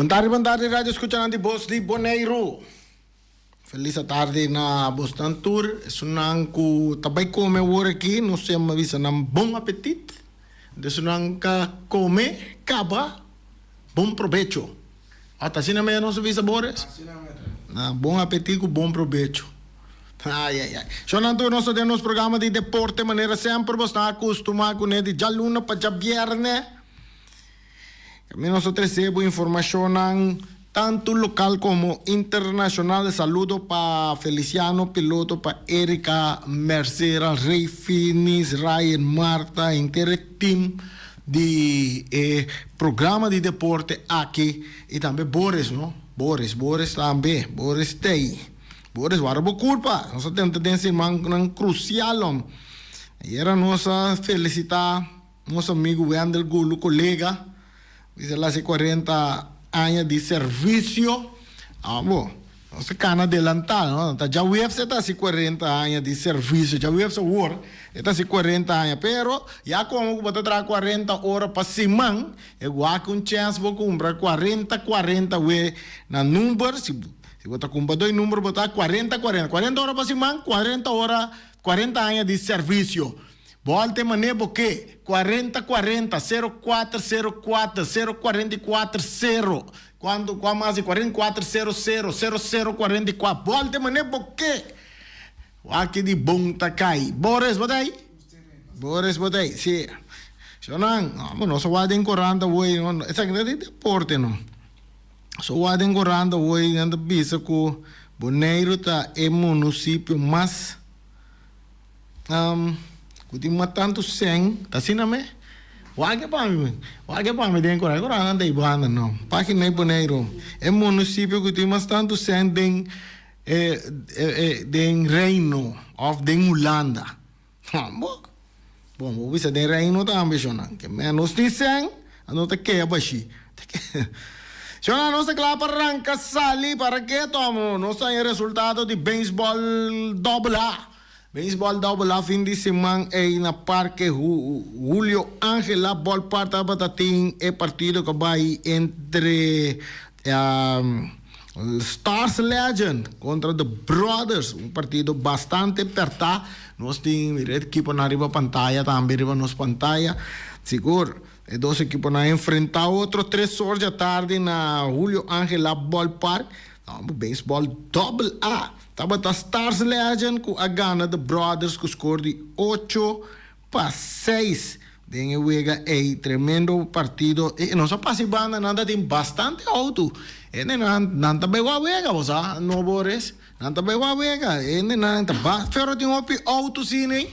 Bon tardi, bon tardi radio escuchanan di Bos di Boneiru. Feliz atardi na bosnan tur. Esunnan ku ta bai kome awor aki, nos siempre bisa nan bon apetit. Esunnan ka kome kaba, bon probecho. A ta asina mes nos a bisa Boris? Na bon apetit ku bon probecho. Ai ai ai. Shonnan tur nos ta den nos programa di deporte manera semper bosnan a kustumá kuné di djaluna pa djabièrnè. Mi nos ta trese bo informashonnan tantu lokal komo internashonal. Saludo pa Feliciano Piloto, pa Erika Mercera, Rey Finis, Ryan Marta, henter e team di e programa di deporte aki i tambe Boris no, Boris, Boris tambe, Boris t'ei. Boris wara bo kurpa, nos a tenta den simannan krusial om. Ayera nos a felisitá. Nos amigu Wendel Gulu, kolega, bisa el hasi 40 aña di servisio. Abo, nos ta kana adelantá, no? Ta djaweps e ta hasi 40 aña di servisio, djaweps awor e ta hasi 40 aña. Pero, ya komo ku bo ta traha 40 ora pa siman, e wak un chèns bo kumpra 40 40 we na number, si si bo ta kumpra doi number bo ta 40 40, 40 ora pa siman, 40 ora, 40 aña di servisio. Bolte mané bo ke, 40 40, sero kuater sero kuater, sero kuarenta i kuater sero, kuantu kua mas di 44 sero sero, sero sero 44, bolte mané bo ke. Wak di bon ta kai. Boris bo ta ei? Boris bo ta ei? Si. Shonnan, amo nos a wak den korant awor, no, esaki ta di deporte no. So wak den korant awor nan ta bisa ku Boneiru ta e munisipio mas. Ku tin mas tantu sèn, ta asina me? Wak e pa mi, wak e pa mi den kora, e kora nan ta e banda no. Página e Boneiru, e munisipio ku tin mas tantu sèn den e den Reino òf den Hulanda. Bo, bon bo bisa den Reino tambe shonnan, ke ménos tin sèn, a no ta kea bashí. Shonnan nos ta kla pa ranka sali para ke tomo nos ta haña resultado di beisbòl dòbel A. Beisbòl dòbel A fin di siman ei na Parke Julio Angela Ballpark tabata tin e partido ku a bai entre Stars Legend kontra The Brothers, un partido bastante pèrtá. Nos tin mira e ekiponan riba pantaya tambe riba nos pantaya. Sigur e dos ekiponan a enfrentá otro tres or djatardi na Julio Angela Ballpark. Beisbòl dòbel A. Tabata Stars Legend ku a gana The Brothers ku skor di 8-6 den e wega ei. Tremendo partido. E nos a pasa e banda, nan ta tin bastante outo. Hende nan nan ta bai wak wega bo sa, no Boris? Nan ta bai wak wega. Hende nan ta ba pero tin hopi outo si nei.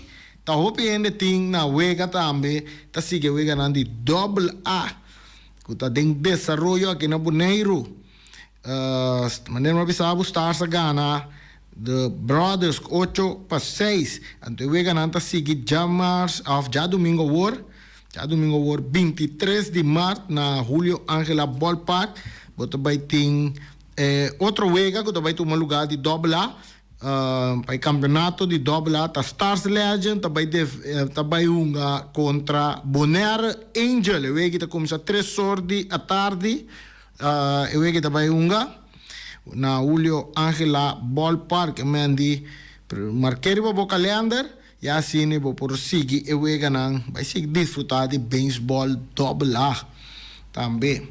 Ta hopi hende tin na wega tambe ta sigui e weganan di dòbel A ku ta den desaroyo aki na Boneiru. Manera mi a bisa bo Stars a gana The Brothers 8-6. Anto e weganan ta sigui djamars of djadumingo awor, djadumingo awor 23 di mart na Julio Angela Ballpark. Bo ta bai tin e otro wega ku ta bai tuma luga di dòbel A pa e kampeonato di dòbel A ta Stars Legend ta bai ta bai hunga kontra Bonaire Angel. E wega ta kuminsá tres or di atardi. E wega ta bai hunga na Julio Angela Ballpark. E men di mark'é riba bo kalender i asina bo por sigui e weganan. Bai sigui disfrutá di beisbòl dòbel A. Tambe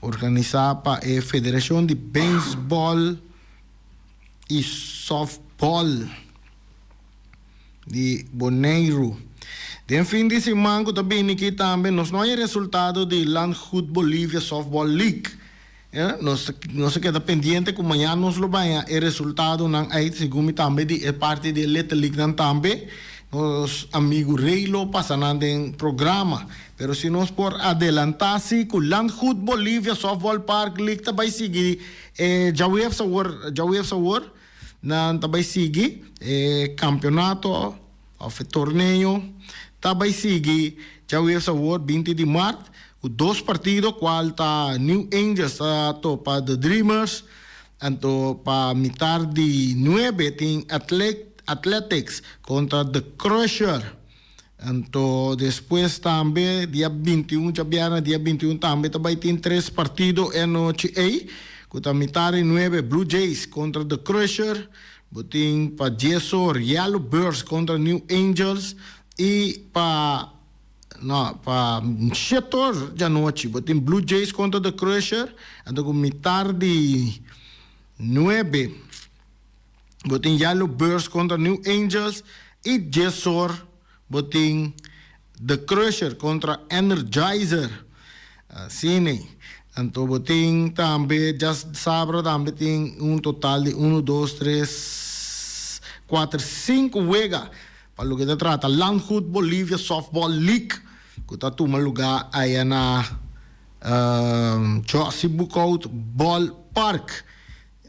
organisá pa e Federashon di Beisbòl i Sòftbòl di Boneiru. Den fin di siman ku ta bini aki tambe nos no haña resultado di Landgoed Bolivia Softball League. Nos nos a keda pendiente ku mañana nos lo baña e resultadonan ei segun mi tambe di e parti di e Little League nan tambe. Nos amigu Rey lo pasa nan den programa. Pero si nos por adelantá si ku Landgoed Bolivia Softball Park League ta bai sigui e djaweps awor djaweps awor. Nan ta bai sigui e kampionato òf e torneo ta bai sigui djaweps awor 20 di mart ku dos partido kual ta New Angels ta topa The Dreamers anto pa mitar di nuebe tin Athletics kontra The Crusher. Anto despues tambe dia 21, djabièrnè dia 21 tambe ta bai tin tres partido e anochi ei, ku ta mitar di nuebe Blue Jays kontra The Crusher, bo tin pa dies or Yellow Birds kontra New Angels i pa no pa shete or djanochi bo tin Blue Jays kontra The Crusher, anto ku mitar di nuebe. Bo tin Yellow Birds kontra New Angels i djesor bo tin The Crusher kontra Energizer. Asina. Anto bo tin tambe djasabra tambe tin un total di uno, dos, tres, kuater, sinku wega pa loke ta trata Landgoed Bolivia Softball League ku ta tuma luga aya na Jossy Boekhoudt Ball Park.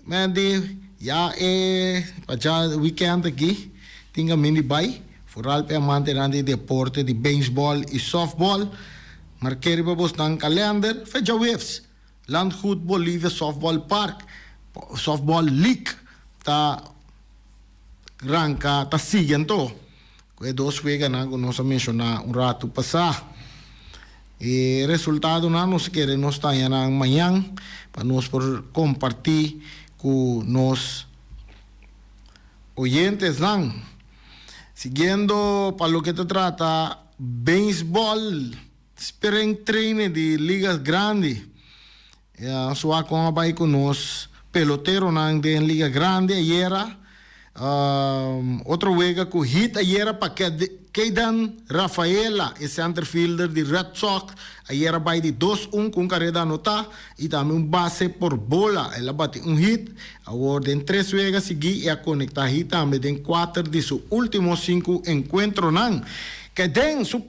Men di, ya e pacha weekend aki tin camin di bay, vooral p'e amantenan di deporte di baseball y softball. Marke riba bosnan kalender, fecha webs, Landgoed Bolivia Softball Park, Softball League ta ranka, ta sigui anto ku e dos weganan ku nos a menshoná un ratu pasá. E resultadonan nos kere nos taña nan mañan pa nos por kompartí ku nos oyentesnan. Siguiendo pa loke ta trata beisbòl, spring training di ligas grandi. Sua kon a bai ku nos peloteronan den Liga Grandi ayera. Otro wega ku hit ayera pa Kedan Rafaela, e centerfielder di Red Sox, ayera bai di dos un ku un kareda anotá i tambe un base por bola. El a bati un hit awor den tres wega sigui i a konektá hit tambe den kuater di su último sinku enkuentronan. Keden su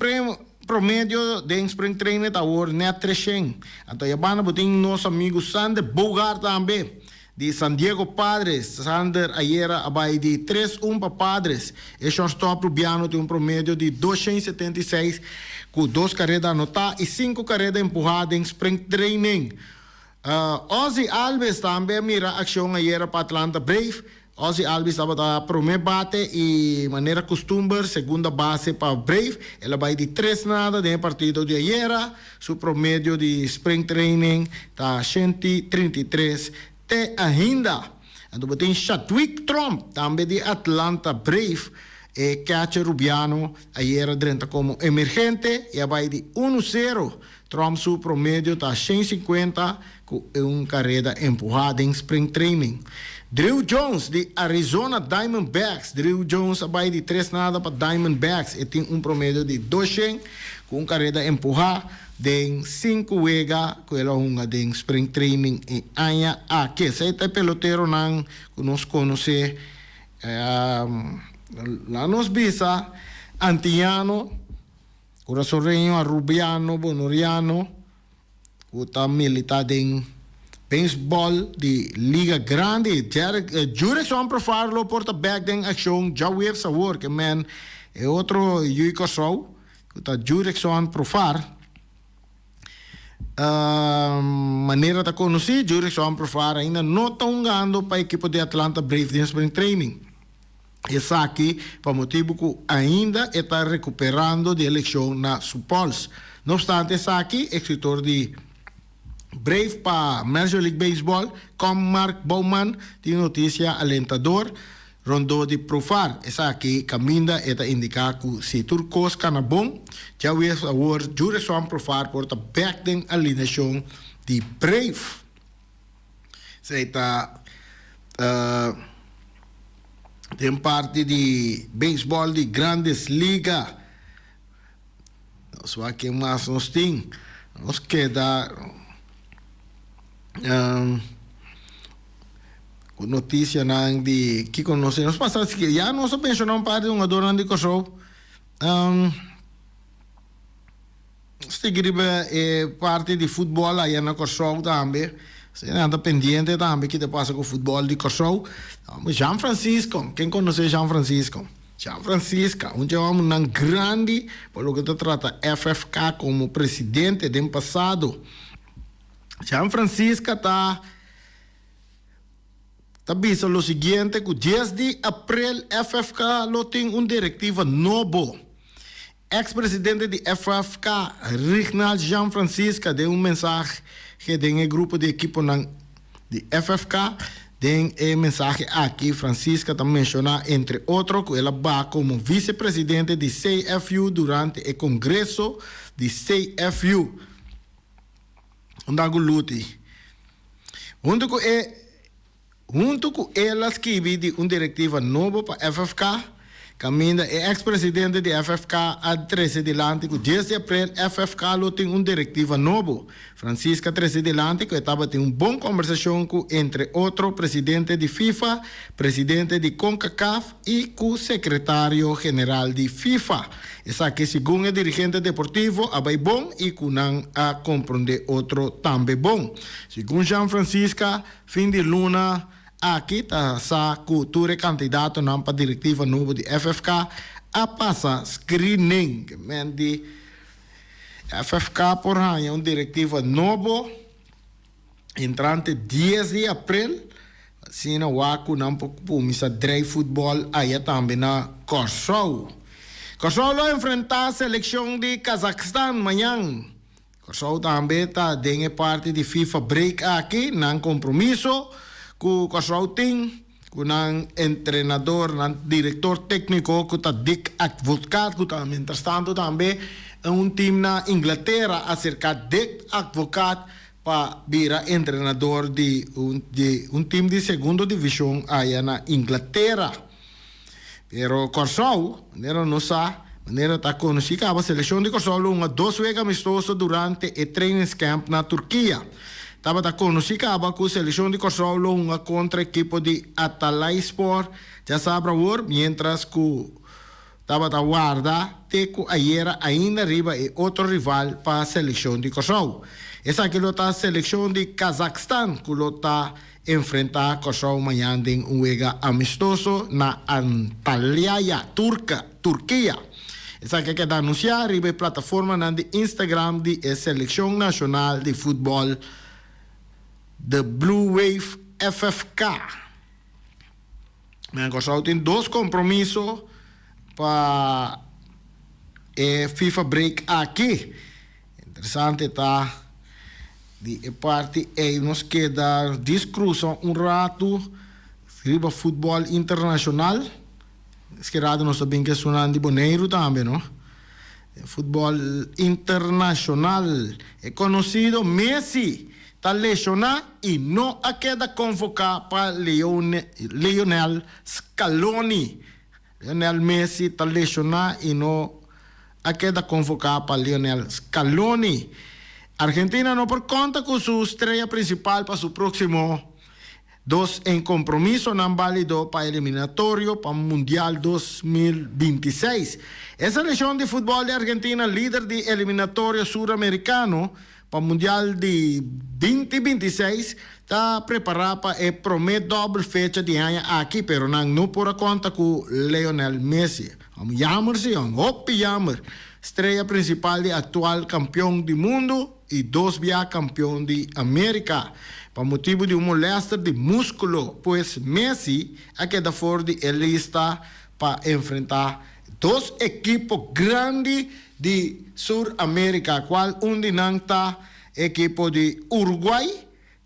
Promedio den spring training ta awor net treshen. Anto ya banda bo tin nos amigu Sander Bogaert tambe di San Diego Padres. Sander ayera a bai di tres un pa Padres. E shortstop Rubiano tin un promedio di doshen 76 ku dos kareda anotá i sinku kareda empuhá den spring training. Ozzie Albies tambe a mira akshon ayera pa Atlanta Brave. Ozzie Albies tabata promé bate i manera kustumber segunda base pa Brave. El a bai di tres nada den e partido di ayera. Su promedio di spring training ta 133 te ainda. Anto bo tin Chadwick Tromp tambe di Atlanta Brave. E catcher rubiano ayera drenta komo emergente i a bai di unu sero. Tromp su promedio ta 150 ku un kareda empuhá den spring training. Drew Jones di Arizona Diamondbacks Drew Jones a bai di tres nada pa Diamondbacks. E tin un promedio di 200 ku un kareda empuhá den sinku wega ku el a hunga den spring training e aña aki. Esei ta e peloteronan ku nos konosé. Laga nos bisa antiano, kurasoreño, arubiano, bonoriano. Ku ta milita den beisbòl di Liga Grandi. Jurickson Profar lo por ta bèk den akshon djaweps awor ke men e otro yu Kòrsou ku ta Jurickson Profar. Manera ta konosí Jurickson Profar ainda no ta hungando pa ekipo di Atlanta Braves den spring training. Esaki pa motibu ku ainda e ta rekuperando di e lekshon na su pòls. No opstante esaki, eskritor di Brave pa Major League Baseball, com Mark Bowman, tin notisia alentador rondó di Profar. Esaki kaminda e ta indiká ku si tur kos kana bon, djawees awor Jurickson Profar por ta bèk den alineashon di Brave. Esei ta den parti di beisbòl di Grandes Liga. Nos wak ken mas nos tin. Nos keda ku notisianan di kiko nos tin. Nos pasa ya nos a menshoná un par di hungadornan di Kòrsou. Stigi riba e parti di futbòl aya na Kòrsou tambe. Nan ta pendiente tambe ki ta pasa ku futbòl di Kòrsou. Jean Francisco, ken konosé Jean Francisco? Jean Francisca, un dje hòmbernan grandi pa loke ta trata FFK komo presidente den pasado. Jean Francisca ta ta bisa lo siguiente ku 10 di aprel FFK lo tin un direktiva nobo. Ex presidente di FFK, Rignald Jean Francisca den un mensahe den e grupo di ekiponan di FFK. Den e mensahe aki Francisca ta menciona entre otro cu el a baha como vice presidente di CFU durante e congreso di CFU. Unda cu Luti hunto cu e Huntu ku el a skibi di un direktiva nobo pa FFK, kaminda e eks presidente di FFK a trese dilanti ku dies di aprel FFK lo tin un direktiva nobo. Francisca a trese dilanti ku e tabatin un bon kombersashon ku entre otro presidente di FIFA, presidente di Concacaf i ku sekretario general di FIFA. Esaki segun e dirigente deportivo a bai bon i ku nan a komprondé otro tambe bon. Segun Jean Francisca, Fin di luna aki ta sa ku tur e kandidatonan pa direktiva nobo di FFK a pasa screening. Ke men di FFK por haña un direktiva nobo entrante dies di aprel, asina wak ku nan por kuminsá drei futbòl aya tambe na Kòrsou. Kòrsou lo enfrentá selekshon di Kazakhstan mañan. Kòrsou tambe ta den e parti di FIFA break aki, nan kompromiso ku Kòrsou tin ku nan entrenador, nan direktor tékniko ku ta Dick Advocaat ku ta mientrastanto tambe un tim na Inglatera a serká Dick Advocaat pa bira entrenador di un di un tim di segundo divishon aya na Inglatera. Pero Kòrsou, manera nos sa, manera ta konosí kaba, selekshon di Kòrsou lo hunga dos wega amistoso durante e trainingscamp na Turkia. Tabata konosí kaba ku selekshon di Kòrsou lo hunga kontra ekipo di Atalayspor djasabra awor, miéntras ku tabata warda te ku ayera ainda riba e otro rival pa selekshon di Kòrsou. Esaki lo ta selekshon di Kazakstan ku lo ta Enfrentá Kòrsou mañan den un wega amistoso na Antalya, Turka, Turkia. Esaki a keda anunsiá riba e plataformanan di Instagram di e selekshon nashonal di futbòl The Blue Wave FFK. Mañan Kòrsou tin dos kompromiso pa e FIFA break aki. Interesante ta di e parti ey nos keda discrusa un rato riba futbol internacional. Eske rato nos ta bin ke esunnan di Boneiru tambe no. Futbol internacional e conocido Messi ta lesiona y no a keda convoca pa Lionel Scaloni. Lionel Messi ta lesioná i no a keda konvoká pa Lionel Scaloni. Argentina no por konta ku su strea prinsipal pa su próksimo dos enkompromisonan bálido pa eliminatorio pa Mundial 2026. E selekshon di futbòl di Argentina, lider di eliminatorio suramerikano, Pa Mundial di binti binti seis ta prepará pa e promé dòbel fecha di aña aki pero nan no por a konta ku Lionel Messi. Un jammer si, un hopi jammer. Strea prinsipal di aktual kampion di mundu i dos bia kampion di Amerika. Pa motibu di un molèster di múskulo pues Messi a keda for di e lista pa enfrentá dos ekipo grandi di Sur Amerika, kual un di nan ta ekipo di Uruguay,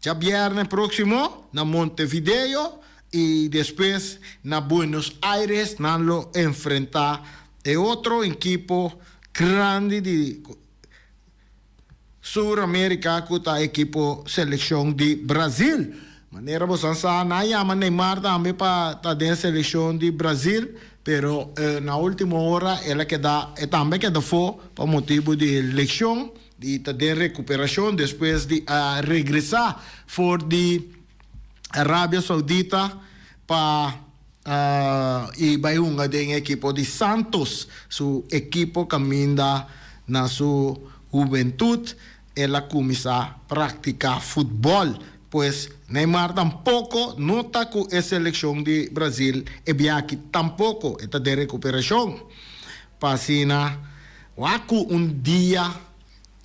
djabièrnè próksimo na Montevideo i despues na Buenos Aires nan lo enfrentá e otro ekipo grandi di Sur Amerika ku ta ekipo selekshon di Brazil. Manera bo san sa nan a yama Neymar tambe pa ta den selekshon di Brazil, pero na ultimo ora el a keda e tambe a keda afó pa motibu di lekshon i ta den rekuperashon despues di a regresá for di Arabia Saudita pa I bai hunga den e ekipo di Santos, su ekipo kaminda na su hubentut el a kuminsá praktiká futbòl. Pues Neymar tampoko no ta ku e selekshon di Brazil e biaha aki tampoko, e ta den rekuperashon. Pa asina wak ku un dia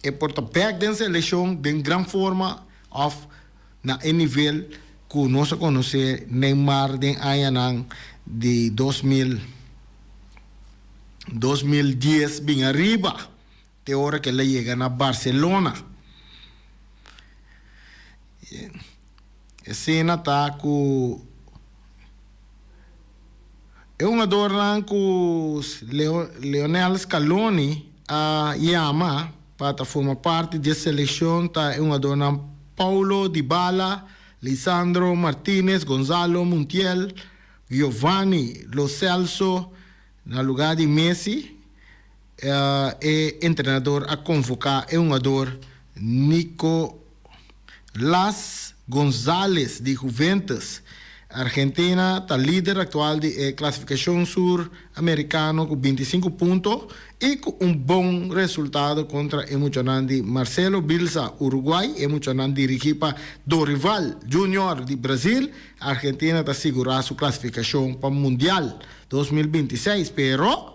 e por ta bèk den selekshon den gran forma òf Na e nivel ku nos a konosé Neymar den añanan di 2000. 2010 bin ariba te ora ku el a yega na Barcelona. Esena ta ku e hungadornan ku Lionel Scaloni a yama pa ta forma parti dje selekshon ta e hungadornan Paulo Dybala, Lisandro Martinez, Gonzalo Montiel, Giovanni Lo Celso na lugar di Messi. E entrenador a konvoká e hungador Nicolas Gonzalez di Juventus. Argentina ta lider aktual di e klasifikashon sur amerikano ku bintisinku punto i ku un bon resultado kontra e muchanan di Marcelo Bielsa, Uruguay. E muchanan dirigí pa Dorival Junior di Brazil. Argentina ta sigurá su klasifikashon pa Mundial 2026, pero.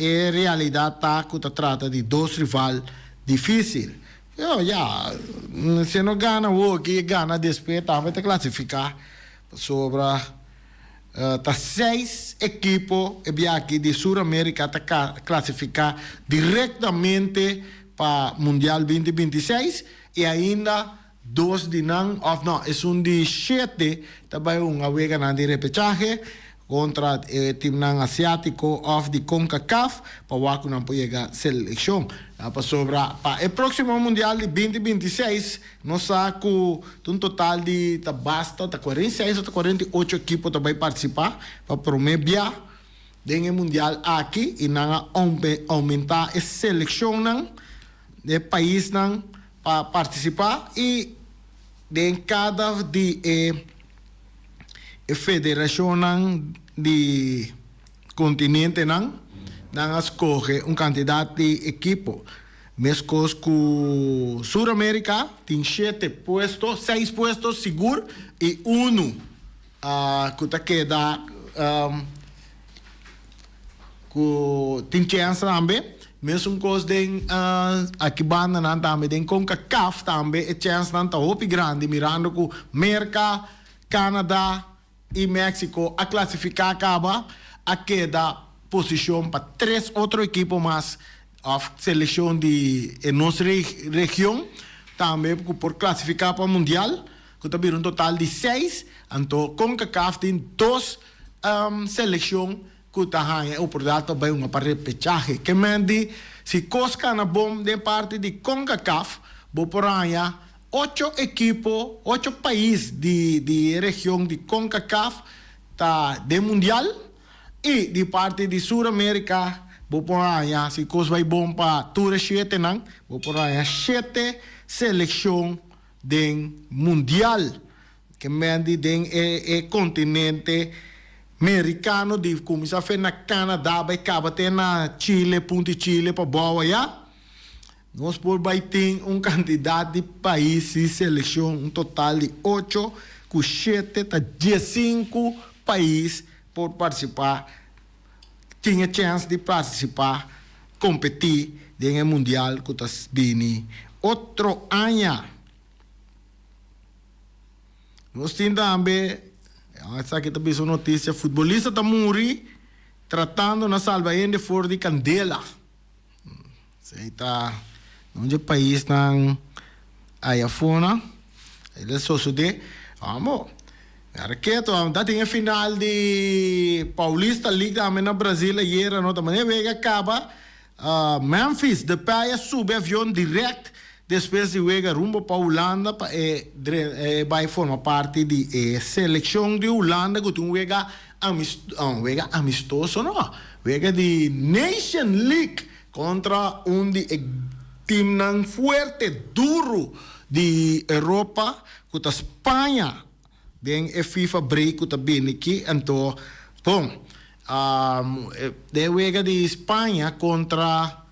E realidat ta ku ta trata di dos rival difísil. Pero ya, si no gana awoki e gana despues tambe ta klasifiká pasobra ta seis ekipo e bia aki di Sur Amerika ta klasifiká direktamente pa Mundial 2026 i ainda dos di nan, òf no, esun di shete ta bai hunga weganan di repechahe kontra e timnan asiátiko òf di Concacaf pa wak ku nan por yega selekshon. Pasobra pa e próksimo mundial di 2026 nos sa ku ta un total di ta basta ta 46 òf ta 48 ekipo ta bai partisipá pa promé bia den e mundial aki i nan a oumentá e selekshonnan di e paisnan pa partisipá i den kada di e e federashonnan di kontinentenan nan a skohe un kantidat di ekipo. Meskos ku Sur Amerika tin shete puesto, seis puesto sigur i unu ku ta keda Ku tin chèns tambe. Mesun kos den aki bandanan tambe den Concacaf tambe e chènsnan ta hopi grandi mirando ku Merka, Canada i Mexico a klasifiká kaba a keda posishon pa tres otro ekipo mas òf selekshon di e nos region tambe ku por klasifiká pa mundial ku ta bira un total di seis. Anto Concacaf tin dos selekshon ku ta haña e oportunidat pa bai hunga pa repechahe. Ke men di si kos kana bon den parti di Concacaf, bo por haña ocho ekipo, ocho pais di di e region di Concacaf ta den mundial i di parti di Sur Amerika bo por haña si kos bai bon pa tur e shetenan, bo por haña shete selekshon den mundial. Ke men di den e e kontinente merikano di kuminsá fe na Kanada bai kaba te na Chile, punti Chile pa bou ayá. Nos por bai tin un kantidat di pais i selekshon, un total di ocho ku shete ta diesinku pais por partisipá, tin e chèns di partisipá, kompetí den e mundial ku ta bini otro aña. Nos tin tambe, esaki ta bisa un noticia, futbolista ta muri tratando na salba hende for di candela. Esey ta un dje paisnan aya afona, el a sosode. Amo, mira keto, ta tin e final di Paulista League tambe na Brazil ayera, no ta manera wega caba. Memphis Depay a subi avion direct despues di wega rumbo pa Hulanda pa e bai forma parti di e seleccion di Hulanda cu tin un wega un wega amistoso no, wega di Nation League contra un di e teamnan fuerte duro di Europa cu ta Spaña. Den e FIFA break ku ta bini aki anto bon den e wega di Spaña kontra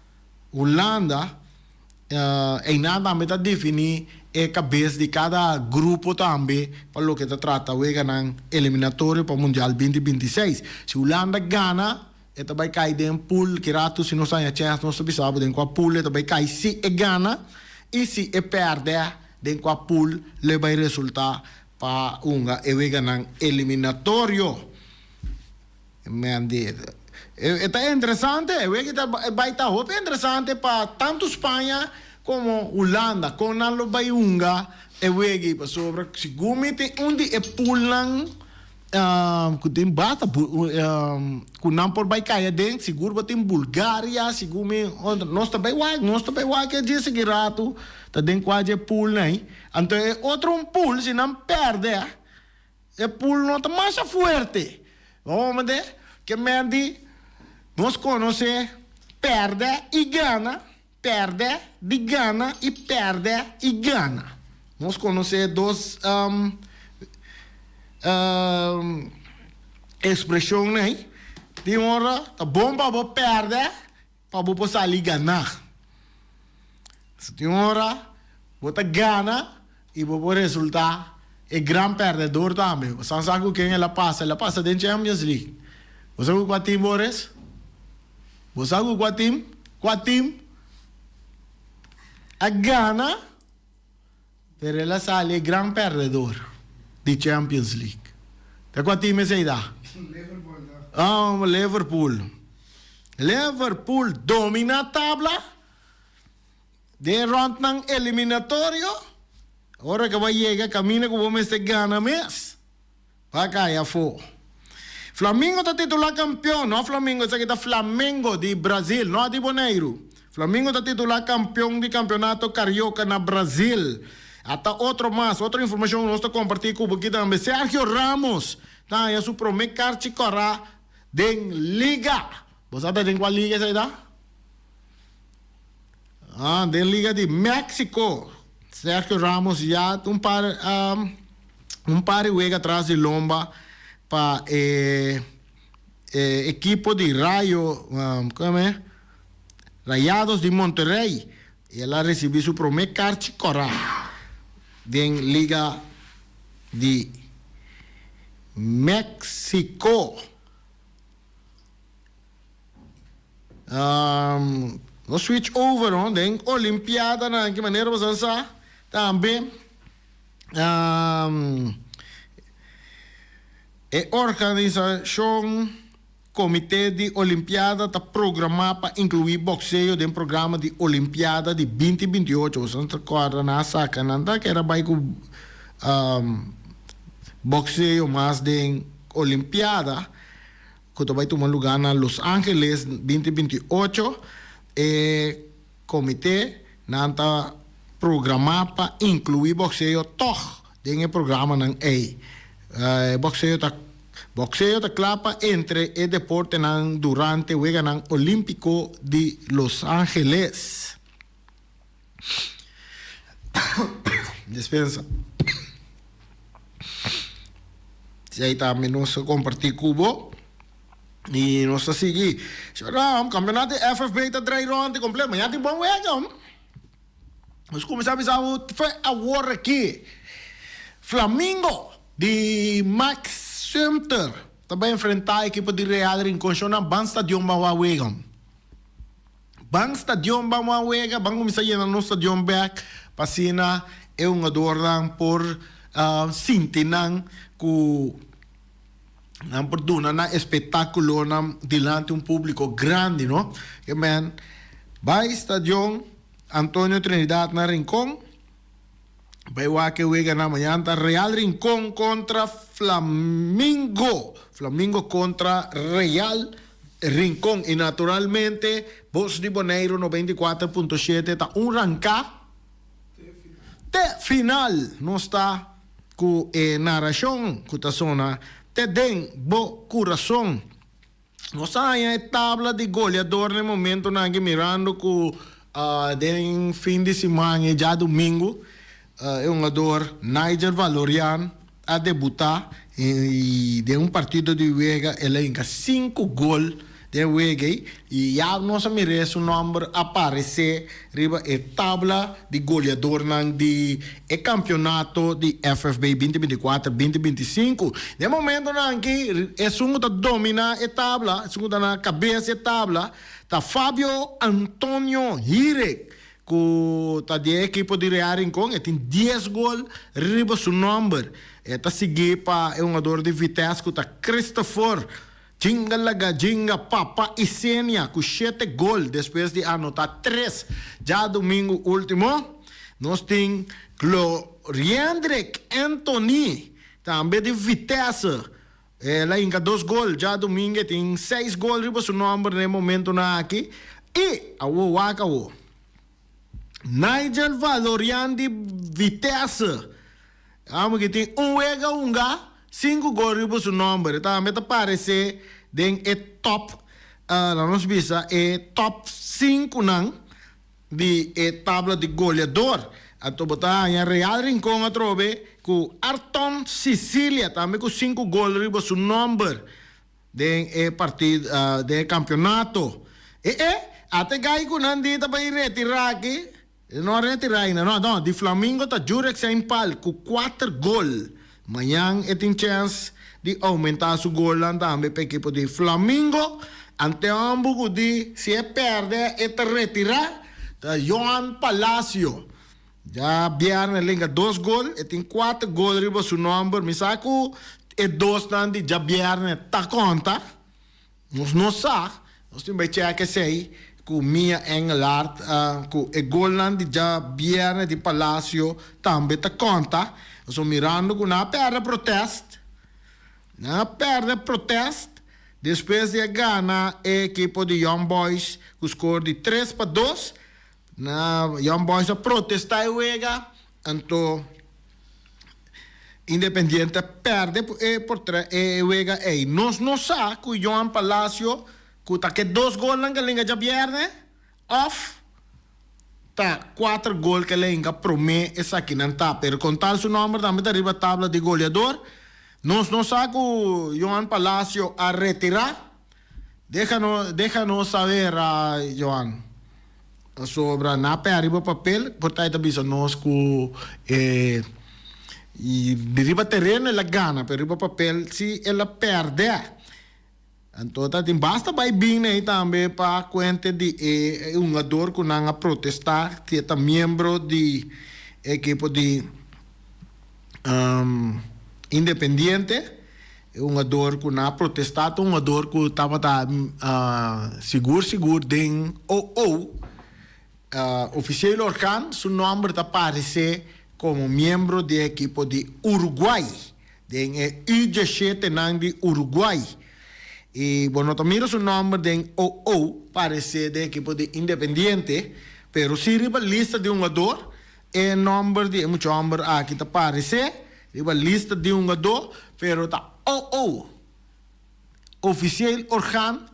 Hulanda einan tambe ta defini e kabes di kada grupo tambe pa loke ta trata weganan eliminatorio pa Mundial 2026. Si Hulanda gana e ta bai kai den pool ki ratu si nos haña chèns nos ta bisa bo den kua pool e ta bai kai si e gana i si e pèrdè Den kua pool lo bai resulta pa hunga e weganan eliminatorio? Men di E ta interesante, e wega ta bai ta hopi interesante pa tantu Spaña komo Hulanda, kon nan lo bai hunga e wega ei, pasobra segun mi tin un di e poolnan ku tin basta ku nan por bai kai aden, sigur bo tin Bulgaria, segun mi nos ta bai wak, nos ta bai wak e dje sigui ratu ta den kua dje poolnan ei, anto e otro un pool si nan pèrdè. E pool no ta masha fuerte. Bo mende ke men di nos konosé pèrdè i gana, pèrdè di gana i pèrdè i gana. Nos konosé dos ekspreshonnan ei. Tin ora ta bon pa bo pèrdè pa bo por sali gana. So tin ora bo ta gana y bo por resulta e gran perdedor tambe. Bo sa sa cu ken el a pasa? El a pasa den Champions League. Bo sa cu cua team, Boris? Bo sa cu cua team? Cua team a gana pero el a sali e gran perdedor di Champions League. Ta cua team esey ta? Liverpool ta. Ah, Liverpool. Liverpool domina tabla den rondnan eliminatorio. Ora cu bo a yega caminda cu bo mester gana mes, bo a cay afo. Flamingo ta titula campeon, no Flamingo, esaki ta Flamengo di Brazil, no di Boneiru. Flamingo ta titula campeon di campeonato Carioca na Brazil. Ata otro mas, otro informacion cu nos ta comparti cu bo aki tambe. Sergio Ramos ta haya su prome carchi cora den liga. Bo sa ta den cua liga esai ta? Ah, den liga di Mexico. Sergio Ramos ya un par un par di wega tras di lomba pa e e ekipo di Rayo, como e? Rayados di Monterrey. El a ricibi su prome carchi cora den liga di Mexico. Nos switch over no den olimpiadanan ki manera boso a sa tambe e organisashon komite di olimpiada ta programa pa inkluí bokseo den programa di olimpiada di binti binti ocho. Boso ta kòrda nan a saka nan ta kere bai ku bokseo mas den olimpiada. Ku ta bai tuma lugá na Los Angeles binti binti ocho, e komité nan ta programá pa inkluí bokseo tòg den e programanan ei. E bokseo ta bokseo ta kla pa entre e deportenan durante Weganan Olímpiko di Los Angeles. Dispensa. Si ahí tambe nos a compartí cu bo. Y nos ta sigui. Shora, campeonato di FFB ta draai rond y completo. Mañana tin bon wega. Nos cuminsa bisa bo fe awor aki. Flamingo di Max Sumter ta bay enfrenta ekipo di Real Rincon. Shona, ban stadion ban wak wega. Ban stadion ban wan wega, ban kuminsá yena nos stadion bek pa asina e hungadornan por sinti nan ku nan por duna nan espetakulonan dilanti un públiko grandi no. Ke men bai stadion Antonio Trinidad na Rincon. Bai wak e wega na mañan ta Real Rincon kontra Flamingo. Flamingo kontra Real Rincon. I naturalmente Bos di Boneiru 94.7 ta un ranká te final. Nos ta ku e narashon ku ta sona te den bo kurason. Nos a haña e tabla di goleador na e momentonan aki mirando ku den fin di siman e djadumingu e hungador Nigel Valorian a debuta i den un partido di wega el a hinka sinku gol den e wega ei i ya nos a mir'é su nòmber aparesé riba e tabla di goleadornan di e kampionato di FFB binti binti kuater, binti binti sinku. Den momentonan aki esun ku ta dominá e tabla, esun ku ta na kabes di e tabla ta Fabio Antonio Hirek ku ta di e ekipo di Real Rincon. E tin dies gol riba su nòmber. E ta sigui pa e hungador di Vitesse ku ta Christopher. Jinga laga jinga Papa Isenia ku shete gol despues di anotá tres djadumingu último. Nos tin Gloriendrick Anthony tambe di Vitesse. El a hinka dos gol djadumingu e tin seis gol riba su nòmber na e momentunan aki. I awor wak awor. Nigel Valorian di Vitesse. Amo ki tin un wega hunga, sinku gol riba su nomber. E tambe ta parece den e top, laat nos bisa e top sinkunan di e tabla di goleador. Anto bo ta haña Real Rincon atrobe ku Arton Cicilia tambe ku sinku gol riba su nomber. Den e partido, den e campeonato. E e, ata e gai cu nan di ta bay retira aki, e no a retira ainda, no, no, di Flamingo ta Jurek Seinpal cu cuater gol. Mañan e tin chens di aumenta su golnan tambe pa ekipo di Flamingo. Ante homber cu di si e perde e ta retira, ta Johan Palacio. Ya bierne lenga dos gol, e tin kuater gol riba su nomber. Mi sa ku e dosnan di djabierne ta konta. Nos no sa, nos tin bai chèk esei ku Mia Engelhardt ku e golnan di djabierne di Palacio tambe ta konta. Pasobra mirando ku nan a pèrdè protèst, nan a pèrdè protèst despues di a gana e ekipo di Young Boys ku skor di 3-2. Na Young Boys a protesta e wega, anto Independiente a perde e portre e wega ey. Nos no sa cu Johan Palacio cu ta ke dos golnan ke lenga djabierne of ta cuater gol ke lenga prome esakinan ta, pero con tal su nomber tambe ta riba tabla di goleador. Nos no sa cu Johan Palacio a retira. Deja deja nos saber, Johan. Pasobra na p'e riba papel por ta e ta bisa nos ku e di riba tereno el a gana, pero riba papel si el a pèrdè. Anto ta tin basta bai bin ei tambe pa kuente di e hungador ku nan a protestá si e ta miembro di ekipo di Independiente. E hungador ku nan a protestá ta un hungador ku tabata sigur sigur den OO, Officieel Orgaan, su nòmber ta paresé komo miembro di e ekipo di Uruguay, den e U diesshete nan di Uruguay. I bo no ta mira su nòmber den OO paresé den ekipo di Independiente, pero si riba lista di hungador e nòmber di e mucha hòmber aki ta paresé. Riba lista di hungadó, pero ta OO, Officieel Orgaan,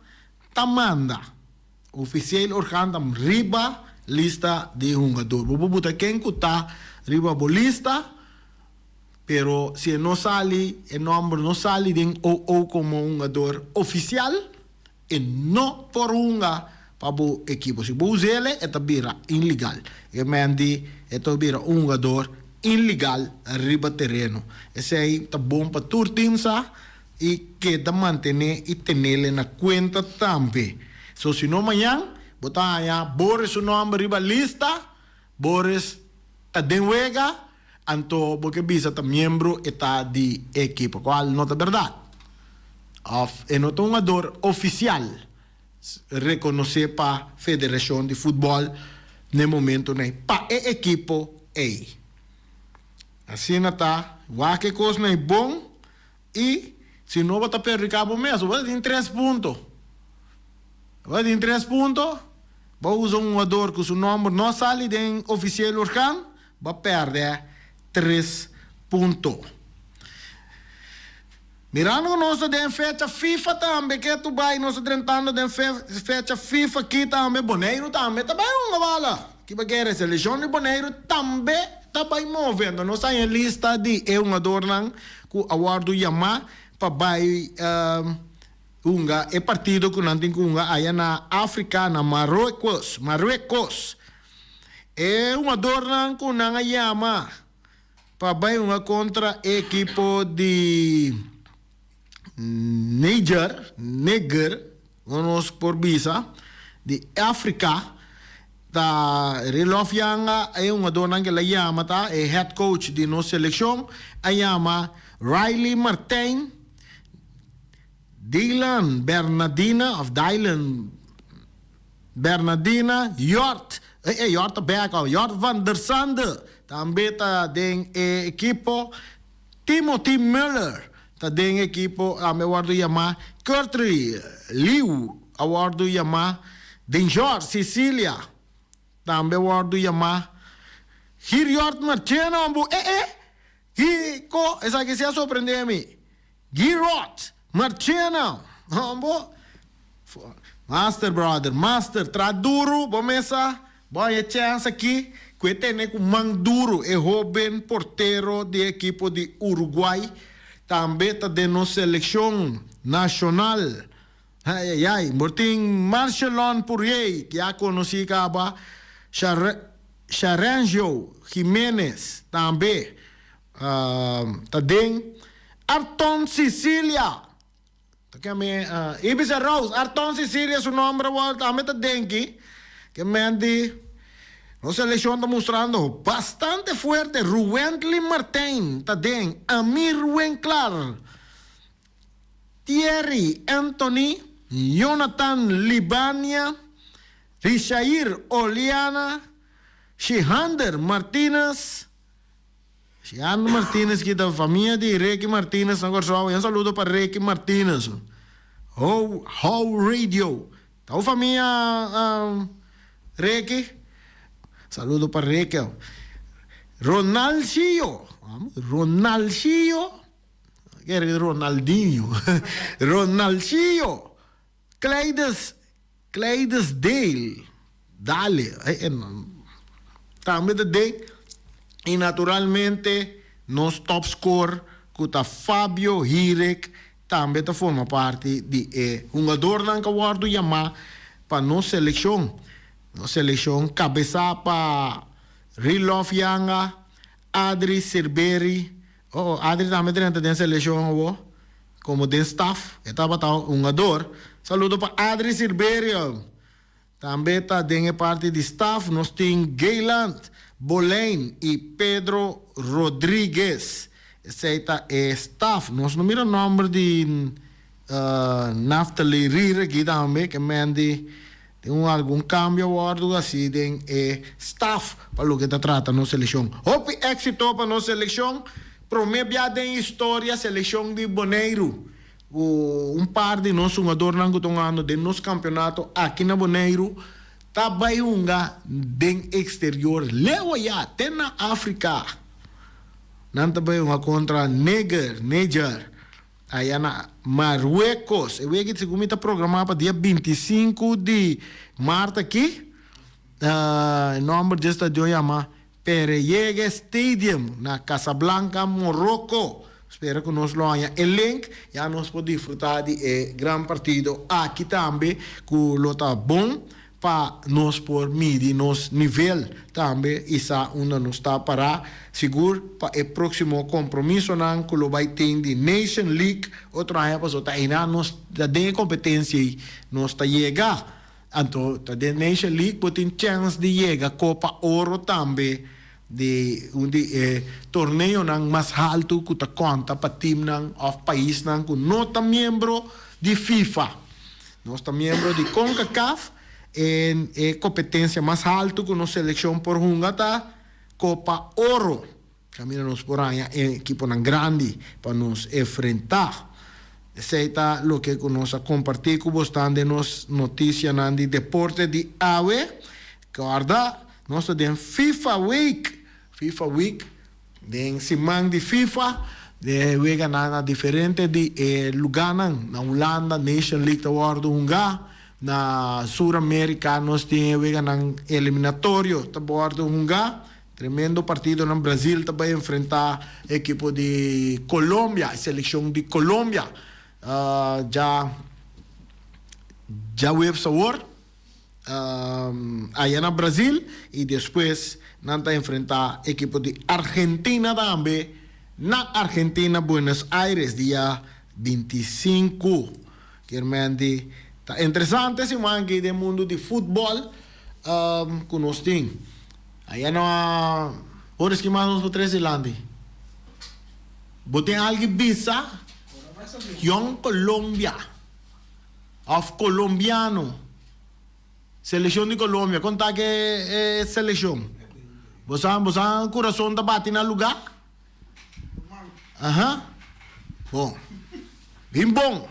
ta manda. Officieel Orgaan ta riba lista di hungadó. Bo por buta ken ku ta riba bo lista, pero si e no sali, e nòmber no sali den OO komo hungador ofisial, E no por hunga pa bo ekipo. Si bo us'ele e ta bira inlegal. E men di e ta bira un hungador inlegal riba tereno. Esei ta bon pa tur team sa i keda mantene i tenele na kuenta tambe. So si no mañan bo ta haña Boris su nomber riba lista, Boris ta den wega, anto bo ke bisa ta miembro e ta di e ekipo, cual no ta berdad. Of e no ta un hungador oficial reconoce pa federacion di futbol n'e momentonan pa e ekipo ey. Asina ta, wak e cosnan ey bon y si no bo ta perjudica bo mes, bo ta tin tres punto. Bo ta tin tres punto, bo usa un hungador cu su nomber no sali den oficieel orgaan, Bo a pèrdè tres punto. Mirando ku nos ta den fecha FIFA tambe ke tu bai nos ta drentando den fecha FIFA aki tambe Boneiru tambe ta bai hunga bala. Ki bo kere selekshon di Boneiru tambe ta bai move. Anto nos ta haña lista di e hungadornan ku a wòrdu yamá pa bai hunga e partido ku nan tin ku hunga aya na Afrika na Marruecos Marruecos. E hungadornan ku nan a yama pa bai hunga kontra e ekipo di Niger, Neger, ku nos por bisa, di Afrika, ta Rilof Yanga, e hungadornan ku el a yama ta e head coach di nos selekshon, a yama Riley Martijn. Dylan Bernadina of Dylan Bernadina, Jort, eh eh Jort ta bek awe, Jort van der Sande tambe ta den e ekipo, Timothy Muller ta den e ekipo tambe a wordo yama, Kurtry Liu a wordo yama, Denjor Cecilia tambe a wordo yama, Giriort Marchena hombo, eh eh, kiko esaki si a sorprende mi. Girot! Marchena! Hombo! Master brother, master, traha duru bo mesa, bo haña e chèns aki ku e tene ku man duru e hóben portero di e ekipo di Uruguay tambe ta den nos selekshon nashonal. Ai ai ai, bo tin Marcelon Pourier ya konosí kaba, Sharenjo Jimenez tambe. Ta den Arton Cecilia. Ta ke mi Ibis a Rose. Arton Cecilia su nomber awor tambe ta den ki. Ke men di nos seleccion ta mustrando bastante fuerte. Ruwently Martijn ta den. Amir Winklar. Thierry Anthony. Jonathan Libania. Rishair Oliana. Shihander Martinez. Shiando Martinez ki ta famia di Ricky Martinez na Kòrsou. Un saludo pa Ricky Martinez. Ho How Radio. Ta un famia Ricky. Saludo pa Ricky. Ronaldinho. Ronaldinho. Ronaldinho. Ronaldinho. Cleides Clydesdale Dale tambe ta den y naturalmente nos top score cu ta Fabio Hirik tambe ta forma parti di e hungadornan cu a wordo yama pa nos seleccion. Nos seleccion cabeza pa Rilof Yanga, Adri Sirberi, oh oh Adri tambe drenta den seleccion awo. Como den staf e tabata un hungador. Saludo pa Adri Silverio. Tambe ta den e parti di staf nos tin Gayland Boleyn y Pedro Rodriguez. Esey ta e staf. Nos no mira nomber di Naftali Rire aki tambe ke men di tin un algun cambio a wordo haci den e staf pa loke ta trata nos seleccion. Hopi exito pa nos seleccion. Prome bia den historia seleccion di Boneiru cu un par di nos hungadornan cu ta hungando den nos campeonato aki na Boneiru ta bay hunga den exterior leu aya te na Africa. Nan ta bay hunga contra Neger, Niger, aya na Marruecos. E wega segun mi ta programa pa dia 25 di maart aki. E nomber dje stadion yama Pereyege Stadium na Casablanca, Morocco. Spera cu nos lo haña e link, ya nos por disfruta di e gran partido aki tambe cu lo ta bon pa nos por midi nos nivel tambe y sa unda nos ta para sigur pa e proximo compromisonan cu lo bay tin di Nation League otro aña pasobra ta eynan nos ta den e competencia ey nos ta yega. Anto ta den Nation League bo tin chèns di yega Kopa Oro tambe di un di e torneonan mas haltu ku ta konta pa timnan òf paisnan ku no ta miembro di FIFA. Nos ta miembro di Concacaf en e kompetensia mas haltu ku nos selekshon por hunga ta Kopa Oro. Kaminda nos por haña e ekiponan grandi pa nos enfrentá. Esei ta loke ku nos a kompartí ku bosnan den nos notisianan di deporte di awe. Kòrda, nos ta den FIFA Week! FIFA Week, den siman di FIFA, den weganan na diferente di e lugánan. Na Hulanda, Nation League ta wòrdu hungá. Na Sur Amerika nos tin e weganan eliminatorio ta wòrdu hungá. Tremendo partidonan Brazil ta bay enfrenta ekipo di Colombia, e seleccion di Colombia dja djaweps awor aya na Brazil y despues nan ta enfrenta ekipo di Argentina tambe na Argentina Buenos Aires dia 25. Kiermenti ta interesante siman aki den mundo di futbol cu nos tin. Aya no a Boris ki mas nos por trece dilanti? Bo tin algi bisa? Jong Colombia. Òf kolombiano. Selekshon di Colombia, kon ta ku e selekshon? Bo sa, bo sa kurason ta bati na lugá? Aha. Bon. Bin bon.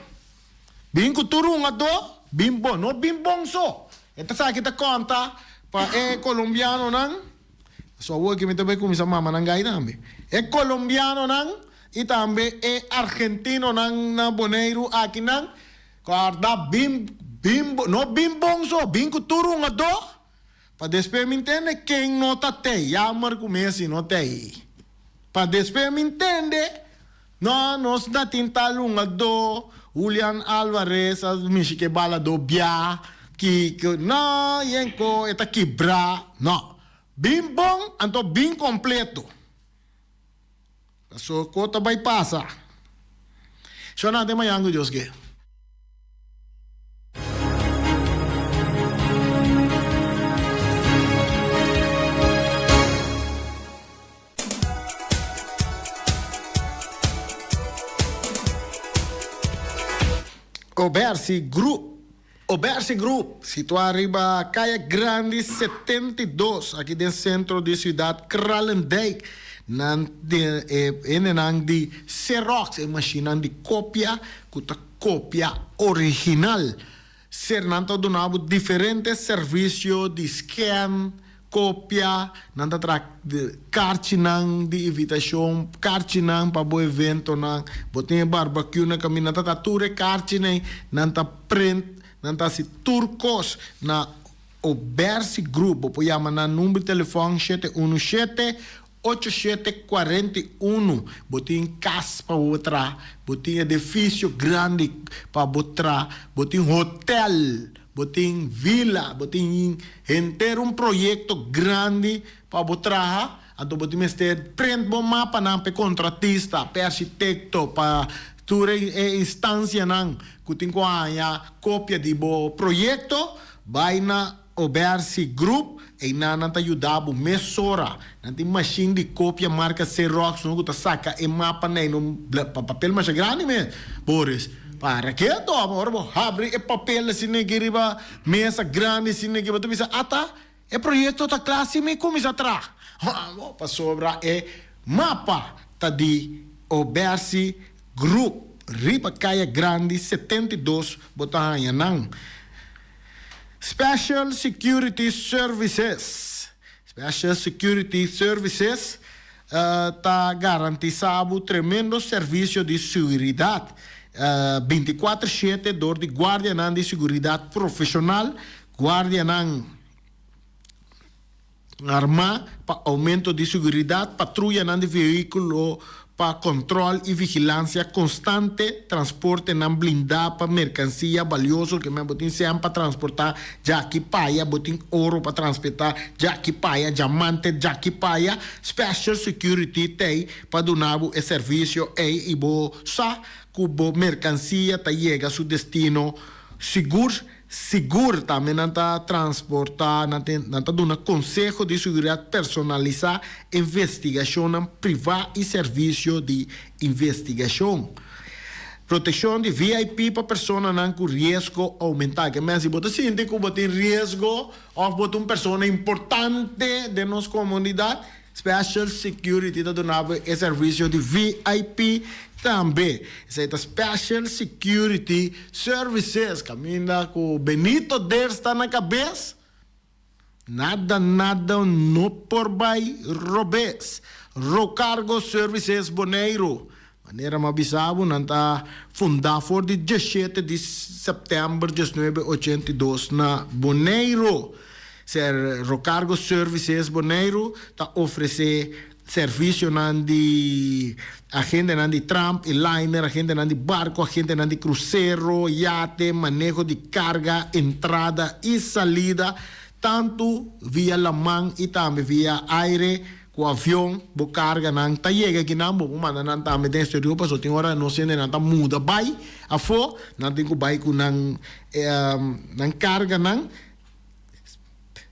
Bin ku tur un ató, bin bon. No bin bon so. E ta sa ki ta konta pa e kolombianonan. So awor ki mi ta bai kuminsá mama nan gai tambe. E kolombianonan i tambe e argentinonan na Boneiru akinan. Kòrda bin bin no bin bon so, bin ku tur un adó, pa despues mi ntende ken no ta tei, yammer ku Messi no tei. Pa despues mi ntende, no nos na tin tal un adó, Julian Alvarez a mishi ke bala do bia, ki ki no yenko e ta kibrá, no. Bin bon anto bin kompleto. Paso ko ta bai pasa. Shona te mañan ku Dios ke. Obersi Group Obersi Group, situá riba Kaya Grandi 72, aki den sentro di siudat Kralendijk. Nan tin e hendenan di Xerox, e mashinnan di kopia ku ta kopia original. Ser nan ta duna bo diferente servisio di scan, kopia, nan ta traha karchinan di invitashon, karchinan pa bo eventonan, bo tin e barbecue na kaminda, nan ta traha tur e karchinan, nan ta print, nan ta hasi tur kos na Obersi Group. Bo por yama nan number di telefòn 717 8741. Bo tin kas pa bo traha, bo tin edifisio grandi pa bo traha, bo tin hotel. Bo tin vila, bo tin henter un proyekto grandi pa bo traha, anto bo tin mester print bo mapanan pa e kontratista, pa e architekto, pa tur e instansianan ku tin ku haña kopia di bo proyekto, bai na Obersi Group, einan nan ta yuda bo mesora. Nan tin mashin di kopia marka Xerox no ku ta saka e mapanan ei no papel masha grandi mes, Boris. Para ke toma ora bo habri e papel asina aki riba mesa grandi asina aki bo ta bisa ata e proyecto ta kla si mi cuminsa traha pasobra e mapa ta di Obersi Group riba Kaya Grandi 72 bo ta haya nan. Special Security Services Special Security Services ta garantisá bo tremendo servisio di seguridat bintikuater shete dor di guardianan di seguridat profeshonal, guardianan armá pa oumento di seguridat, patruyanan di vehíkulo pa kòntròl i vigilansia konstante, transportenan blindá pa merkansia balioso, ke men bo tin sèn pa transportá djaki paya, bo tin oro pa transportá djaki paya, djamante djaki paya, Special Security t'ei pa duna bo e servisio ei i bo sa ku bo merkansia ta yega su destino sigur. Sigur tambe nan ta transportá, nan tin, nan ta duna konseho di seguridat personalisá, investigashonnan privá i servisio di investigashon. Protekshon di VIP pa personanan ku riesgo oumentá. Ke men si bo ta sinti ku bo tin riesgo òf bo ta un persona importante den nos komunidat, Special Security ta duna bo e servisio di VIP tambe. Esei ta Special Security Services kaminda ku Benito Ders ta na kabes. Nada nada no por bai robes. Rocargo Services Boneiru. Manera mi a bisa bo nan ta fundá for di diesshete di sèptèmber diesnuebe ochenta i dos na Boneiru. Ser Rocargo Services Boneiru ta ofresé servisionan di agentenan di tramp i liner, agentenan di barko, agentenan di krusero, yate, maneho di karga, entrada i salida, tantu via laman i tambe via aire. Ku avion bo karganan ta yega akinan, bo por manda nan tambe den exterior pasobra tin ora nos hendenan ta muda bai afó, nan tin ku bai ku nan nan karganan.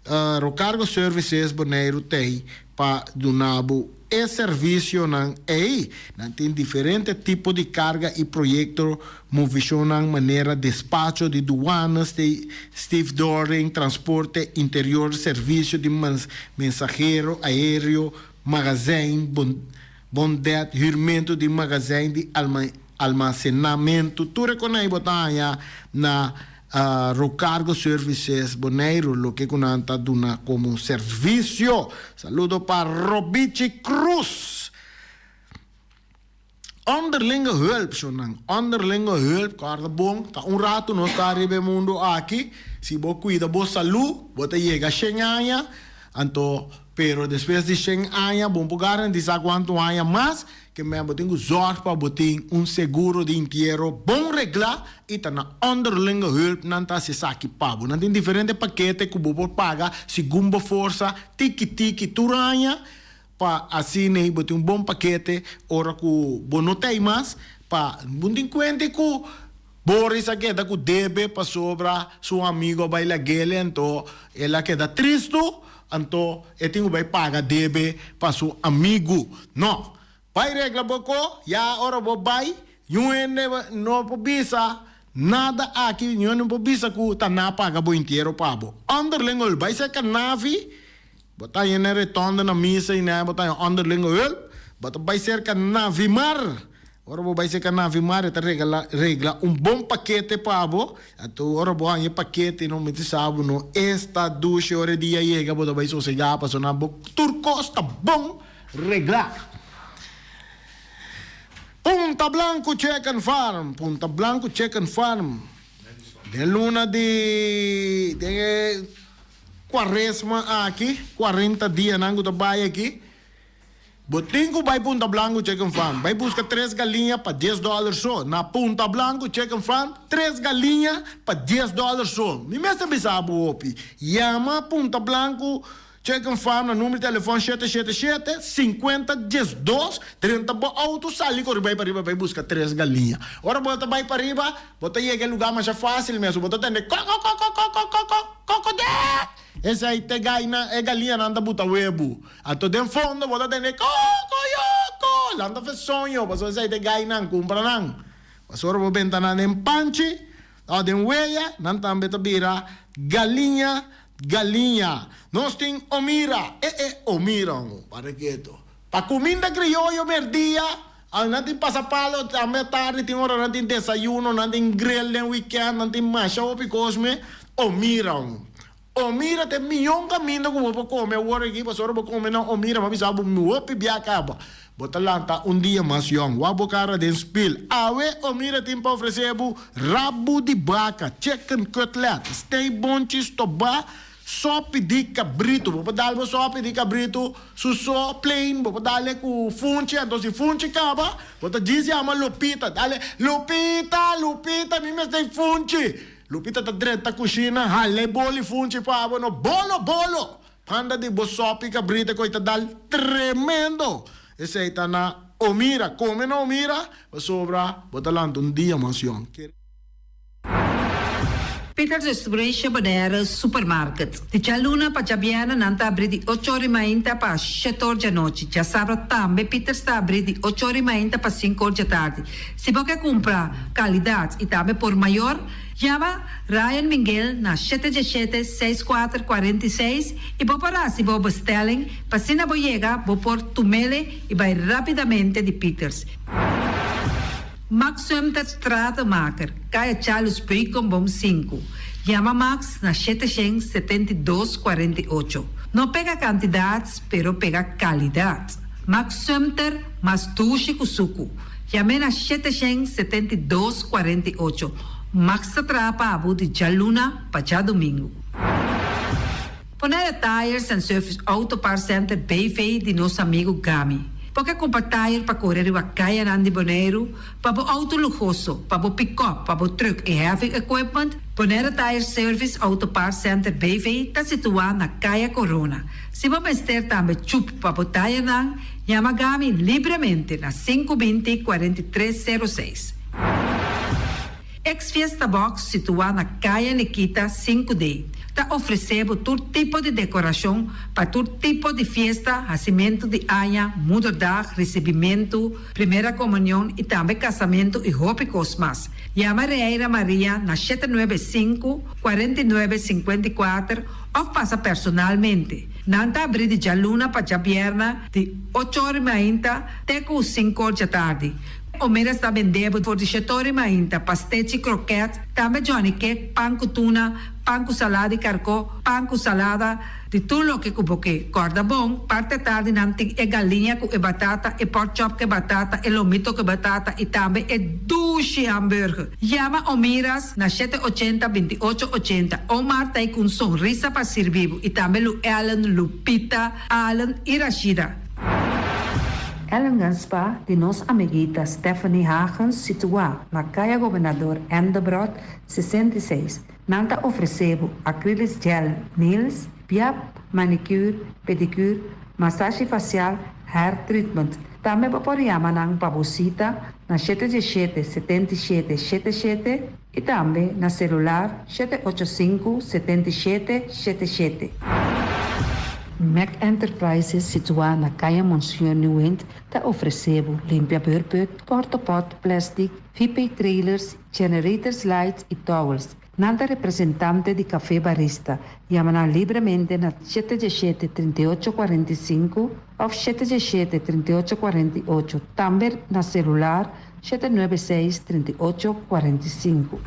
Rocargo Services Boneiru t'ei pa duna bo e servisionan ei. Nan tin diferente tipo di karga i proyekto movishonnan manera despacho di duana, stevedoring, transporte interior, servisio di mensahero aéreo, magazijn, bondet, hürmentu di magazijn di almasenamentu. Tur e konai bo ta haña na Rocargo Services Boneiru loke ku nan ta duna komo servisio. Saludo pa Robichi Cruz. Onderlinge hulp, shonnan. Onderlinge hulp, kòrda bon, ta un ratu nos ta riba e mundu aki. Si bo kuida bo salú, bo ta yega shen aña. Anto, pero despues di shen aña, bo no por garantisa kuantu aña mas. Ke men bo tin ku zòrg pa bo tin un seguro di intiero bon reglá i ta na onderlinge hulp nan ta hasi esaki pa bo. Nan tin diferente pakete ku bo por paga segun bo forsa tiki tiki tur aña pa asina bo tin un bon pakete ora ku bo no ta ei mas pa bo tin kuenta ku Boris a keda ku debe pasobra su amigo a bai lag'el anto el a keda tristu anto e tin ku bai paga debe pa su amigu. No. Bai regla bo ko, ya ora bo bai, niun hende no por bisa nada aki, niun hende no por bisa ku ta na paga bo intiero pa bo. Onderlinge hulp, bai serka Navi, bo ta haña na retonde na misa i nan bo ta haña onderlinge hulp, bo ta bai serka Navimar. Ora bo bai serka Navimar e ta regala regla un bon pakete pa bo, anto ora bo haña e pakete no mester sa bo no esta dushi ora e dia yega bo ta bai sosegá pasobra bo tur kos ta bon reglá. Punta Blanco Chicken Farm, Punta Blanco Chicken Farm den luna di den e kuaresma aki, kuarenta dianan ku ta bai aki. Bo tin ku bai Punta Blanco Chicken Farm bai buska tres galiña pa dies dòler so. Na Punta Blanco Chicken Farm tres galiña pa dies dòler so. Mi mester bisa bo hopi. Yama Punta Blanco Chicken Farm na number di telefòn shete shete shete, sinkuenta diesdos, drenta bo outo sali kore bai pariba bai buska tres galiña. Ora bo ta bai pariba bo ta yega e lugá masha fásil mes. Bo ta tende kòkòkòkòkòkòkò kòkòdèk. Esei te gaina e galiñanan ta buta webu. Anto den fondo bo ta tende kokoyoko! Lanta fe soño, pasobra esei te gainan, kumpra nan. Pasobra bo benta nan den panchi òf den weya, nan tambe ta bira galiña, galiña. Nos tin Omira, e e Omira un para keto. Pa kuminda krioyo merdia, nan tin pasapalo tambe atardi, tin ora nan tin desayuno, nan tin grill den weekend, nan tin masha hopi kos me. Omira un. Omira ta e mion kaminda ku bo por kome awor aki, pasobra bo kome na Omira, mi a bisa bo mi hopi bia kaba. Bo ta lanta un dia mas yòn, wak bo kara den spil. Awe Omira tin pa ofresé bo rabu di baka, chicken cutlet, steibonchi stobá, Sopi di kabritu, bo por dal bo sopi di kabritu su so plain, bo por dal e ku funchi, anto si funchi kaba, bo ta djis yama Lupita, dale, Lupita, Lupita, mi mester e funchi. Lupita ta drenta kushina, hala e boli funchi pa bo, no, bolo, bolo! Panda di bo sopi kabritu ku e ta dal tremendo. Esei ta na Omira, kome na Omira, pasobra bo ta lanta un dia mas yòn. Peters Restauration Bonaire Supermarket. Di djaluna pa djabièrnè nan ta abrí di ocho or i mainta pa shete or djanochi. Djasabra tambe Peters ta abrí di ocho or i mainta pa sinku or djatardi. Si bo ke kumpra kalidat i tambe por mayor, yama Ryan Minguel na shete djeshete seis kuater kuarenta i seis i bo por hasi bo bestelling pa asina bo yega bo por tumele i bai rápidamente di Peters. Max Sumter Stratenmaker, Kaya Charles Beukenboom sinku. Yama Max na shete shen 72 48. No pega kantidat, pero pega kalidat. Max Sumter mas dushi ku suku. Yam'é na shete shen 72 48. Max ta traha pa bo di djaluna pa djadumingu. Bonaire Tires and Service Auto Parts Center BV di nos amigu Gami. Bo ke kumpra tire pa kore riba kayanan di Boneiru, pa bo outo luhoso, pa bo pikòp, pa bo trùk i heavy equipment? Bonaire Tire Service Auto Parts Center BV ta situá na Kaya Corona. Si bo mester tambe chup pa bo tirenan, yama Gami libremente na sinku binti 43 sero seis. Ex Fiesta Box situá na Kaya Nikita sinku D. Ta ofresé bo tur tipo di dekorashon pa tur tipo di fiesta, hasimentu di aña, moederdag, risibimentu, primera komunion i tambe kasamentu i hopi kos mas. Yama Reira Maria na 795, 49 54 òf pasa personalmente. Nan ta abrí di djaluna pa djabièrnè di och'or i mainta te ku sink'or djatardi. Omeras ta bende bo for di shet'or i mainta, pastechi, krokèt, tambe johnny cake, pan ku tuna, pan ku salada di karkó, pan ku salada, di tur loke ku bo ke. Kòrda bon, parti atardi nan tin e galiña ku e batata, e pork chop ku e batata, e lomito ku e batata i tambe e dushi hamburger. Yama Omiras na 780 28 80. Omar ta ei ku un sonrisa pa sirbi bo i tambe Lu Ellen, Lupita, Allen i Rashida. Ellingen Spa di nos amiguita Stephanie Hagens situá na Kaya Gobernador Endebrot 66. Nan ta ofresé bo acrylic gel nails, biap, manicure, pedicure, masashi fasial, hair treatment. Tambe bo por yama nan pa bo sita na 717 77 77 i tambe na selular 785 77 77. Mac Enterprises, situá na Kaya Monsieur Nieuwind, ta ofresé bo limpia beurput, porta-pot, plastic, VP trailers, generators lights i towels. Nan ta representante di Café Barista. Yama nan libremente na 717 38 45 òf 717 38 48. Tambe na selular 796 38 45.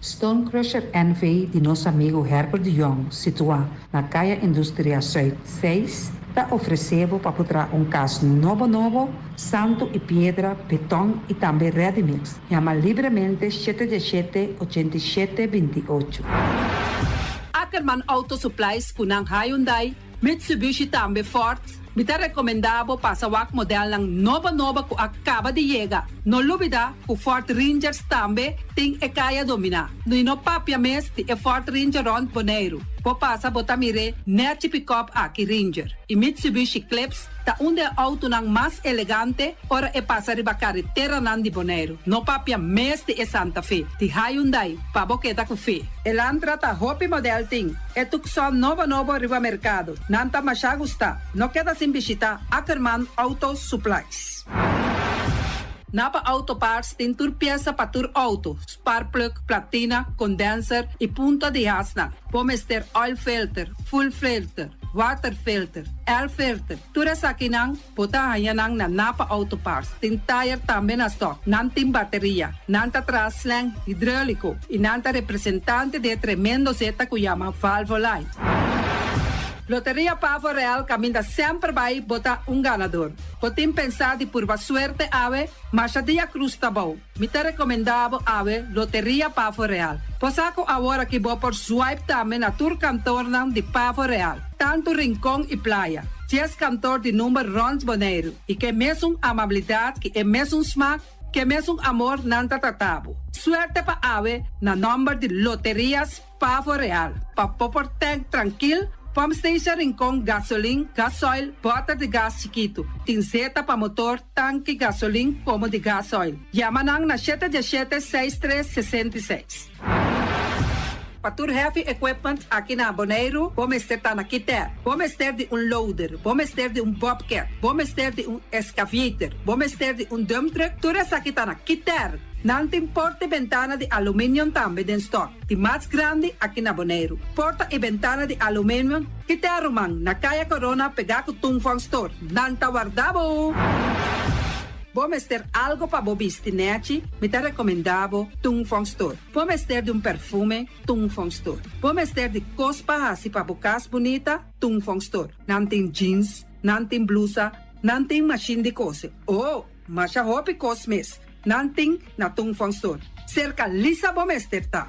Stone Crusher NV di nos amigu Herbert de Jong, situá na Kaya Industria Zuid 6, ta ofresé bo pa traha un kas nobo nobo, santu i piedra, beton i tambe ready mix. Yama libremente 717 87 28. Ackerman Auto Supplies ku nan Hyundai, Mitsubishi tambe Ford. Mi ta rekomendá bo pasa wak modelnan nobo nobo ku a kaba di yega. No lubidá ku Ford Rangers tambe tin e kaya dominá. I no papia mes di e Ford Ranger rònt Boneiru. Bo pasa bo ta mir'é nèchi pick-up aki Ranger. I Mitsubishi Eclipse ta un di e outonan mas elegante ora e pasa riba kareteranan di Boneiru. No papia mes di e Santa Fe, di Hyundai, pa bo keda ku fe. Elantra ta hopi model tin. E Tucson nobo nobo riba merkado. Nan ta masha gusta. No keda sin bishitá Ackerman Auto Supplies. Napa Auto Parts tin tur piesa pa tur outo, spark plug, platina, condenser i punta di hasnan. Bo mester oil filter, fuel filter, water filter, air filter. Tur esakinan bo ta haña nan na Napa Auto Parts. Tin tire tambe na stock. Nan tin bateria. Nan ta traha slang hidráuliko i nan ta representante di e tremendo zeta ku yama Valvoline. Loteria Pavo Real kaminda semper bai bo ta un ganador. Bo tin pensá di purba suerte awe, masha dia krus ta bou. Mi ta rekomendá bo awe Loteria Pavo Real. Bo sa ku awor aki bo por swipe tambe na tur kantornan di Pavo Real, tantu Rincon i Playa. 10 kantor di number rònt Boneiru i ku e mesun amabilidat, ku e mesun smak, ku e mesun amor nan ta trata bo. Suerte pa awe na nòmber di Loterias Pavo Real. Pa bo por tank trankil, pump station Rincon, gasolin, gasoil, bòter di gas chikitu. Tin zeta pa motor, tanki, gasolin, komo di gasoil. Yama nan na 717 63 66. Pa tur heavy equipment aki na Boneiru, bo mester ta na Kiter. Bo mester di un loader, bo mester di un bobcat, bo mester di un excavator, bo mester di un dump truck, tur esaki ta na Kiter. Nan tin porta i bentana di aluminium tambe den stock, di mas grandi aki na Boneiru. Porta i bentana di aluminium, Kiter ruman, na Kaya Corona pegá ku Tung Fong Store. Nan ta warda bo! Bo mester algo pa bo bisti nèchi, mi ta rekomendá bo Tung Fong Store. Bo mester di un perfume, Tung Fong Store. Bo mester di kos pa hasi pa bo kas bunita, Tung Fong Store. Nan tin jeans, nan tin blusa, nan tin mashin di kose. Oh, masha hopi kos mes. Nan tin na Tung Fong Store. Serka Lisa bo mester ta.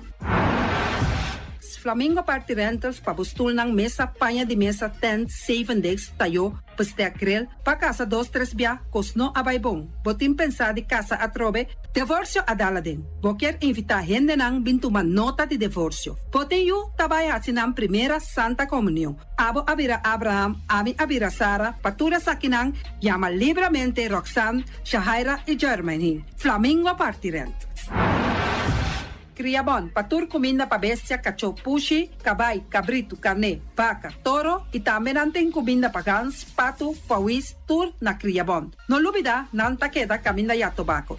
Flamingo Party Rentals pa bo stulnan, mesa, paña di mesa, tent, seven days, tayó, bestek grill, pa kasa dos tres bia, kos no a bai bon. Bo tin pensá di kasa atrobe, divorsio a dal aden. Bo kier invitá hendenan bin tuma nota di divorsio. Bo tin yu ta bai hasi nan primera Santa Komunion. Abo a bira Abraham, ami a bira Sara, pa tur esakinan yama libremente Roxanne, Shahaira i Jermaine. Flamingo Party Rentals. Kriabon, pa tur kuminda pa bestia, kachó, pushi, kabai, kabritu, karné, baka, toro i tambe nan tin kuminda pa gans, patu, pawis, tur na Kriabon. No lubida, nan ta keda kaminda ya tobako.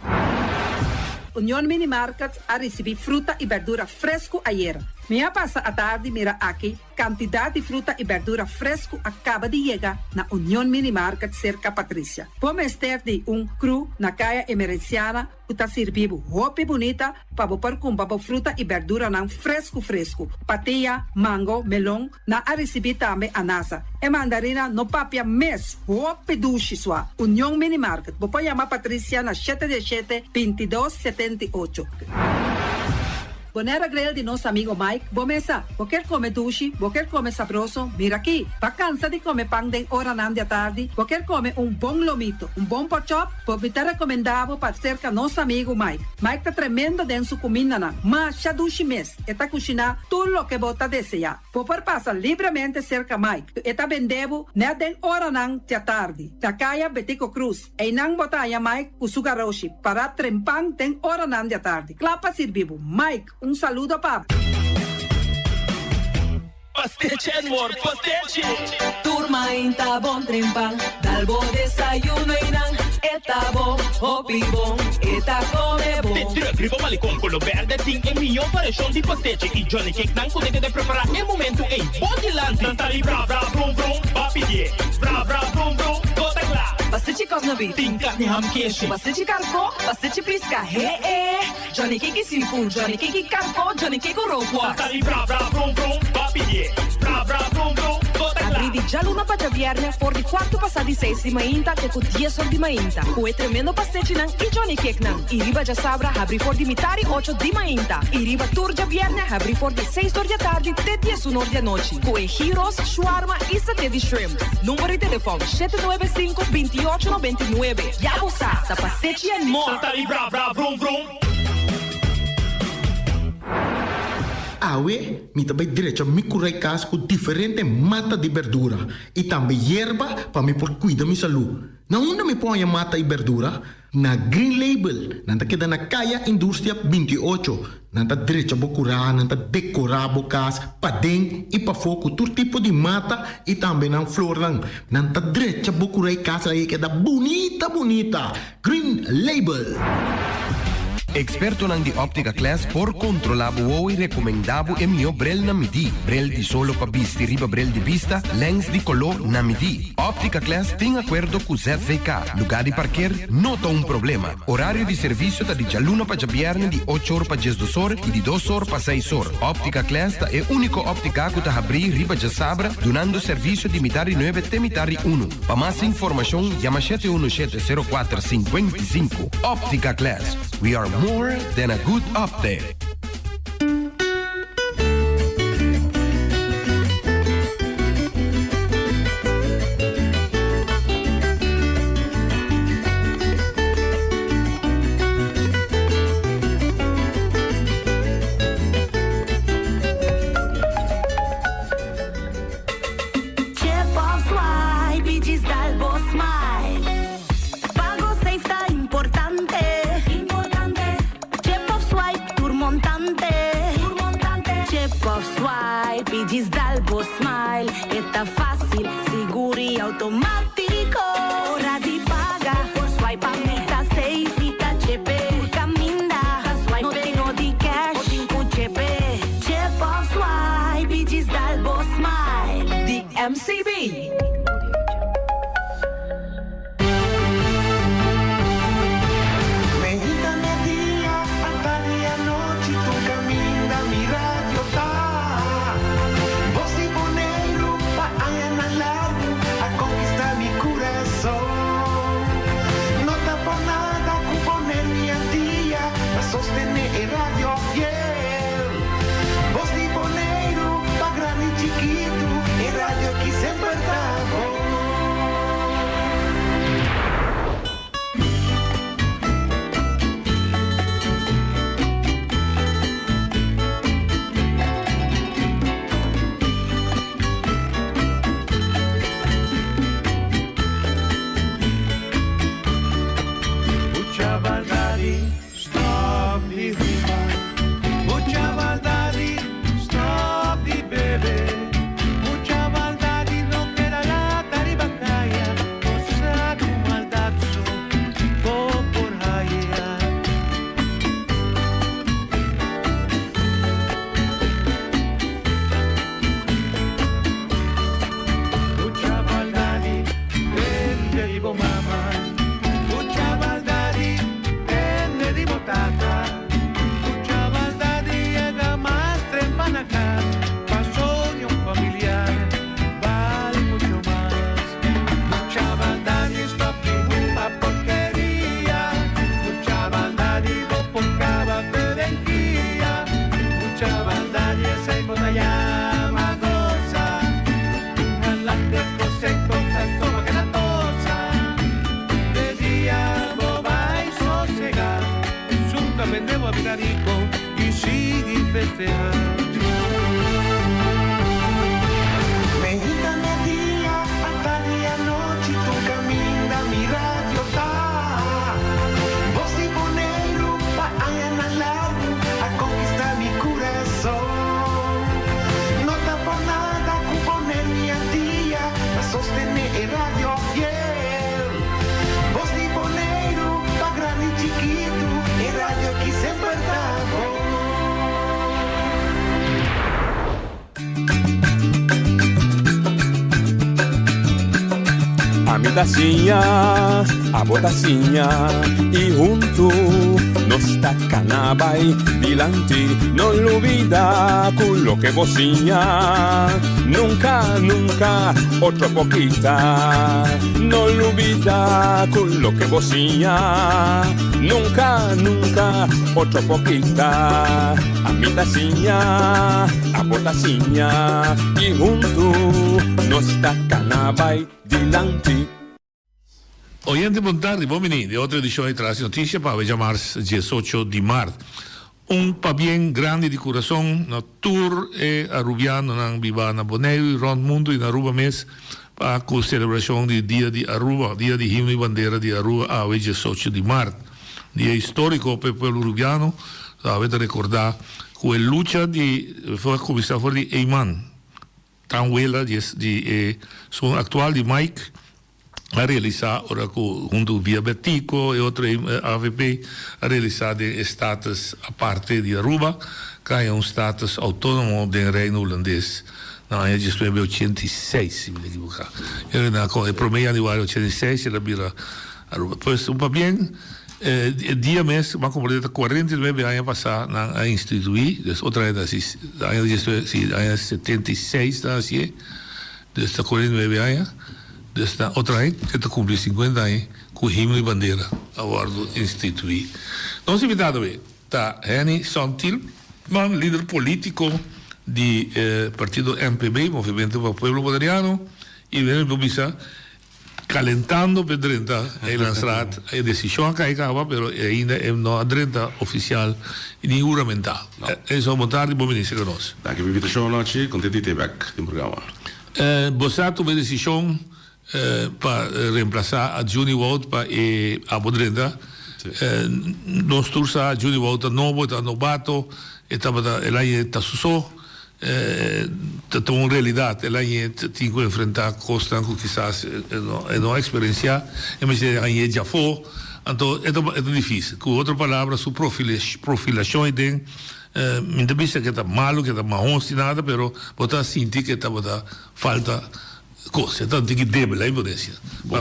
Union Mini Market a risibí fruta i bèrdura fresku ayera. Mi a pasa atardi mira aki kantidat di fruta i bèrdura fresku a kaba di yega na Union Mini Market serka Patricia. Bo mester di un kru na Kaya Emerenciana ku ta sirbi bo hopi bunita pa bo por kumpra bo fruta i bèrduranan fresku fresku. Patia, mango, melon, nan a risibí tambe anasa. E mandarina no papia mes, hopi dushi sua. Union Mini Market, bo por yama Patricia na shete diesshete, bintidos, 78. Bonaire Grill di nos amigo Mike, bo mesa. Bo kier come dushi, bo kier come sabroso, mira aki. Ba cansa di come pan den oranan di atardi, bo kier come un bon lomito, un bon porkchop, bo mi ta recomenda bo pa cerca nos amigo Mike. Mike ta tremendo den su cumindanan, masha dushi mes, e ta cushina tur loke bo ta desea. Bo por pasa libremente cerca Mike, e ta bende bo net den oranan di atardi, na caya Betico Cruz. Einan bo ta haña Mike ku su garoshi pará trempan den oranan di atardi, kla pa sirbi bo. Mike, un saludo pa bo. Pastechi and more, pastechi! Tur mainta bon trempan, dal bo desayuno einan, e ta bon, hopi bon, e ta come bon. De truck riba Malecon Colo Berde tin e mihó variashon di pastechi y Johnny Cake nan ku ta keda prepará e momentu ei bo dilanti. Nan ta di bra bra brum brum, ba pidié bra bra brum brum, bo ta kla. Pastechi kòsna beef. Tin karni ham keshi. Pastechi karkó, pastechi piska, he e. Johnny Cake i seafood, Johnny Cake i karkó, Johnny Cake ku rookworst. Nan ta di bra bra brum brum, ba pidié bra bra brum brum, bo ta kla. Abrí di djaluna pa djabièrnè for di kuartu pasá di seis di mainta te ku dies or di mainta ku e tremendo pastechinan i Johnny Cakenan. I riba djasabra habrí for di mitari ocho di mainta i riba tur djabièrnè habrí for di seis or di atardi te diesun or di anochi ku e gyros, shawarma i saté di shrimps. Number di telefòn, 795 28 99. Ya bo sa, ta pastechi and more! Santa di bra bra vrum vrum. Awe mi ta bai drecha mi kurai kas ku diferente mata di berdura i tambe yerba pa mi por kuida mi salú. Na unda mi por haña mata i berdura? Na Green Label. Nan ta keda na Kaya Industria 28. Nan ta drecha bo kurá, nan ta dekorá bo kas paden i pafó ku tur tipo di mata i tambe nan flornan. Nan ta drecha bo kurá i kas ei keda bunita bunita. Green Label. Ekspertonan di Optica Class por kontrolá bo wowo i rekomendá bo e mihó brel na midí. Brel di solo pa bisti riba brel di bista, lèns di koló na midí. Optica Class tin akuerdo ku ZVK. Lugá di parker no ta un problema. Orario di servisio ta di djaluna pa djabièrnè di ocho or pa diesdos or i di dos or pa seis or. Optica Class ta e úniko óptika ku ta habrí riba djasabra dunando servisio di mitar di nuebe te mitar di unu. Pa mas informashon yama shete unu shete sero kuater 55. Optica Class, we are more than a good optic. Chip of swipe y djis dal bo smile. Pago safe ta importante. Chip of swipe tur montante. Chip of swipe y djis dal bo smile. E ta facil, sigur y automatico. Ora di paga, por swipe pa mi ta safe y ta chepe. Tur caminda, no tin no di cash, bo tin cu chepe. Chip of swipe y djis dal bo smile. Di MCB. Meinta media, atardi anochi, tur caminda mi radio ta. Bos di Boneiru pa añanan largu a conquista mi curason. sigui festehá. Meinta media, atardi anochi, tur kaminda mi radio ta. Bos di Boneiru pa añanan largu a konkistá mi kurason. No ta por nada ku Boneiru i Antia ta sostené e radio fiel. Bos di Boneiru pa grandi i chikitu, e radio aki semper ta bon. Ami ta siña, abo ta siña y huntu nos ta cana bay dilanti. No lubida cu loke bo siña nunca, nunca otro por kita. No lubida cu loke bo siña nunca, nunca otro por kita. Ami ta siña, abo ta siña y huntu nos ta cana bay dilanti. Oyente bon tardi, bon bini den otro edicion di Tras di Noticia pa awe djamars diesocho di mart. Un pabien grandi di curason na tur e Arubianonan biba na Boneiru y rond mundo y na Aruba mes pa cu celebracion di Dia di Aruba, Dia di Himno y Bandera di Aruba awe diesocho di mart. Dia historico pa e pueblo Arubiano, awe ta recorda cu e lucha di a cuminsa for di Eyman. Tan wela di di e son actual di Mike a realisa ora cu hunto cu Via Betico e otro avp a realisa den e status aparte di Aruba cu a haña un status autonomo den Reino Hulandes na aña diesnuebe ochenta i seis si mi no ekiboca. E prome januari ochenta i seis el a bira Aruba. Pues un pabien e dia mes bo a comprende ta 49 aña pasa nan a institui, des otro aña ta haci aña diesnuebe si aña 76 nan a hacié, des ta 49 aña, des na otro aña ke ta cumpli 50 aña cu himno y bandera a wordo institui. Nos invitado awe ta Henny Sontilman, lider politico di e partido MPB, Movimento pa Pueblo Boneriano, y mi por bisa Calentando p'e drenta Eilandsraad, e decision a cay caba, pero ainda e no a drenta oficial ni huramentá. No. Eso, bon tardi, bon bini cerca nos. Danki p'e invitacion anochi, contento di te bek den programa. Boso a tuma e decision pa reemplaza a Juni Wout pa e abo drenta. Si. Nos tur sa Juni Wout ta nobo, e ta nobato, e tabata, el a yeta su so. Ta un realidat, el a ñe tin ku enfrentá kosnan ku kisas e no a eksperensiá, e mester a ñe djafó, anto e ta e ta difísil. Ku otro palabra su profilashon aden, mi no ta bisa ku e ta malu, ku e ta mahos ni nada, pero bo ta sinti ku e tabata falta Cos, e ta un tiki debel, ai por deci. Ma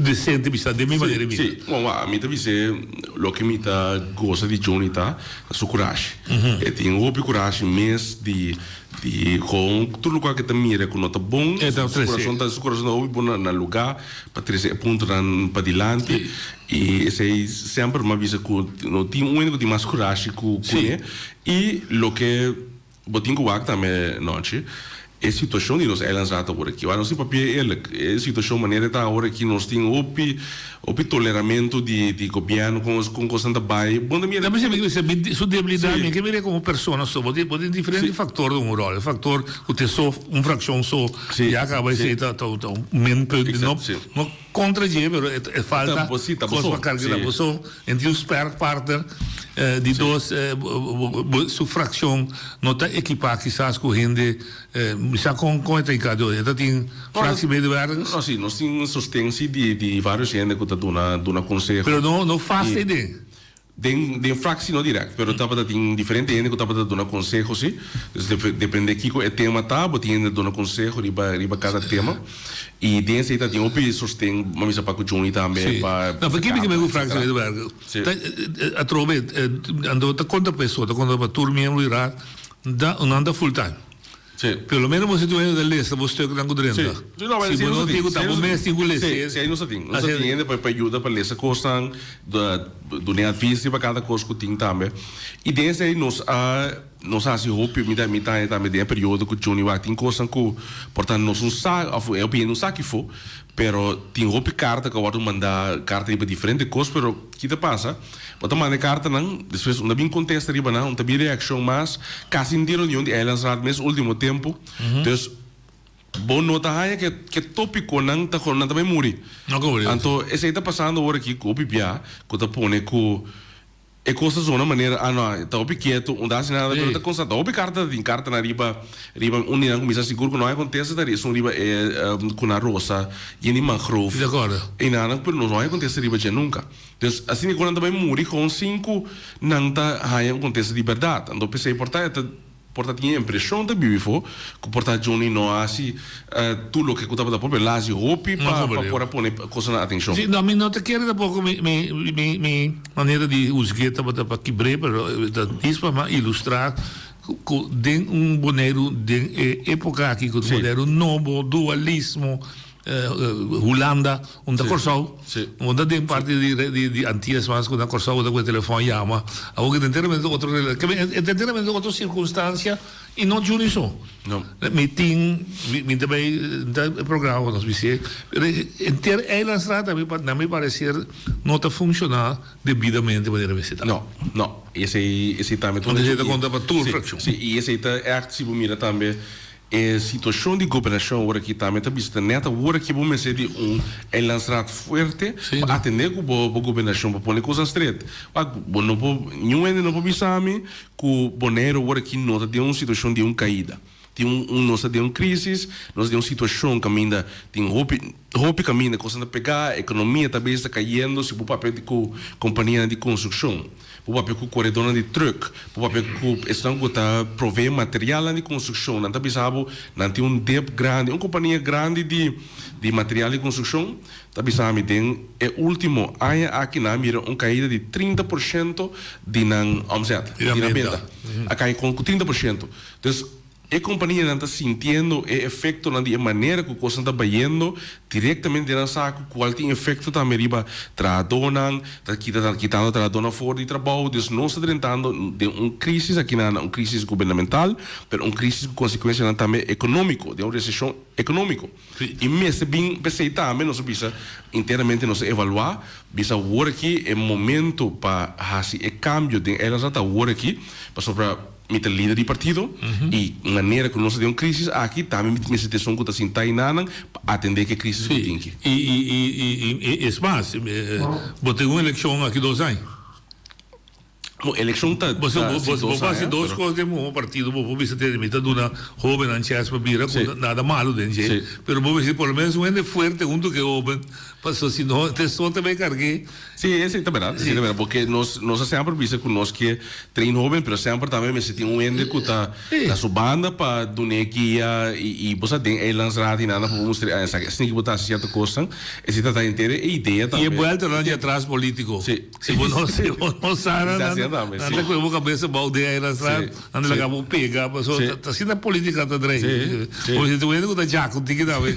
decente bisa, den mi manera di mira. Si, bon, wak, mi ta bis'é loke mi ta gosa di Johnny ta su kurashi. E tin hopi kurashi mes di di gewoon tur lokual ke ta mira ku no ta bon, E ta su trese. kurason ta su kurason ta hopi bon na lugá pa trese e puntonan padilanti. I esei semper mi a bisa ku no tin un hende ku tin mas kurashi ku kuné. I loke Bo tin ku wak tambe nochi e situashon di nos eilandsraad awor aki. Wak nos tin papia eerlijk, e situashon manera e ta awor aki nos tin hopi hopi toleramentu di di gobièrnu kon kon kosnan ta bai. Bo no ta mira. Ta bisa mi ku su debilidat mi ke mira komo persona so. Bo tin bo tin diferente faktor den un ròl. E faktor ku te so un frakshon so ya kaba esei ta ta un minpunt no no kontra dje pero e falta kos pa karga ta bo so. En tin un sperkpartner, di dos su fraccion no ta ekipa kisas ku hende, mi sa kon kon e ta hinka di e ta tin fractiemedewerkers? No si, nos tin sosten si di di varios hende ku ta duna duna konseho. Pero no no fast ei den? Den den fractie no direct, pero tabata tin diferente hende ku tabata duna konseho si, dus depende kiko e tema ta, bo tin hende ta duna konseho riba riba kada tema. Y den esey ta tin hopi sosten, m'a bisa pa cu Johnny tambe, Sí. pa No, pa kibi ki mi cu Frank etcetera. Zuiderberg? Sí. Ta, atrobe, anto ta conta pa eso, ta conta pa tur miembro di raad, da, nan ta full time. Sí. Por lo menos bo si tin un hende ta lesa bo stuknan cu drenta. Sí. Sí, no, Si sí, bo nos no ta tin cu ta bo sí, mes tin cu lesa. Sí, sí, ahí nos ta tin. Nos ta Así tin hende pa, pa yuda pa lesa cosnan, da, duna advies riba cada cos cu tin tambe. Y den esey nos a. Nos a hasi hopi, mi ta mi ta haña tambe den e periodo ku Johnny wak tin kosnan ku por ta nos no sa òf e hopi hende no sa kifo, pero tin hopi karta ku a wòrdu mandá, karta riba diferente kos, pero ki ta pasa? Bo ta manda e kartanan, despues un ta bin kontesta riba nan, un ta bin reakshon mas, kasi no tin reunion di Eilandsraad mes ultimo tempu, dus bo no ta haña ke ke topikonan ta nan ta bai muri. Anto esei ta pasando ora aki ku hopi bia ku ta pone ku E kos ta zona manera, ah no, ta hopi ketu, un ta hasi nada, pero ta konstata hopi karta ta tin kartanan riba, riba un di nan kuminsá sigur ku no hay kontesta ta esun riba e ku nan rosa yen di mangrove. Di akordo. I nan, pero no hay kontesta riba dje nunka. Dus asina ku nan ta bai muri kon sin ku nan ta haña un kontesta di bèrdat. Anto p'esei por ta e ta. Por ta tin e impresion ta bibi fo cu por ta Johnny no a haci tur loke cu tabata por, pero el a haci hopi pa pa por a pone cosa na atencion. Si, no, mi no ta kere tampoco mi mi mi mi manera di huzgu'é tabata pa kibr'é, pero ta dis pa mi a ilustra cu cu den un Boneiru den e epoca aki cu ta Boneiru nobo, dualismo, Hulanda, un ta Kòrsou, un ta den parti di Antillas mas ku na Kòrsou ta ku e telefòn yama. Awor ki ta enteramente otro realidad. E ta enteramente otro sirkunstansia i no djuni so. Mi tin, mi ta bai ta e programa ku nos bis'é, pero henter Eilandsraad na mi parecer no ta funshoná debidamente manera mester ta. No, no. Esei, esei tambe ta un. Esei ta konta pa tur frakshon. Si, i esei ta ègt si bo mira tambe. E situashon di gobernashon awor aki tambe ta bisa ta nèt awor aki bo mester di un eilandsraad fuerte pa atendé ku bo bo gobernashon pa pone kosnan stret. Wak, bo no por, niun hende no por bisa mi ku Boneiru awor aki no ta den un situashon di un kaida. Tin un un nos ta den un krisis, nos ta den un situashon kaminda tin hopi hopi kaminda kosnan ta pegá, ekonomia ta bes ta kayendo si bo papia di ku kompanianan di konstrukshon. Bo papia ku koredónan di trùk, bo papia ku esnan ku ta proveé materialnan di konstrukshon. Nan ta bisa bo nan tin un dep grandi. Un kompania grandi di di material di konstrukshon ta bisa mi den e último aña aki nan a mira un kaida di 30 por shento di nan òmzèt, di nan benta. A kai kon ku 30 por shento. Dus E kompanianan ta sintiendo e efektonan di e manera ku kosnan ta bayendo direktamente den nan saku, kual tin efekto tambe riba trahadónan, ta kita ta kitando trahadónan for di trabou. Dus nos ta drentando den un krísis akinan, un krísis gubernamental, pero un krísis ku konsekuensianan tambe ekonómiko, den un reseshon ekonómiko. I mester bin p'esei tambe nos a bisa internamente nos a evaluá, bisa awor aki e momento pa hasi e kambio den Eilandsraad ta awor aki, pasobra. Mi ta lider di partido y manera cu nos ta den un crisis aki tambe mi mester ta esun cu ta sinta enanan pa atende cu e crisis cu tin ki. Y y y es mas, bo tin un eleccion aki dos aña. Bo eleccion ta si dos aña. Bo hasi dos cos den bo partido, bo por bisa tende mi ta duna hobennan chance pa bira cu nada malo den dje, pero bo mester por lo menos un hende fuerte hunto cu e hoben, pasobra si no te so ta bay cargu'e. Sí, esei ta berdad, esei ta berdad, porque nos, nos a semper bisa cu nos ke train hoben, pero semper tambe mester tin un hende cu ta na su banda pa dun'é guia y, y bo sa den eilandsraad y nada pa bo mustra, ah, esaki asina ki bo ta haci cierto cosnan, esei ta ta henter e idea tambe. Y e bueltanan di atras politico. Sí. Si bo no, si bo no sa, nan, nan ta coge bo cabeza bao den eilandsraad. Nan ta laga bo pega, paso ta asina politica ta drei. Bo si tu hende ku ta djak un tiki tambe.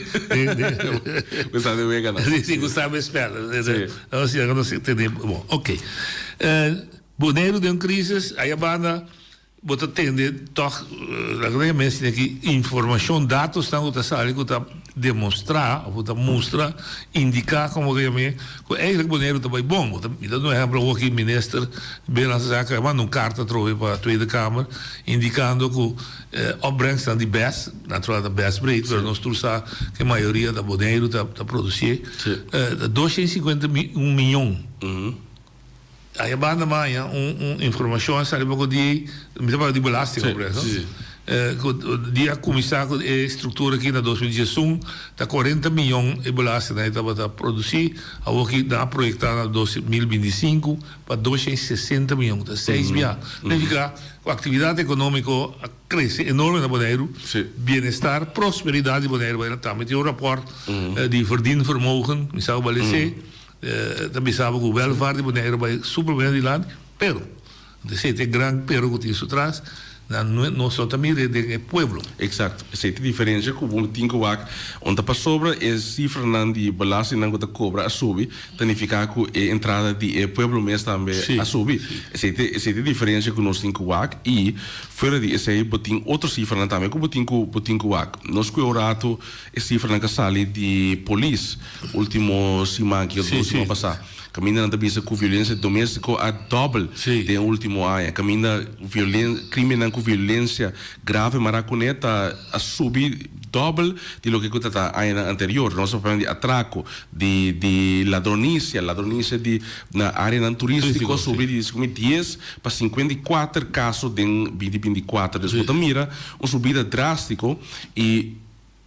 Ku sabe wega nan. Si, si, ku sabe spel. Si, no si tene, bon, ok. Boneiru den un crisis, aya banda bo ta tende tog, laga nan yama esaki aki, informacion, datosnan ku ta sali ku ta demostrá of ku ta mustra, indiká, komo ku yam'é, ku eigenlijk Boneiru ta bai bon. Mi ta duna un ehempel awor aki minister Binnenlandse Zaken a manda un karta atrobe pa Tweede Kamer indikando ku opbrengstnan di bes, natural ta bes breed, pero nos tur sa ku e mayoria ta Boneiru ta produsié, ta 251 mion. Aya banda maña un informashon a sali poko di, mi ta papia di belasting opbrengst no, ku dia a kuminsá ku e struktura aki na 2011 ta 40 mion e belastingnan ei tabata produsí, awor ki nan a proyektá na 2025. Pa 260 mion, ta seis bia. Significa cu actividad economico a crece enorme na Boneiru, bienestar, prosperidad di Boneiru bay na tambe. Tin un rapport di verdienvermogen, mi sa cu bal esey, ta bisa bo cu welvaart di Boneiru bay super bien adilanti, pero, esey ta e gran pero cu tin su tras. Nan no nos no ta mir'é den e pueblo. Exacto. Esei ta e diferencia cu bo tin cu wak. Un ta pasobra e cifranan di belastingnan cu ta cobra a subi, ta nifica cu e entrada di e pueblo mes tambe a subi. Esei ta esei ta e diferencia cu nos tin cu wak. Y fuera di esei bo tin otro cifranan tambe cu bo tin cu bo tin cu wak. Nos cu e un rato e cifranan cu a sali di polis ultimo siman ki dos siman pasa. Kaminda nan ta bisa ku violensia doméstiko a dòbel den e último aña. Kaminda krimennan ku violensia grave mará kuné ta a subi dòbel di loke ku ta ta añanan anterior. Nos ta papia di atrako, di di ladronisia, ladronisia di na áreanan turístiko a subi di segun mi dies pa 54 kaso den binti 24. Dus bo ta mira un subida drástiko i.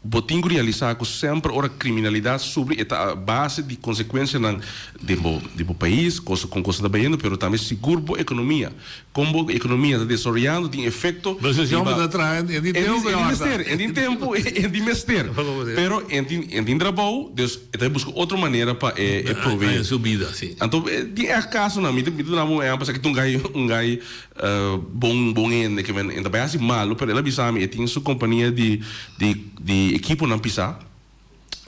Bo tin ku realisá ku semper ora kriminalidat subi e ta a base di konsekuensianan den bo den bo pais, kos kon kos ta bayendo, pero tambe sigur bo ekonomia. Kon bo ekonomia ta desaroyando tin efekto Pero si riba. homber ta traha en tin tempu En tin mester, en tin tempu, en tin mester. Pero en tin en tin trabou, dus e ta buska otro manera pa e e provee. Haña su bida, si. Anto tin ègt kasonan, mi ta mi ta duna bo un ehèmpel, esaki ta un gai un gai Bon bon hende ke men e ta bai hasi malu pero el a bisa mi e tin su kompania di di di ekiponan pisá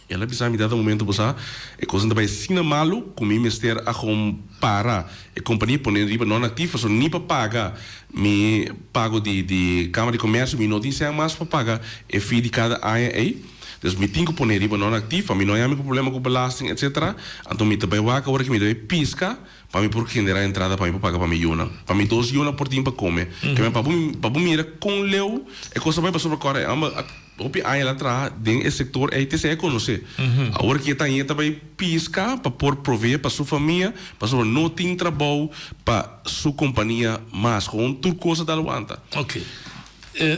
el a bisa mi dado momento bo sa e kosnan ta bai asina malu ku mi mester a kon para e kompania pone riba non aktif pasobra ni pa paga mi pago di di kamara di komersio mi no tin sèn mas pa paga e fee di kada aña ei dus mi tin ku pone riba non aktif pa mi no haña mi ku problema ku belasting etsetera anto mi ta bai wak awor ki mi ta bai piska. Pa mi por generá entrada pa mi por paga pa mi yunan. Pa mi dos yunan por tin pa kome. Ke men pa bo pa bo mira kon leu e kos a bai pasobra kòrda e hòmber a hopi aña el a traha den e sektor ei te esei a konosé. Awor ki e ta hañ'é ta bai piska pa por proveé pa su famia pasobra no tin trabou pa su kompania mas. Gewoon tur kos a dal wanta. Oké.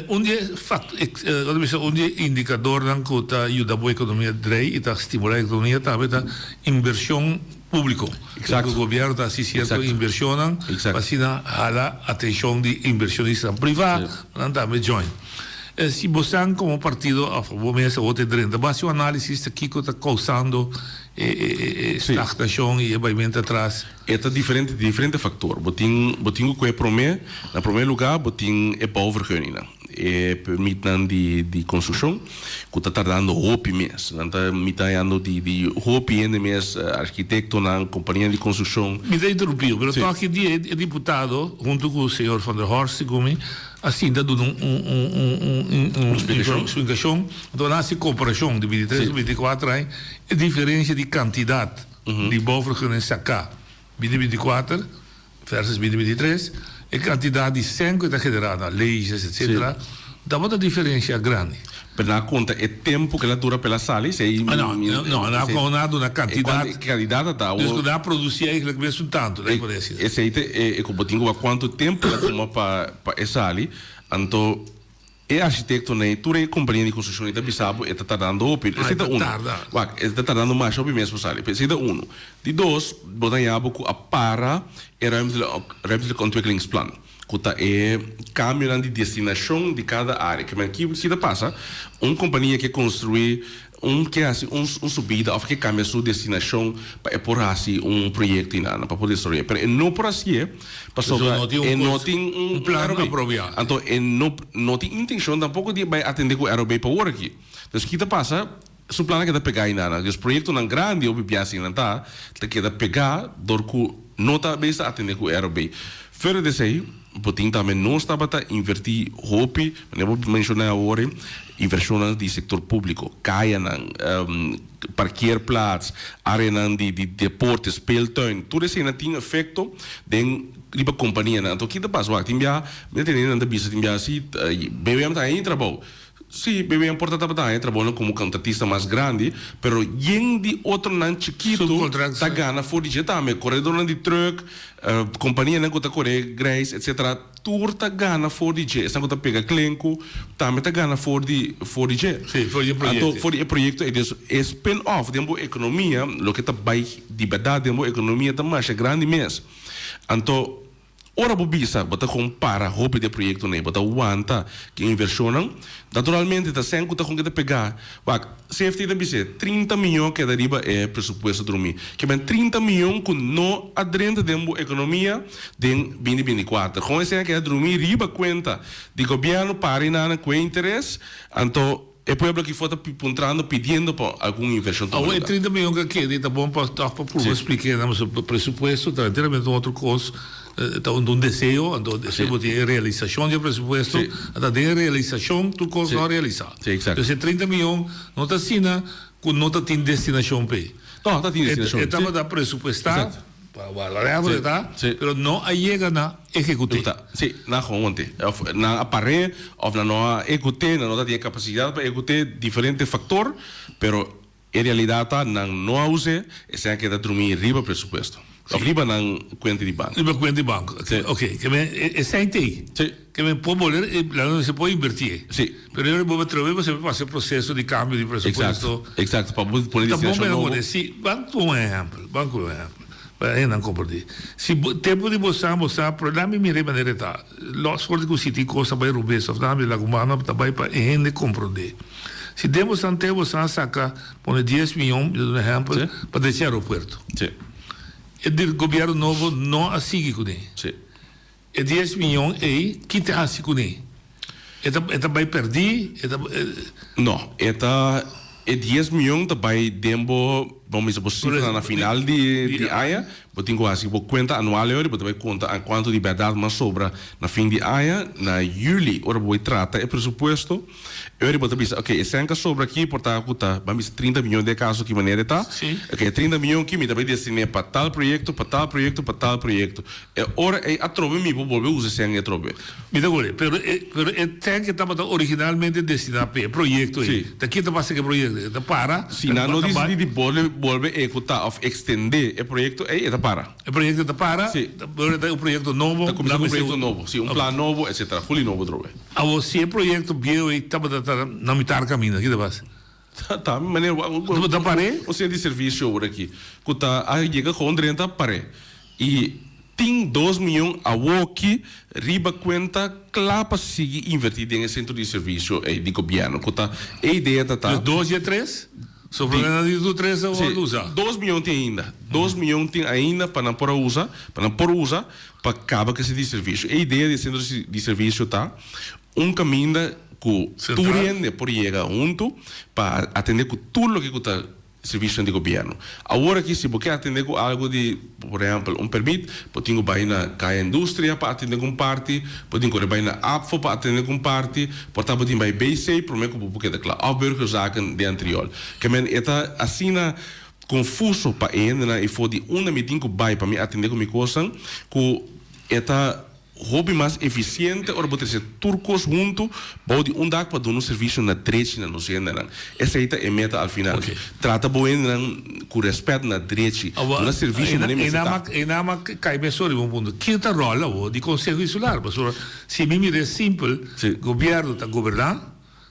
Un di e fact lo ta bisa un di e indikadornan ku ta yuda bo ekonomia drei i ta stimulá e ekonomia tambe ta invershon públiko. Exacto. Ku gobièrnu ta hasi sierto invershonnan pa asina hala atenshon di invershonistanan privá pa nan tambe join. Si bo san komo partido òf bo mes awor ta drenta bo hasi un análisis ta kiko ta kousando e stagnashon i e baimento atras. E ta diferente diferente factor. Bo tin bo tin cu coge prome, na prome lugar bo tin e bouwvergunningnan, e permitnan di di construccion cu ta tardando hopi mes. Nan ta mi ta hayando di di hopi hende mes, architectonan, companianan di construccion. Mi ta interumpi bo, pero toch ki dia e diputado hunto cu señor Van der Horst segun mi a sinta duna un un un un un explicacion. Anto nan a haci comparacion di bintitres cu binticuater aña e diferencia di cantidad. Di bouwvergunning saká 2024 versus 2023, e kantidat di sèn ku e ta generá na leges etsetera, tabata diferensia grandi. Pero nan a konta e tempu ku el a dura pa el a sali? Si No, no, nan a konta duna kantidat. E kantidat a ta. Dus ku nan a produsí eigenlijk mesun tantu, laat por esei. Esei ta e ku bo tin ku wak kuantu tempu el a tuma pa e sali. Anto. E architektonan ei, tur e kompania di konstrukshon ei ta bisa bo e ta tardando hopi. Ah, Esei e ta ta unu. tarda. Wak, e ta tardando masha hopi mes pa sali. Esei ta unu. Di dos, bo ta haña bo ku a para e ruimtelijk ruimtelijk ontwikkelingsplan, ku ta e kambionan di destinashon di kada área. Ke men ki ki ta pasa? Un kompania ke konstruí Un ke hasi un un subida òf ke kambia su destinashon pa e por hasi un proyekto i nada pa por desaroyá. Pero e no por hasié pasobra no tin un e no kos tin un un plan ROB. apropiá. Anto e no no tin intenshon tampoko di bai atendé ku ROB pa wor aki. Entonces ki ta pasa? Su plan a keda pegá i nada. Dus proyektonan grandi hopi bia asina nan ta ta keda pegá dor ku no ta bes ta atendé ku ROB. Fuera di esei, bo tin tambe nos tabata invertí hopi, manera bo menshoná awor, invershonnan di sektor públiko, kayanan, parkeerplaats, áreanan di di deporte, speeltuin, tur eseinan tin efekto den riba kompanianan. Anto ki ta pasa? Wak, tin biaha mi ta tende nan ta bisa tin biaha si BWM ta haña trabou. Sí, BWM por ta tabata haña trabounan komo kontratista mas grandi, pero yen di otronan chikitu ta gana for di dje tambe. Koredornan di trùk, kompanianan ku ta kore greis, etsetera, tur ta gana for di dje. Esnan ku ta pega klenku tambe ta gana for di for di dje. Sí, for di e proyekto. Anto, for di e proyekto ei. Dus e spin-off den bo ekonomia, loke ta bai di bèrdat den bo ekonomia ta masha grandi mes. Anto. Ora bo bisa bo ta kon para hopi di e proyektonan ei, bo ta wanta ku e invershonnan, naturalmente ta sèn ku ta kon keda pegá. Wak, CFT ta bis'é 30 miyon keda riba e presupuesto drumí. Ke men 30 miyon ku no a drenta den bo ekonomia den binti 24. Kon esei a keda drumí riba kuenta di gobièrnu para i nana ku e interes, anto E pueblo aki for ta puntrando, pidiendo pa algun inversion tuma Awor e lugar. 30 miyon ku a keda i ta bon pa tòg pa purba splik'é nan pasobra presupuesto ta enteramente un otro kos, ta un deseo, anto despues bo tin e realisashon di e presupuesto, ata den e realisashon tur kos no a realisá. Entonces e 30 miyon no ta asina ku no ta tin destinashon p'e. No, ta tin destinashon. E tabata presupuestá. Pa whatever e ta, pero no a yega na ehekut'é. Sí, nan gewoon want'é. Of nan a par'é, of nan no a ehekut'é, nan no ta tin e kapasidat pa ehekut'é, diferente faktor, pero e realidat ta nan no a us'é, esei a keda drumí riba presupuesto, of riba nan kuenta di banko. Riba kuenta di banko. Oke, ke men esei t'ei. Ke men por boler e la no se por invertié. Sí. Pero e ora bo atrobe bo sebe pasa e proceso di cambio di presupuesto. Exacto, exacto, pa bo pone Ta bon destinashon mira nobo. pone, si, ban ku un ehempel, ban ku un ehempel, pa hendenan komprendé. Si bo, tempu di bo sa, bo sa, pero laat mi mira e manera e ta, los for di ku si tin kos ta bai robes of nan mi laga un banda ta bai pa e hende komprendé. Si den bo san te bo sa saka pone dies miyon, mi ta duna ehempel, pa drecha aeropuerto. Sí. E di gobierno nobo no a sigui kuné. Sí. E dies miyon ei, ki ta hasi kuné? E ta e ta bai pèrdí? E ta. No, e ta e dies miyon ta bai den bo, bo mester bo sifranan na final di di aña, bo tin ku hasi bo kuenta anual ei, bo ta bai konta a kuantu di bèrdat mas sobra na fin di aña, na yüli ora bo bai trata e presupuesto, e ora bo ta bisa oke e sèn ku a sobra aki por ta ku ta ban bisa 30 miyon den e kaso ki manera e ta, oke e 30 miyon aki mi ta bai destin'é pa tal proyekto, pa tal proyekto, pa tal proyekto. E ora ei atrobe mi por bolbe usa sèn atrobe. Mi ta kore, pero e pero e sèn ke tabata originalmente destiná p'e proyekto ei, ta ke ta pasa ku e proyekto ei? E ta para? Si nan no disidí di bolbe bolbe ehekutá òf ekstendé e proyekto ei, e ta para. E proyekto ta para? Si. Pero ta un proyekto nobo? Ta kuminsá ku un proyekto nobo, si, un plan nobo, etsetera, fuli nobo atrobe. Awor, si e proyekto bieu ei tabata ta na mitar kaminda, ke ta pasa? Ta manera Ta par'é? Un sent di servisio awor aki ku ta a yega gewoon drenta par'é i tin dos miyon awoki riba kuenta kla pa sigui invertí den e sentro di servisio ei di gobièrnu ku ta e idea ta ta. Dus dos dje tres? So problema di tur tres a wòrdu usá? Dos miyon tin ainda. Dos miyon tin ainda pa nan por a usa, pa nan por usa pa kaba ku e sentro di servisio. E idea di e sentro di servisio ta Un kaminda ku tur hende por yega huntu pa atendé ku tur loke ku ta servisionan di gobièrnu. Awor aki si bo ke atendé ku algu di, por ehèmpel, un pèrmit, bo tin ku bai na Kaya Industria pa atendé ku un parti, bo tin ku bai na ABVO pa atendé ku un parti, por ta bo tin bai BC promé ku bo por keda kla, òf Burgerzaken den Antriol. Ke men e ta asina konfuso pa e hendenan ei for di unda mi tin ku bai pa mi atendé ku mi kosnan ku e ta Hopi mas efisiente ora bo trese tur kos huntu bou di un dak pa duna un servisio na drechi na nos hendenan. Esei ta e meta al final. Trata bo hendenan ku rèspèt na drechi. Duna servisio manera mester ta. E nama kai mes riba un punto. Ken ta ròl awor di Konseho Insular? Pasobra si mi mira e simpel, gobièrnu ta goberná,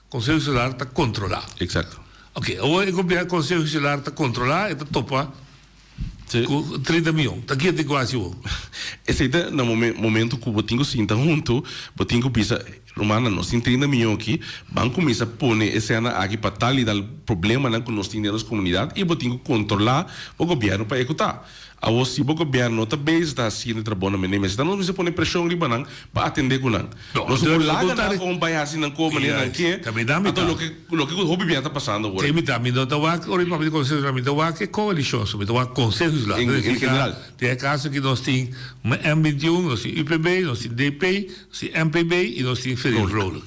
Konseho Insular ta kontrolá. Eksakto. Oke, awor e Konseho Insular ta kontrolá, e ta topa. Ku 30 mion. Ta kier tin ku hasi bo? Esei ta na momento ku bo tin ku sinta huntu, bo tin ku bisa, Rumannan, nos tin 30 mion aki, ban kuminsá pone e sènnan aki pa tal i tal problemanan ku nos tin den nos komunidat i bo tin ku kontrolá bo gobièrnu pa ehekutá. Awor si bo gobièrnu no ta bezig ta hasiendo e trabou nan mester mester ta nos mester pone preshon riba nan pa atendé ku nan. Nos no por laga nan kon bai hasi nan ko manera nan ke, anto loke loke ku hopi bia ta pasando awor. Te mi ta, mi no ta wak ora mi papia di konseho insular, mi ta wak e koalishon so, mi ta wak konseho insular. En general. Den e kaso aki nos tin M 21, nos tin UPB, nos tin DP, nos tin MPB i nos tin Federico Vrolijk.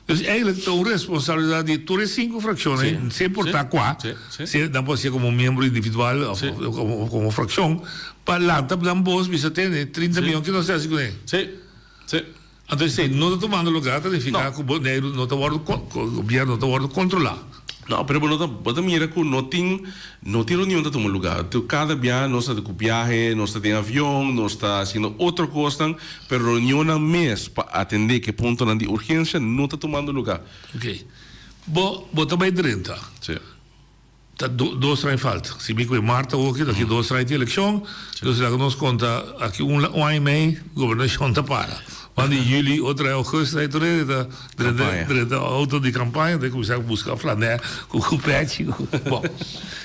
Dus eigenlijk ta un responsabilidad di tur e sinku frakshonnan, sin importá kua, si nan por hasié komo miembro individual òf komo frakshon, pa lanta nan bos bisa tende 30 mion ke nos ta hasi kuné. Anto esei no ta tumando lugá ta nifiká ku Boneiru no ta wòrdu gobièrnu no ta wòrdu kontrolá. No, pero bo no ta bo ta mira ku no tin no tin reunion ta tuma lugá. Kada bia nos ta ku biahe, nos ta den avion, nos ta hasiendo otro kosnan, pero reunionnan mes pa atendé ku e puntonan di urgensia no ta tumando lugá. Oké. Bo bo ta bai drenta. Sí. Ta dos aña falta. Si mi ku e Marta oki ta aki dos aña tin elekshon, dus laga nos konta aki un un aña i mei gobernashon ta para. Wan di juli otro aña augustus ei tur hende ta drenta drenta outo di kampaña ta kuminsá buska flanè ku ku pèchi ku bon.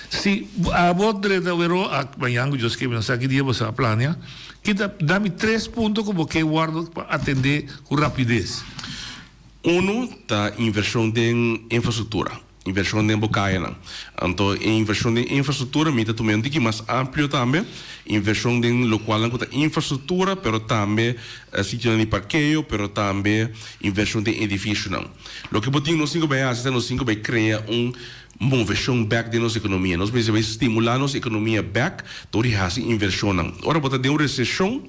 Si abo drenta wero a mañan ku Dios ke mi no sa ki dia bo sa plania, kita dami tres punto ku bo ke wòrdu pa atendé ku rapides. Unu ta invershon den infrastruktura. Invershon den bo kayanan. Anto e invershon den infrastruktura mi ta tuma un tiki mas amplio tambe. Invershon den lokualnan ku ta infrastruktura pero tambe sitionan di parkeo pero tambe invershon den edifisionan. Loke bo tin nos tin ku bai hasi ta nos tin ku bai krea un moveshon bèk den nos ekonomia. Nos mester bai stimulá nos ekonomia bèk dor di hasi invershonnan. Ora bo ta den un reseshon,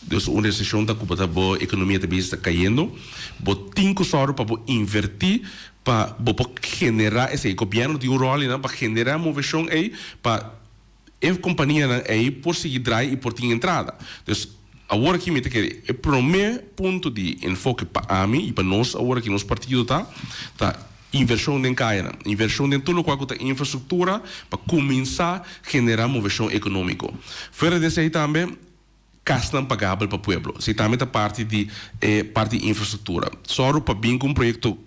dus un reseshon ta ku bo ta bo ekonomia ta bisa ta kayendo, bo tin ku sòru pa bo invertí Pa bo por generá esei, gobièrnu tin un ròl einan pa generá moveshon ei pa e kompanianan ei por sigui drai i por tin entrada. Dus awor aki mi ta kere e promé punto di enfoke pa ami i pa nos awor aki nos partido ta, ta invershon den kayanan, invershon den tur lokual ku ta infrastruktura pa kuminsá generá moveshon ekonómiko. Fuera di esei tambe. Kasnan pagabel pa pueblo. Esei tambe ta parti di e parti di infrastruktura. Sòru pa bin ku un proyekto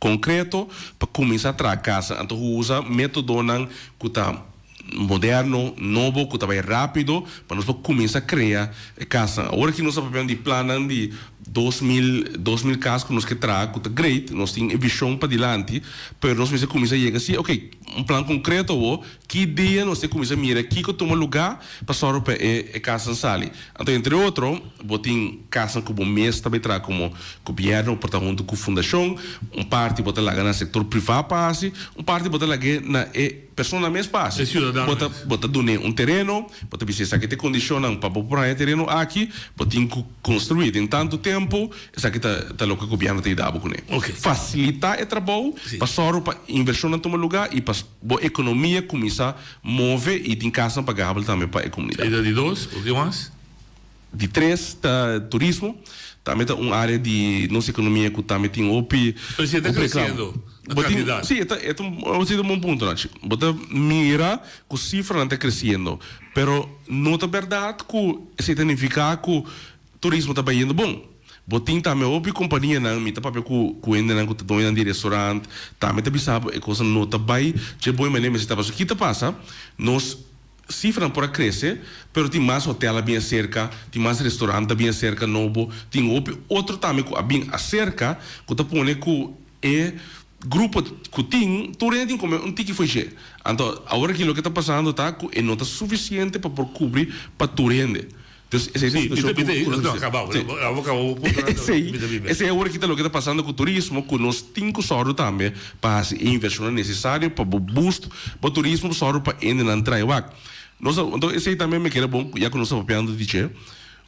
konkreto pa kuminsá traha kasnan. Anto usa métodonan ku ta moderno, nobo, ku ta bai rápido pa nos por kuminsá krea e kasnan. Awor aki nos ta papiando di plannan di 2000, 2000 kas ku nos ke traha ku ta great, nos tin e vishon padilanti, pero nos mester kuminsá yega si, oke, un plan konkreto awor. Ki dia nos ta kuminsá mira kiko tuma lugá pa sòru pa e e kasnan sali? Anto entre otro bo tin kasnan ku bo mes ta bai traha komo gobièrnu por ta huntu ku fundashon, un parti bo ta laga na sektor privá pa hasi, un parti bo ta lag'é na e persona mes pa hasi. E siudadano Bo ta mes. bo ta dun'é un tereno, bo ta bisa esaki ta e kondishonnan pa bo por haña e tereno aki, bo tin ku konstruí den tantu tempu, esaki ta ta loke gobièrnu ta yuda bo kuné. Oke. Fasilitá e trabou Si. pa sòru pa invershonnan tuma lugá i pa. Bo ekonomia kuminsá move i tin kasnan pagabel tambe pa e komunidat. Esei ta di dos, o ke mas? Di tres ta turismo, tambe ta un área di nos ekonomia ku tambe tin hopi Pero si e ta hopi reklamo. kresiendo na Bo tin, kantidat. si, e ta e ta un bo ta un bon punto Nachi. Bo ta mira ku sifranan ta kresiendo, pero no ta bèrdat ku esei ta nifiká ku Turismo ta bayendo bon. Bo tin tambe hopi kompanianan, mi ta papia ku ku hendenan ku ta doñonan di restaurant, tambe ta bisa bo e kosnan no ta bai dje bon manera mester ta. Pasobra ki ta pasa, nos sifranan por a krese, pero tin mas hotel a bin aserka, tin mas restaurant a bin aserka nobo, tin hopi otro tambe ku a bin aserka ku ta pone ku e grupo ku tin, tur hende tin kome un tiki fo'i dje. Anto awor aki loke ta pasando ta ku e no ta sufisiente pa por kubri pa tur hende. Dus esei ta Sí, mi ta, situashon mi ta, ku no, nos kaba, Sí. abo kaba bo punto na, Esei, mi ta biba. esei awor kita loke ta pasando ku turismo, ku nos tin ku sòru tambe pa hasi e invershonnan nesesario pa bo boost bo turismo, sòru pa hendenan trae wak. Nos a, anto esei tambe mi kere bon, ya ku nos ta papiando di dje,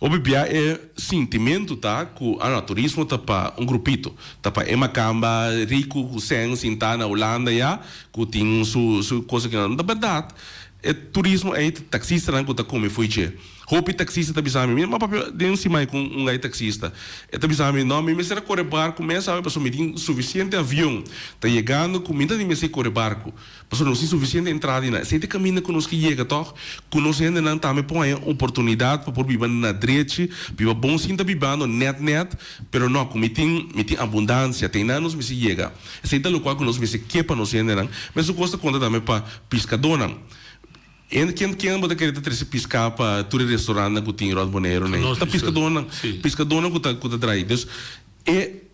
hopi bia e sintimentu ta ku, ah no, turismo ta pa un grupito, ta pa e makamba riku ku sèn sintá na Hulanda ya, ku tin su su kos aki. No ta bèrdat, e turismo ei ta taksistanan ku ta kome fo'i dje. Hopi taxista ta bisa mi, mi a papia den siman ku un gai taxista, e ta bisa mi, no, mi mester a kore barku mes awe pasobra mi tin sufisiente avion ta yegando ku mi ta tin mester kore barku, pasobra nos tin sufisiente entrada i nan. Esei ta e kaminda ku nos ke yega tòg, ku nos hendenan tambe por haña oportunidat pa por biba na drechi, biba bon sin ta bibando nèt nèt, pero no, ku mi tin, mi tin abundansia, te einan nos mester yega. Esei ta lokual ku nos mester ke pa nos hendenan. Mesun kos ta konta tambe pa piskadónan. En ken ken bo ta kere ta trese piská pa tur e restaurantnan ku tin rònt Boneiru nei? Ta piskadónan, piskadónan ku ta ku ta drai. Dus e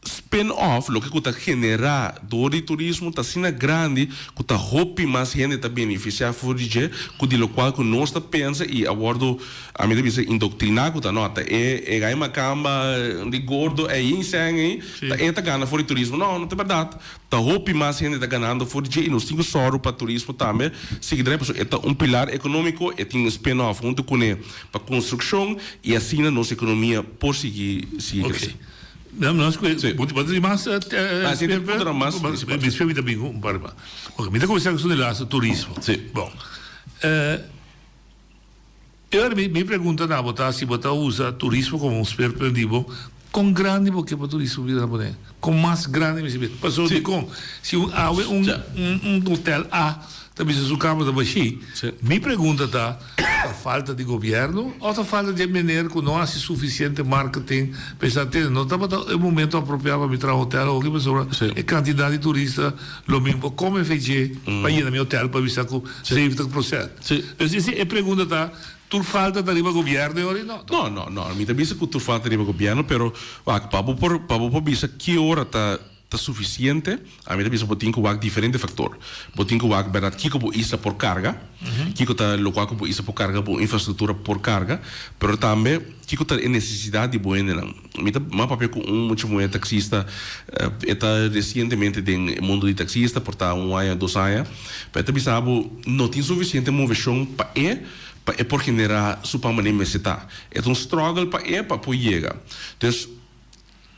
spin off, loke ku ta generá dor di turismo ta asina grandi ku ta hopi mas hende ta benefisiá for di dje ku di lokual ku nos ta pensa i a wòrdu ami ta bisa indoktriná ku ta no ta e e gai makamba di gordo ei sèn ei ta e ta gana for di turismo. No, no ta bèrdat. Ta hopi mas hende ta ganando for di dje i nos tin ku sòru pa turismo tambe sigui drai pasobra e ta un pilar ekonómiko, e tin un spin off huntu kuné pa konstrukshon i asina nos ekonomia por sigui sigui krese. Oke. Nos ku bo ta tin mas Ah, si, tin puntonan mas prinsipal. Mi spera mi ta bin ku un par mas. Oke, mi ta kuminsá ku esun di laatste, turismo. Si. Bon. E ora mi pregunta na bo ta si bo ta usa turismo komo un speerpunt di bo. Kon grandi bo ke pa turista bira na Bonaire? Kon mas grandi mester bira? Pasobra dikon si un awe un un hotel A ta bisa su kama ta bashí, mi pregunta ta, ta falta di gobièrnu òf ta falta di e meneer ku no hasi sufisiente marketing pa esnan tende? No tabata e momento apropiá pa mi traha hotel hopi pasobra e kantidat di turista lo mi por kome fedje pa yena mi hotel pa bisa ku 70%. Dus esei e pregunta ta, Tur falta ta riba gobierno e ora no? No, no, no. Mi ta bisa cu tur falta riba gobierno, pero wak, pa bo por, pa bo por bisa ki ora ta, ta suficiente, ami ta bisa bo tin cu wak diferente factor. Bo tin cu wak berdad kico bo isla por carga, kico ta locual cu bo isla por carga, bo infrastructura por carga, pero tambe kico ta e necesidad di bo hendenan. Mi ta mas papia cu un mucha muher taxista, e ta recientemente den e mundo di taxista, por ta un aña, dos aña, pero e ta bisa bo no tin suficiente movecion pa e, pa e por generá su pan manera mester ta. E ta un struggle pa e pa por yega. Dus,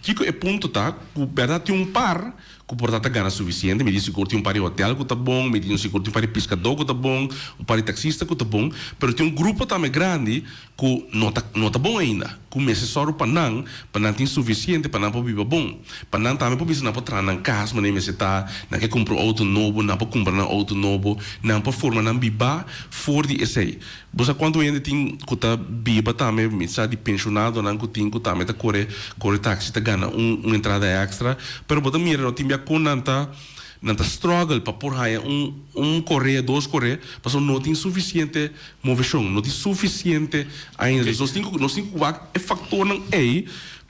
kiko e punto ta? Ku bèrdat tin un par ku por ta ta gana sufisiente. Mi di sigur tin un par di hotèl ku ta bon, mi di sigur tin un par di piskadó ku ta bon, un par di taksista ku ta bon, pero tin un grupo tambe grandi ku no ta no ta bon ainda, ku mester sòru pa nan, pa nan tin sufisiente pa nan por biba bon, pa nan tambe por bisa nan por traha nan kas manera mester ta, nan ke kumpra un outo nobo, nan por kumpra nan outo nobo, nan por forma nan bibá for di esei. Bo sa kuantu hende tin ku ta biba tambe, mi sa di penshonadonan ku tin ku tambe ta kore kore taksi ta gana un un entrada èkstra, pero bo ta mira no tin bia kon nan ta nan ta struggle pa por haña un un korea dos korea pasobra no tin sufisiente Moveshon no tin sufisiente ainda. Dus nos tin ku nos tin ku wak e faktornan ei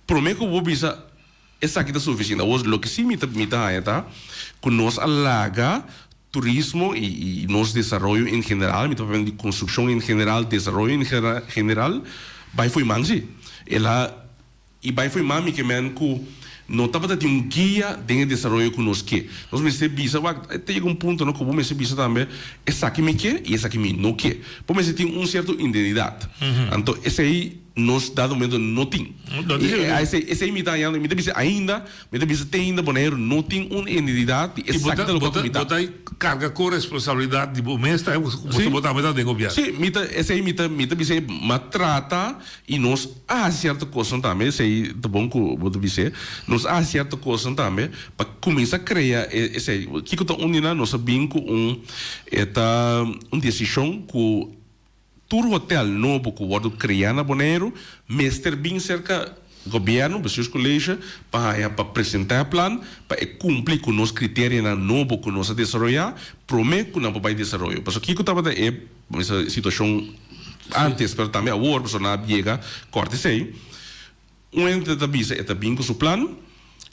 promé ku bo bisa esaki ta sufisiente. Awor loke si mi ta mi ta haña ta ku nos a laga turismo i i nos desaroyo en general, mi ta papia di konstrukshon en general, desaroyo en general bai fo'i man si. El a I bai fo'i mami ke men ku no tabata tin un guia den e desaroyo ku nos ke. Nos mester bisa, wak, ta yega un punto no ku bo mester bisa tambe esaki mi ke i esaki mi no ke. Bo mester tin un sierto identidat. Anto esei nos dado momento no tin. I esei mi ta hañando, mi ta bisa ainda, mi ta bisa te ainda Boneiru no tin un identidat di esaki ta loke ku mi ta. I bo ta karga ku responsabilidat di bo mes tambe, pasobra bo tambe ta den gobièrnu. Si, mi ta, esei mi ta, mi ta bisa m'a trata. I nos a hasi sierto kosnan tambe, esei ta bon ku bo ta bis'é, nos a hasi sierto kosnan tambe pa kuminsá krea e esei. Kiko ta un di nan? Nos a bin ku un, e ta un desishon ku tur hotel nobo ku wòrdu kreá na Boneiru mester bin serka gobièrnu, bestuurscollege, pa haña pa presentá e plan pa e kumpli ku nos kriterianan nobo ku nos a desaroyá promé ku nan por bai desaroyo. Pasobra kiko tabata e. Mester situacion antes pero tambe awor pasobra nan a yega corte esey. Un hende ta bisa e ta bin cu su plan,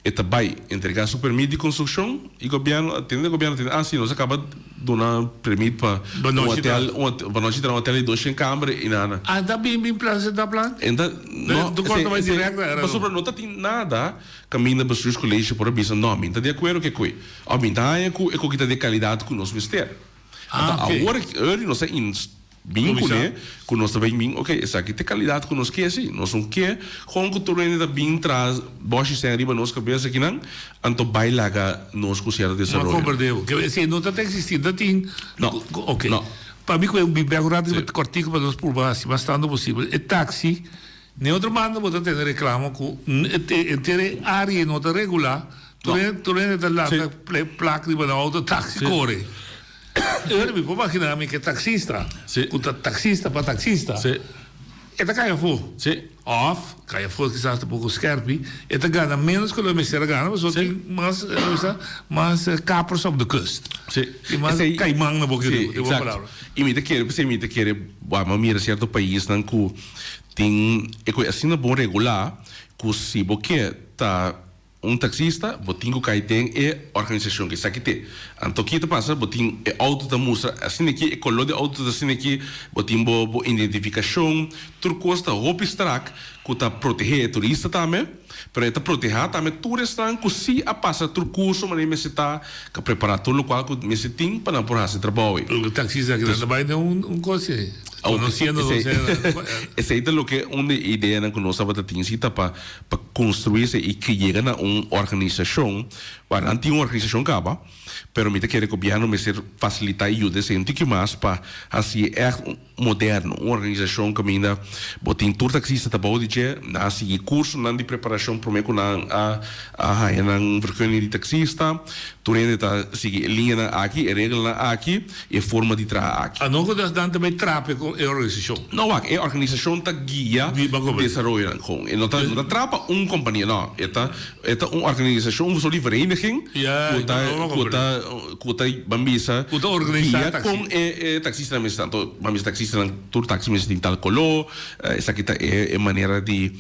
e ta bay entrega su permit di construccion y gobierno a tende gobierno a tende ah si nos a caba duna permit pa un hotel pa nochi traha un hotel di doshen camber y nada. Ah ta bin bin presenta plan? Enta no pasobra no ta tin nada caminda bestuurscollege por a bisa no mi ta di acuerdo cu e coy of mi ta haña cu e coki ta di e calidad cu nos mester. Ah, Anto awor eur nos a bin kuné ku nos ta bin bin ok esaki ta e kalidat ku nos ke si. Nos no ke kon ku tur hende ta bin tras bòshi sèn riba nos kabes akinan anto bai laga nos ku sierto No a desaroyo. komprendé bo. Ke esei no ta ta eksistí, no tin No, ok. no. Pa mi ku e bin bèk un ratu riba kòrtiku pa nos purba hasi mas tantu posibel. E taksi, den otro banda bo ta tene reklamo ku henter e área no ta regulá. No. Tur hende ta lanta plak riba nan auto taxi kore. Ora mi por makina mi ke taxista ku ta taxista pa taxista e ta kai afó. Òf kai afó kisas ta poko skerpi e ta gana ménos ku lo e mester a gana pasobra tin mas mas kapers op de kust. Tin mas kaiman na boka di riu den bo palabra. I mi ta kere p'esei mi ta kere bo a mira sierto paisnan ku tin e ku asina bon regulá ku si bo ke ta Un taxista, bo tin cu cay den e organisacion cu esaki te. Anto ki ta pasa? Bo tin e auto ta mustra asina aki, e color di auto ta asina aki, bo tin bo bo identificacion, tur cos ta hopi strak cu ta protehe e turista tambe, pero e ta proteha tambe tur esnan cu si a pasa tur curso manera mester ta, cu a prepara tur locual cu mester tin pa nan por haci trabao. E taxista aki nan ta bay den un cos? Conociendo nos Esey ta loke un di e ideanan cu nos tabata tin si ta pa pa construi esey y ke yega na un organisacion, wak nan tin un organisacion caba, pero mi ta kere gobierno mester facilita y yuda esey un tiki mas pa haci e echt un moderno, un organisacion caminda bo tin tur taxista ta bou di dje, nan a sigui cursonan di preparacion prome cu nan a a haya nan vergunning di taxista, tur hende ta sigui e liñanan aki, e regelnan aki. E forma di traha aki. A no ku nan ta bai trapa e organisashon. No wak, e organisashon ta guia desaroyonan kon. E no ta no ta traha pa un kompania, no. E ta e ta un organisashon, un soort di vereniging ku ta ku ta ku ta ban bisa Ku ta organisá guia kon e e taksistanan mester ta. Anto ban bisa taksistanan tur taksi mester tin tal koló, esaki ta e e manera di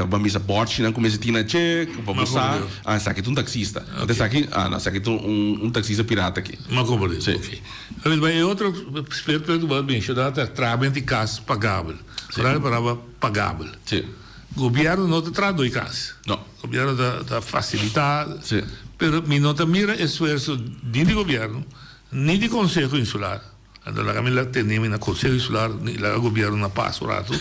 ban bisa bòrchinan ku mester tin na dje pa bo sa, ah esaki ta un taksista. Anto esaki, ah no esaki ta un un taksista pirata aki. M'a comprende. Sí. Ok. David, ma e otro speerpunt ku bo a menshoná ta traha di kas pagabel. Sí. Horario palabra pagabel. Sí. Gobièrnu no ta traha doi kas. No. Gobièrnu ta ta fasilitá. Sí. Pero mi no ta mira esfuerso ni di gobièrnu ni di Konseho Insular. Anto laga mi la tene mi na Konseho Insular ni laga gobièrnu na pas un ratu.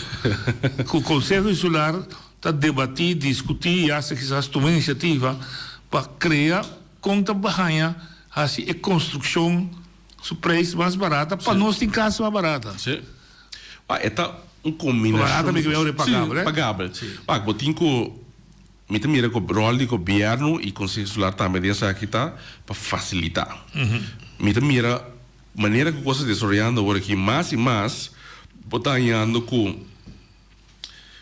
Ku Konseho Insular ta debatí, diskutí i asta kisas tuma inisiativa pa krea Kon ta haña hasi e konstrukshon su preis mas barata pa nos tin kas mas barata? Sí. Wak, e ta un kombinashon. Barata mi ke bai ora e pagabel, eh? Sí, pagabel. Wak, bo tin ku, mi ta mira ku ròl di gobièrnu i Konseho Insular tambe den esaki ta pa fasilitá. Mi ta mira manera ku kos ta desaroyando awor aki mas i mas bo ta hañando ku.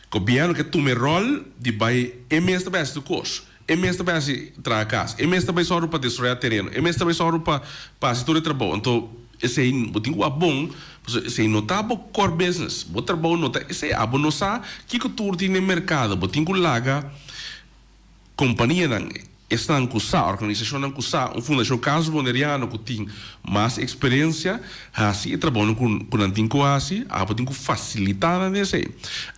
Gobierno ke tuma e rol di bai e mes ta bai hasi tur kos. E mes ta bai hasi traha kas, e mes ta bai sòru pa destroyá tereno, e mes ta bai sòru pa pa hasi tur e trabou. Anto esei bo tin ku wak bon, pasobra esei no ta bo core business. Bo trabou no ta esei. Abo no sa kiko tur tin den merkado. Bo tin ku laga Kompanianan, esnan ku sa, organisashonnan ku sa, un fundashon Caso Boneriano ku tin mas eksperensia, hasi e trabounan ku ku nan tin ku hasi, abo tin ku fasilitá nan den esei.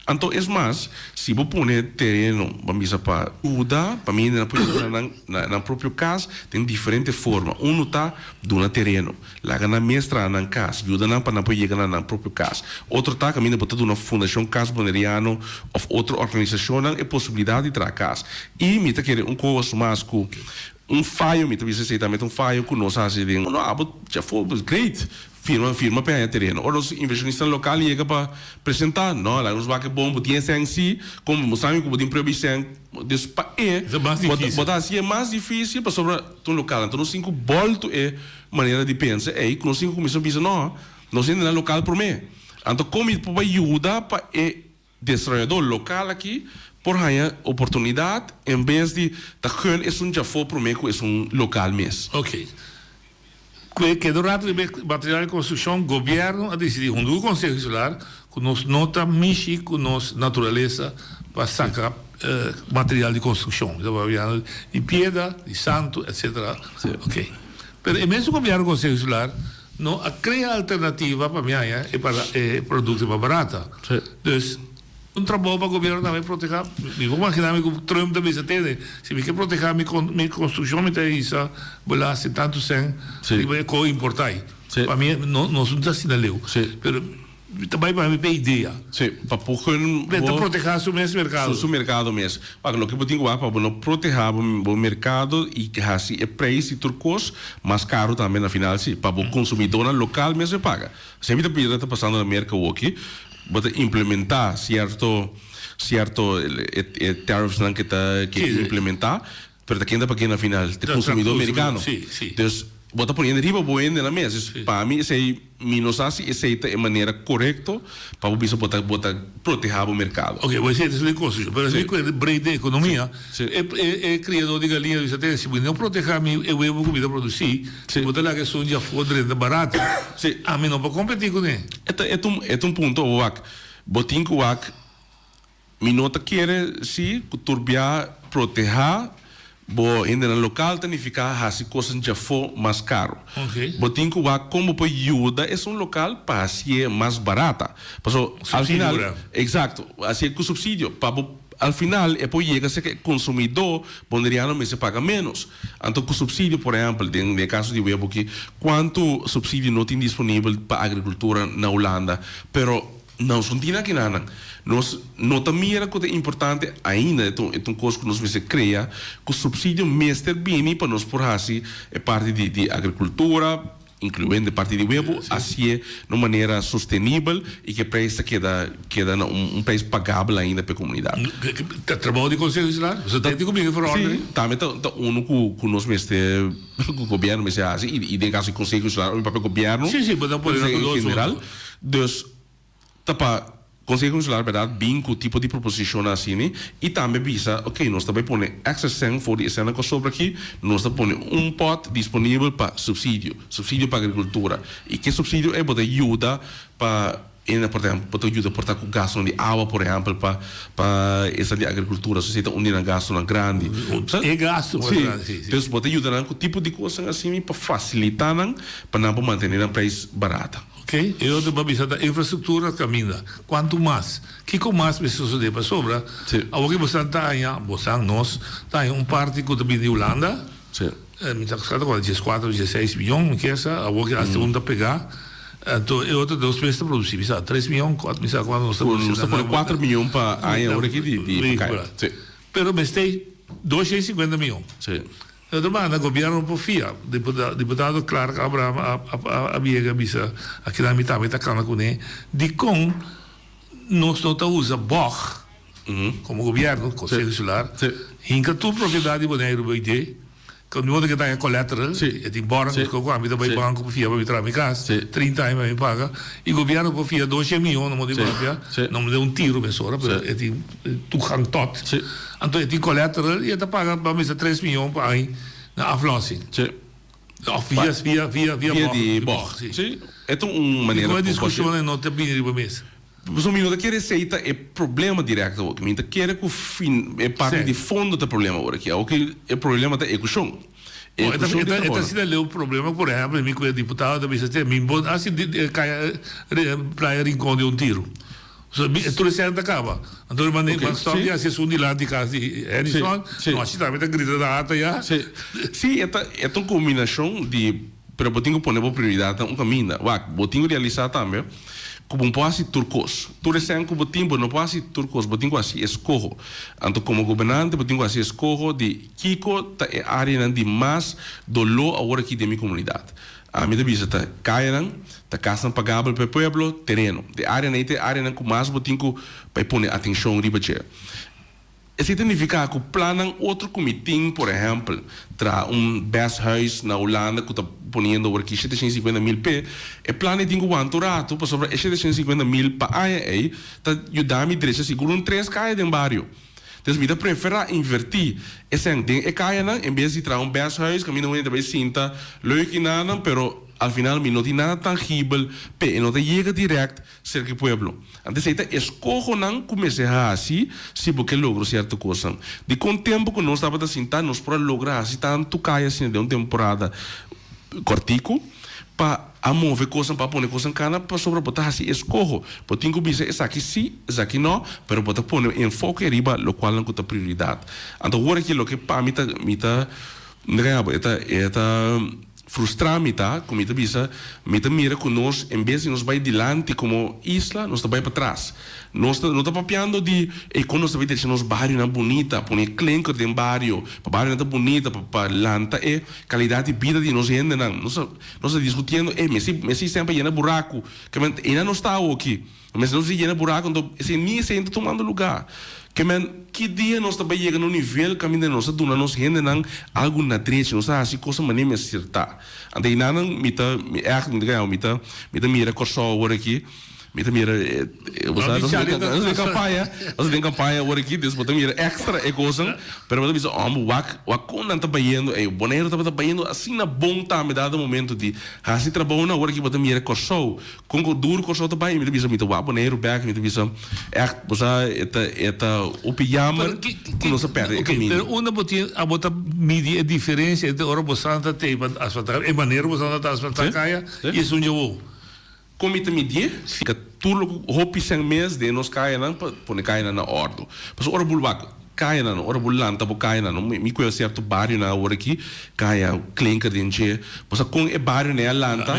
Anto es mas, si bo pone tereno, ban bisa pa yuda, pa mi hendenan por yuda nan na nan propio kas den diferente forma. Unu ta duna tereno. Laga nan mes traha nan kas, yuda nan pa nan por yega na nan propio kas. Otro ta kaminda bo ta duna Fundashon Kas Boneriano òf otro organisashonnan e posibilidat di traha kas. I mi ta kere un kos mas ku un fayo, mi ta bisa esei tambe ta un fayo ku nos a hasi den, no abo djafó, great, firma firma pa e haña tereno. Ora nos invershonistanan lokal yega pa presentá, no, laga nos wak e bon, bo tin e sèn si, kon mustra mi ku bo tin prueba di sèn. Dus pa e, bo ta hasi e mas difísil pasobra ta un lokal. Anto nos tin ku bòltu e manera di pensa ei ku nos tin ku kuminsá bisa no, nos hendenan lokal promé. Anto kon mi por bai yuda pa e desaroyadó lokal aki por haña oportunidat en bes di ta gun esun djafó promé ku esun lokal mes. Ok. Ku e keda un rato riba e material di konstrukshon, gobièrnu a disidí huntu ku Konseho Insular ku nos no ta mishi ku nos naturalesa pa saka material di konstrukshon. Mi ta papiando di piedra, di santu, etcetera. Ok. Pero e mesun gobièrnu Konseho Insular no a krea alternativa pa mi haña e e produkto mas barata. Dus un trabou pa gobièrnu tambe protehá. Mi por imaginá mi ku Trump ta bisa tene si mi ke protehá mi mi konstrukshon mi ta hisa belasting tantu sèn riba e ko importá. Pa mi no nos no ta asina leu. Pero Mi ta bai pa mi p'e idea. Sí, pa por hun bo. Ta protehá su mes merkado. Su merkado mes. Wak, loke bo tin ku wak pa bo no protehá bo bo merkado i hasi e preis di tur kos mas karu tambe na final sí, pa bo konsumidónan lokal mes e paga. Esei mi ta mira ta pasando na Merka awoki, bo ta implementá sierto sierto e e tariffsnan ke ta ke implementá, Pero ta ken ta pag'é na final? Ta e consumidor mericano. Dus bo ta poniendo riba bo hende na mes. Dus pa mi esey mi no sa si esey ta e manera corecto pa bo bisa bo ta bo ta proteha bo mercado. Ok, bo esey ta esey cosa. Pero si mi cuenta breed den economia, e e criador di galiña bisa tene si bo no proteha mi e huevo cu mi ta produci, si bo ta laga esun di afo drenta barato, ami no por competi cune. E ta e ta un e ta un punto wak. Bo tin cu wak. Mi no ta kere si ku tur bia protehá bo hendenan lokal ta nifiká hasi kosnan djafó mas karu. Bo tin ku wak kon bo por yuda esun lokal pa hasié mas barata. Paso al final, eksakto, hasié ku supsidio pa bo. Al final e por yega ser ku e konsumidó boneriano mester paga ménos. Anto ku supsidio, por ehèmpel, den e kaso di webo aki, kuantu supsidio no tin disponibel pa agrikultura na Hulanda? Pero nos no tin akinanan. Nos no ta mira ku ta importante ainda, e ta un kos ku nos mester krea, ku supsidio mester bini pa nos por hasi e parti di agrikultura, Incluyendo e parti di webo, hacié na un manera sostenibel y cu e prijs ta keda keda na un prijs pagabel ainda pa e comunidad. Ta trabou di Conseho Insular? Boso ta tin cu bini verordening? Si, tambe ta ta uno cu cu nos mester, cu gobierno mester haci y den caso di Conseho Insular o papia gobierno, Si, si, bo ta pone en general. Dus Ta pa Konseho Insular bèrdat bin ku tipo di proposishonnan asini i tambe bisa, oke, nos ta bai pone èkstra sèn for di e sènnan ku a sobra aki, nos ta pone un pòt disponibel pa supsidio, supsidio pa agrikultura. I ke supsidio ei bo ta yuda pa hende, por ehèmpel, bo ta yuda por ta ku gastunan di awa, por ehèmpel, pa pa esnan di agrikultura. So esei ta un di nan gastunan grandi. E gastu mas grandi, si, si. Dus bo ta yuda nan ku tipo di kosnan asini pa fasilitá nan pa nan por mantené nan preis barata. Ok, e otro pa bisa ta infrastructura caminda. Cuanto mas? Kico mas mester sosode? Pasobra awor ki bosan ta haña, bosan, nos, ta haña un parti cu ta bini di Hulanda, mi ta ta acorda diescuatro, diesseis miyon mi kier sa, awor ki hasta un ta pega, anto e otro nos mes ta produci, mi sa tres miyon, cuatro, mi sa cuanto nos ta produci. Nos ta pone cuatro miyon pa aña awor aki di di pa caya. Pero mester doscientos y cincuenta miyon. Di otro banda, gobierno por fia. Diputado Clark Abraham a biega bisa, Akinan mi tambe ta cana cune, dicon nos no ta usa bog como gobierno, Conseho Insular, hinca tur propiedad di Boneiru bay dje, cu mi modo ke ta haña collateral, e tin borg, cu ami ta bay banco pa fia pa mi traha mi cas, 30 aña pa mi paga, y gobierno por fia doshen miyon, no modo di papia, no me da un tiro mesora, pero e tin. Toegang tot. Anto e tin collateral y e ta paga ba mester tres miyon pa aña na aflossing. Of via via via via bog. di bog. Si. E ta un manera. Dikon e discusionnan no ta bini riba mesa? Pasobra mi no ta kere esey ta e problema directo awor. Mi ta kere cu fin e parti di fondo ta e problema awor aki. Awor ki e problema ta ehecucion. E ta asina leu problema por ehempel mi cu e diputado ta bisa te mi bo haci caya playa Rincon di un tiro. So mi tur esei ta kaba. Anto mi manda mi stop di hasi esun dilanti kas di Edison, no asi tambe ta grita na ata ya. Si, si e ta e ta un kombinashon di pero bo tin ku pone bo prioridatnan un kaminda. Wak, bo tin ku realisá tambe ku bo no por hasi tur kos. Tur esei ku bo tin bo no por hasi tur kos, bo tin ku hasi eskoho. Anto komo gobernante bo tin ku hasi eskoho di kiko ta e áreanan di mas doló awor aki den mi komunidat. Ami ta bisa ta kayanan, ta kasnan pagabel pa e pueblo, tereno. De áreanan ei ta e áreanan ku mas bo tin ku bai pone atenshon riba dje. Esei ta nifiká ku plannan otro ku mi tin, por ehèmpel, traha un best huis na Hulanda ku ta poniendo awor aki 750 mil p'e, e plan ei tin ku wanta un ratu pasobra e 750 mil pa aña ei ta yuda mi drecha sigur un tres kaya den bario. Entonces mi ta preferá invertí e sèn den e kayanan en bes di traha un best huis kaminda un hende ta bai sinta leuk i nanan pero al final mi no tin nada tangibel p'e e no ta yega dirèkt serka e pueblo. Antes ei ta eskohonan ku mester hasi si bo ke logra sierto kosnan. Dikon tempu ku nos tabata sintá nos por a logra hasi tantu kaya asina den un temporada kòrtiku pa A move kosnan pa a pone kosnan kana pasobra bo ta hasi eskoho. Bo tin ku bisa esaki si, esaki no, pero bo ta pone enfoke riba lokualnan ku ta prioridat. Anto wor aki loke pa mi ta mi ta e ta e ta frustra mi ta ku mi ta bisa mi ta mira ku nos en bes di nos bai dilanti komo isla nos ta bai patras. Nos ta no ta papiando di ey kon nos ta bai drecha nos barionan bunita, pone klinker den bario pa barionan ta bunita pa pa lanta e kalidat di bida di nos hendenan. Nos ta. Nos ta diskutiendo, ey, mester, mester semper yena buraku. Ke men, einan nos ta awoki. Mester nos yena buraku, anto esei ni esei no ta tumando lugá. Ke men, ki dia nos ta bai yega na un nivel kaminda nos ta duna nos hendenan algu na drechi, nos ta hasi kosnan manera mester ta. Anto einanan mi ta, mi ègt, mi ta gaya, mi ta, mi ta mira Kòrsou awor aki. Mi ta mira bo sa nos den campaña, nos den campaña awor aki, dus bo ta mira extra e cosnan, pero bo ta bisa homber wak wak con nan ta bayendo ey, Boneiru tabata bayendo asina bon tambe dado momento di haci trabounan, awor aki bo ta mira Corsou, con cu duro Corsou ta bay, y mi ta bisa mi ta wak Boneiru bek, mi ta bisa echt bo sa e ta e ta hopi jammer cu nos a perde e caminda. Pero unda bo tin abo ta midi e diferencia entre ora bo santa tei pa asfalta e manera bo santa ta asfalta caya y esun dje wou? Kon mi ta midié? Ka tur loke hopi sèn mes den nos kayanan pa pone kayanan na òrdu. Pasobra ora bo wak kayanan, ora bo lanta bo kayanan, mi kue sierto barionan awor aki, kaya klinker den dje. Bo sa kon e barionan a lanta,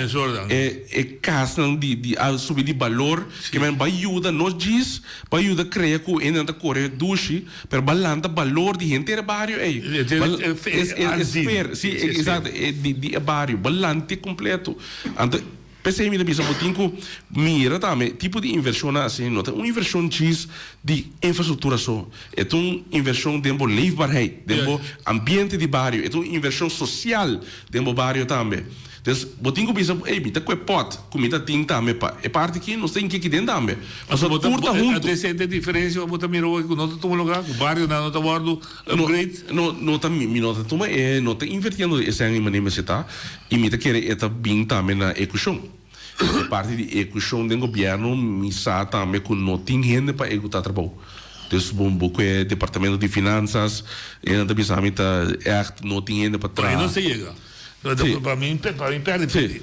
e e kasnan di di a subi di balor, ke men bai yuda no djis pa yuda krea ku hendenan ta kore dushi, pero bai lanta balor di henter e bario ei. E sfer, si, eksakto, di e bario, bai lant'e kompleto. Anto. P'esei mi ta bisa bo tin ku mira tambe tipo di invershonnan asina no ta un invershon djis di infrastruktura so, e ta un invershon den bo leefbaarheid, den bo ambiente di bario, e ta un invershon sosial den bo bario tambe. Dus bo tin ku bisa ey mi ta ku e pòt ku mi ta tin tambe pa e parti aki nos ta inke aki den tambe. Pasobra tur ta huntu. Esei ta e diferensia ku bo ta mira awor ku no ta tuma lugá, ku barionan no ta wòrdu upgrade? No, no ta mi no ta tuma e no ta invertiendo esei en manera mester ta. I mi ta kere e ta bin tambe na ekushon. E parti di ekushon den gobièrnu mi sa tambe ku no tin hende pa ekutá trabou. Dus bo bo ku e departamento di finansas e nan ta bisa mi ta ègt no tin hende pa traha. Por ahí no se yega. Pa mi pa mi pèrdè pèrdè.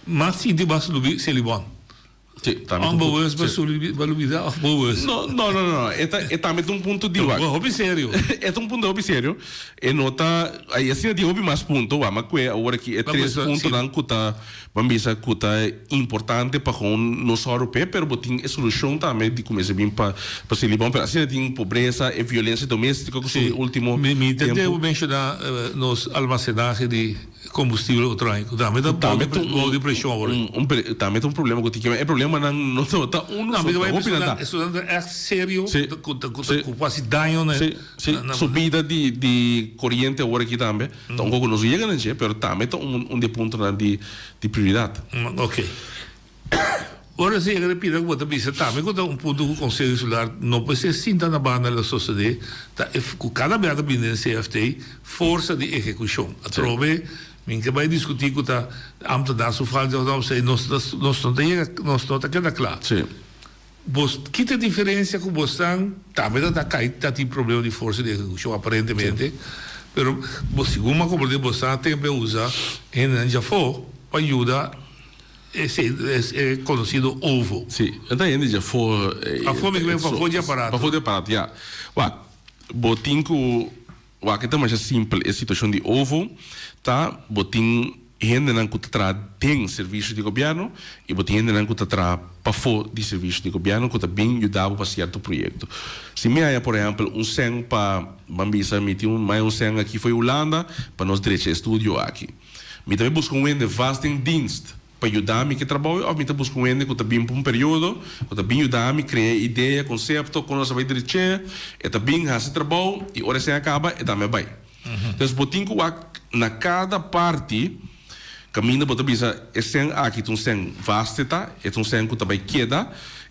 Mas sinti mas lubi Selibon. Sí, tambe ta un punto. Onbewust bo lubida of bewust? No, no, no, no. E ta, e tambe ta un punto di wak. Hopi serio. E ta un punto hopi serio. E no ta, ai asina tin hopi mas punto, wak, ma kue awor aki e tres puntonan ku ta, ban bisa, ku ta importante pa gewoon nos hòru p'e, pero bo tin e solushon tambe di kuminsá bin pa pa Selibon. Pero asina tin pobresa, e violensia doméstiko ku subi ultimo Mi, mi ta tempu. debe menshoná nos almasenahe di. Combustibel otro aña cu tambe ta bou di presion awor. Tambe ta un problema cu tin kema. E problemanan no ta uno so, ta hopi nan ta. Esonan ta echt serio cu ta cu haci daño na. Si, si. Subida di coriente awor aki tambe ta un poco nos yega na dje, pero tambe ta un di e puntonan di prioridad. Ok. Ora si yega di pida cu bo ta bisa tambe cu ta un punto cu Conseho Insular no por ser sinta na banda lo sosode ta e cu cada bia ta bini den CFT forsa di ehecucion. Atrobe mi ke bay discuti cu ta ambtenaar su falta of no esey nos nos no ta yega nos no ta keda cla. Bo ki ta e diferencia cu bo stan tambe ta ta cay ta tin problema di forsa di ehecucion aparentemente pero bo segun mi a comprende bo stan a tempo a usa hendenan djafo pa yuda Esei es e conocido ovo. Sí, e ta hende djafó. Afó mi kimen pafó di aparato. Pafó di aparato, ya. Wak, bo tin ku, wak e ta masha simpel e situashon di ovo ta bo tin hendenan ku ta traha den servisio di gobièrnu i bo tin hendenan ku ta traha pafó di servisio di gobièrnu ku ta bin yuda bo pa sierto proyekto. Si mi haña por ehèmpel un sèn pa, ban bisa mi tin un un sèn aki fo'i Hulanda pa nos drecha e studio aki. Mi ta bai buska un hende vast den dienst pa yuda mi ku e trabou òf mi ta buska un hende ku ta bin pa un periodo, ku ta bin yuda mi krea idea, konsepto, kon nos a bai dreché, e ta bin hasi trabou i ora esei a kaba e tambe a bai. Entonces bo tin ku wak na kada parti kaminda bo ta bisa e sèn aki ta un sèn vaste ta, e ta un sèn ku ta bai keda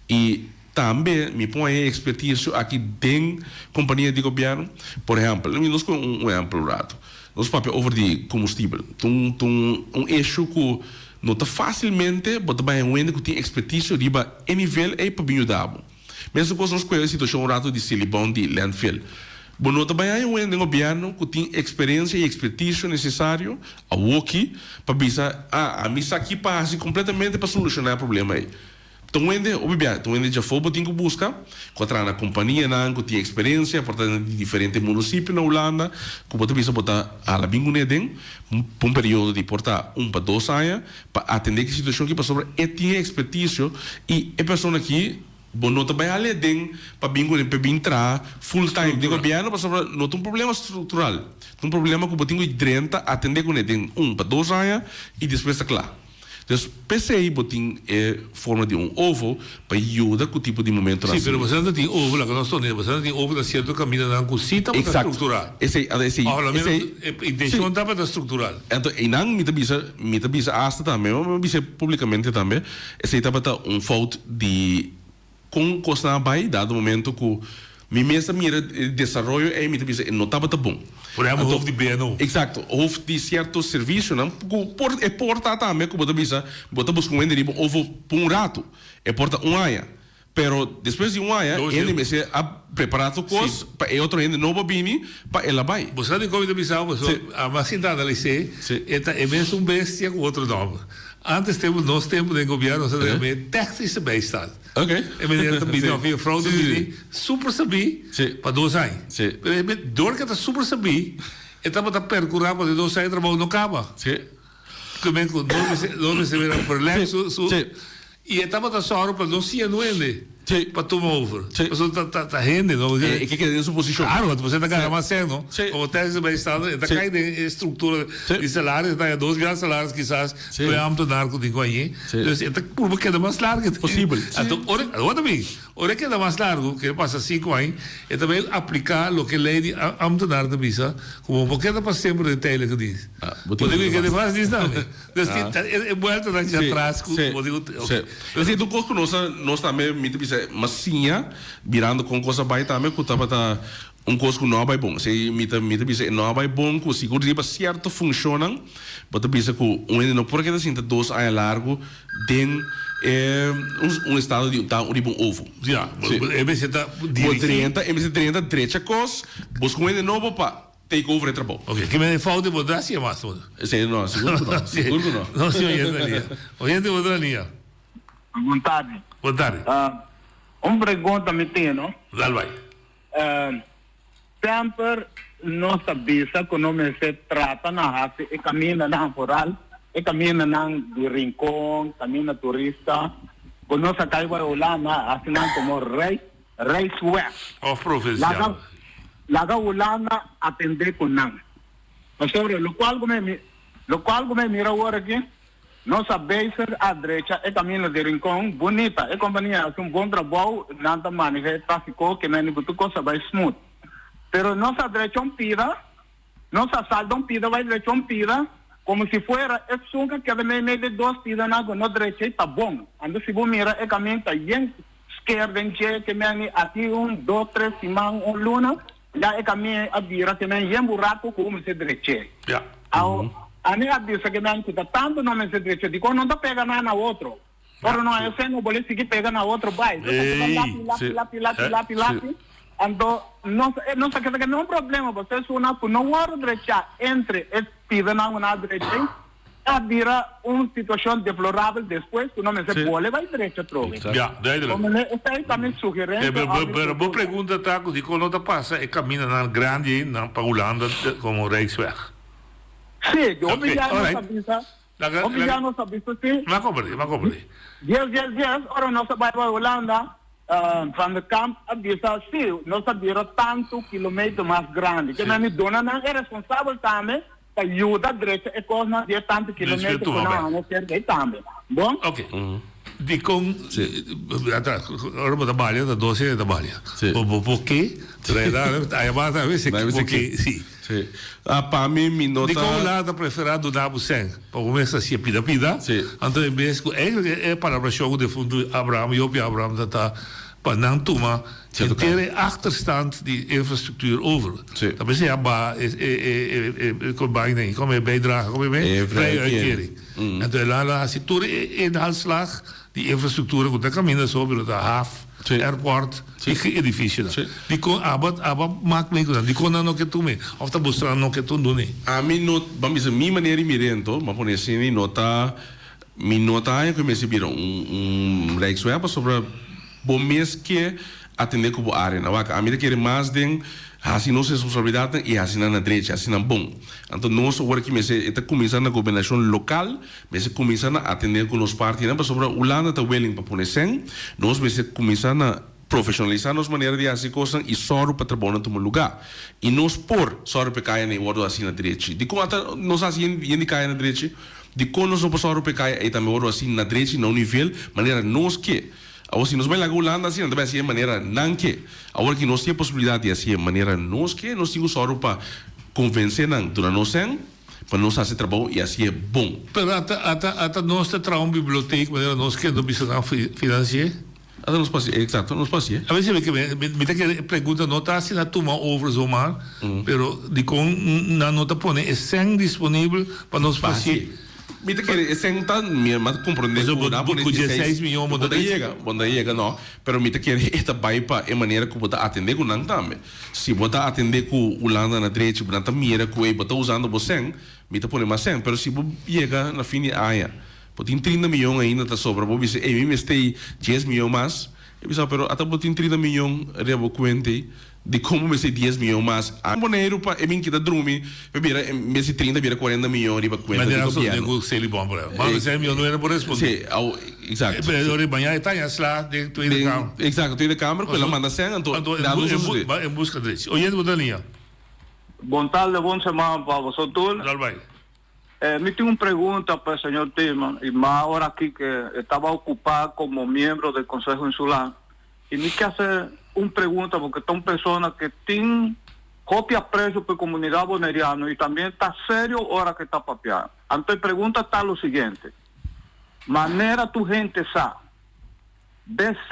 i tambe mi pon e ekspertisio aki den kompania di gobièrnu. Por ehèmpel, nos kohe un ehèmpel un ratu. Nos papia over di komustibel. Ta un ta un un issue ku no ta fásilmente bo ta bai un hende ku tin ekspertisio riba e nivel ei pa bin yuda bo. Mesun kos nos kohe e situashon un ratu di Silibon di landfill. Bo no ta bai haña un hende den gobièrnu ku tin eksperensia i ekspertisio nesesario awoki pa bisa, ah, ami sa ki pa hasi kompletamente pa solushoná e problema ei. Ta un hende, hopi bia, ta un hende djafó bo tin ku buska, ku a traha na kompanianan, ku tin eksperensia, por ta di diferente munisipio na Hulanda, ku bo ta bisa bo ta hala bin kuné den pa un periodo di por ta un pa dos aña, pa atendé ki situashon aki, pasobra e tin e ekspertisio i e persona aki bo no ta bai hal'é den pa bin kuné pa bin traha full time den gobièrnu, pasobra no ta un problema struktural, ta un problema ku bo tin ku drenta atendé kuné den un pa dos aña i despues ta kla. Dus p'esei bo tin e forma di un ovo pa yuda ku tipo di momentonan Sí, pero asina. bo sa tin ovo, laga nos tone, bo sa tin ovo na sierto kamindanan ku sí tabata Exacto. struktural. Esei, anto esei, Òf a lo menos esei, e intenshon sí. tabata struktural. Anto einan mi ta bisa, mi ta bisa asta tambe, mi a bisa publikamente tambe, esei tabata un fout di Kon kosnan a bai dado momento ku mi mes a mira e desaroyo ei mi ta bisa e no tabata bon. Por ehempel hof di BNO. Exacto, hof di sierto servisionan ku por e por ta tambe ku bo ta bisa bo ta buska un hende riba ovo pa un ratu, e por ta un aña, pero despues di un aña hende mester a prepara tur kos pa e otro hende nobo bini pa el a bai. Bo sa dikon mi ta bisa bo? Pasobra a mas sinta analis'é e ta e mes un bestia ku otro nòmber. Antes tempu, nos tempu den gobierno nos a yam'é technische bijstand. E meneer ta bini of e vrouw ta bini super sabí pa dos aña. Pero e dor ke ta super sabí e tabata percura pa de dos aña e trabou no caba. Ke men ku nos mester nos mester mira verleng su su i e tabata sòru pa no siña nuende pa tuma over. Pasobra ta ta hende no. E ke keda den su posishon. Klaro, pasobra e ta gana mas sèn no. Komo tèknische bijstand e ta kai den e struktura di salaris e ta haña dos gran salaris kisas ku e ámtenar ku tin ku hañ'é. Dus e ta purba keda mas largu posibel. Anto ora awor ta bin ora e keda mas largu ke pasa sinku aña e ta bai apliká loke lei di ámtenar ta bisa ku bo por keda pa semper den tijdelijke dienst. Bo tin ku keda den vaste dienst tambe. Dus tin e bueltanan dje atras ku bo tin ku Sí. Esei ta un kos ku nos a nos tambe mi ta bisa mas siña mirando kon kos a bai tambe ku tabata un kos ku no a bai bon. Esei mi ta mi ta bisa e no a bai bon ku sigur riba sierto funshonnan bo ta bisa ku un hende no por keda sinta dos aña largu den e un estado di ta riba un ovo. Ya, e mester ta dirigí. Bo drenta, e mester drenta drecha kos, buska un hende nobo pa take over e trabou. Ok, ki mester fout di bo ta hasi mas todo? Esei no, sigur ku no, sigur ku no. No, si oyente na lia. Oyente bo ta na lia. Bon tardi. Bon tardi. Un pregunta mi tin, no? Dal bai. Semper nos ta bisa ku no mester trata na hasi e kamindanan foral, e kamindanan di Rincon, kaminda turista, ku nos a kai bai Hulanda hasi nan komo rei, Rijksweg. Of provinsial. Laga, laga Hulanda atendé ku nan. Pasobra lokual ku mi, lokual ku mi mira awor aki, Nos a bezig a drecha e caminda di Rincon bunita. E compania a haci un bon trabou, nan ta maneha e trafico ke mende cu tur cos a bay smooth. Pero nos a drecha un pida, nos a salta un pida bay drecha un pida como si fuera esun cu a keda meimei di dos pidanan cu no drecha y ta bon. Anto si bo mira e caminda ta yen sker den dje ke mende aki un dos tres siman un luna Ya e kamin a bira ke men yen buraku ku mester dreche. Awo, ami a bisa ke men ku ta tantu no mester dreche, dikon no ta pega nan na otro? Ora no esei no bole sigui pega na otro bai. No ta keda lapi, lapi, lapi, lapi, lapi, lapi. Anto nos nos a keda ke un problema pasobra esuna ku no wòrdu drechá entre e pidanan ku nan a dreche A bira un situacion deplorabel despues cu no mester bole bay drecha atrobe. Ja, duidelijk. Como ne esey ta mi sugerencia Pero, of mi pero bo pregunta. pregunta ta cu dicon no ta pasa e caminanan grandi ey nan pa Hulanda como Rijksweg. Sí, hopi Ok, ya nos alright. a bisa, Laga, hopi laga, ya nos a bisa si. M'a comprende, m'a comprende. Dies, dies, dies, ora nos a bay bay Hulanda, Van der Kamp a bisa, sí, nos a bira tanto kilometer mas grandi. Ke men mi duna nan e responsabel tambe Ta yuda drecha e kosnan di e tantu kilometer ku nan hanga serka ei tambe. Bon? Ok. Dikon ata ora bo ta balia ta dos hende ta balia. Bo bo por ke trae aya basta a veces bo ke si. Pa mi mi no ta. Dikon Hulanda ta prefera duna bo sèn pa bo mes hasié pida pida anto en bes ku eigenlijk e palabrashon ku defuntu Abraham Jopie Abraham ta ta pa nan tuma henter e achterstand di infrastructuur over. Ta mester ya baha e e e kombaina ei, como e bijdrage, como e men? Vrije uitkering. Anto e la hasi tur e inhaalslag di infrastructura ku ta kaminda so, pero ta haf, airport i edificionan. Dikon aba aba mak mee ku nan? Dikon nan no ke tuma e? Of ta bustra nan no ke tun dune? Ami no, ban bisa mi manera di mira ento, ban pone asina, no ta Mi no ta haña ku e mester bira un un rijksweg pasobra bo mes ke atendé ku bo áreanan. Wak, ami ta kere mas den hasi nos responsabilidatnan i hasi nan na drechi, hasi nan bon. Anto nos awor aki mester e ta kuminsá na gobernashon lokal, mester kuminsá na atendé ku nos partinan pasobra Hulanda ta willing pa pone sèn, nos mester kuminsá na Profesionalisá nos manera di hasi kosnan i sòru pa trabounan tuma lugá. I nos por sòru pa e kaya ei wòrdu hasí na drechi. Dikon ata nos hasi yen di kaya na drechi? Dikon nos no por sòru pa e kaya ei tambe wòrdu hasí na drechi na un nivel manera nos ke? Awor si nos bai laga Hulanda hasi nan ta bai hasi e manera nan ke. Awor ki nos tin e posibilidat di hasi e manera nos ke, nos tin ku sòru pa konvensé nan duna nos sèn pa nos hasi trabou i hasi e bon. Pero ata ata ata nos ta traha un bibliotek manera nos ke, no bisa nan finansi'é? Ata nos por haci, exacto, nos por haci. A veces mi mi ta kere e pregunta no ta asina tuma over zomaar, pero dikon nan no ta pone e sèn disponibel pa nos por haci. Mi ta kere e sèn ta, mi a comprende cu nan a pone Ku dieseis miyon bo ta yega, bo ta yega no, pero mi ta kere e ta bay pa e manera cu bo ta atende cu nan tambe. Si bo ta atende cu Hulanda na drechi, nan ta mira cu ey bo ta usando bo sèn, mi ta pone mas sèn, pero si bo yega na fin di aña. Bo tin 30 miyon ainda ta sobra, bo bisa, ey, mi mester 10 miyon mas. E bisa, pero ata bo tin 30 miyon riba bo cuenta ey, dicon bo mester 10 miyon mas? A Boneiru pa e bin kita drumi, pa bira en bes di 30 bira 40 miyon riba cuenta di gobierno. Cu Selibon por ejemplo. Mas di miyon no era por responde. Si, au, exacto. Pero ora mañana e ta ya sla den Tweede Kamer. Exacto, Tweede Kamer cu el a manda cen, anto da nos un En busca drechi. Oyente bo ta liña. Bon tarde, bon semana pa boso tur. Dal bai. Mi tin un pregunta pa e señor Timan, y mas ora aki que e taba ocupa como miembro del Consejo Insular, y mi ke hacer un pregunta porque ta un persona que tin hopi aprecio pa e comunidad boneriano y tambien ta serio ora que ta papia. Anto e pregunta ta lo siguiente, manera tur hente sa, BC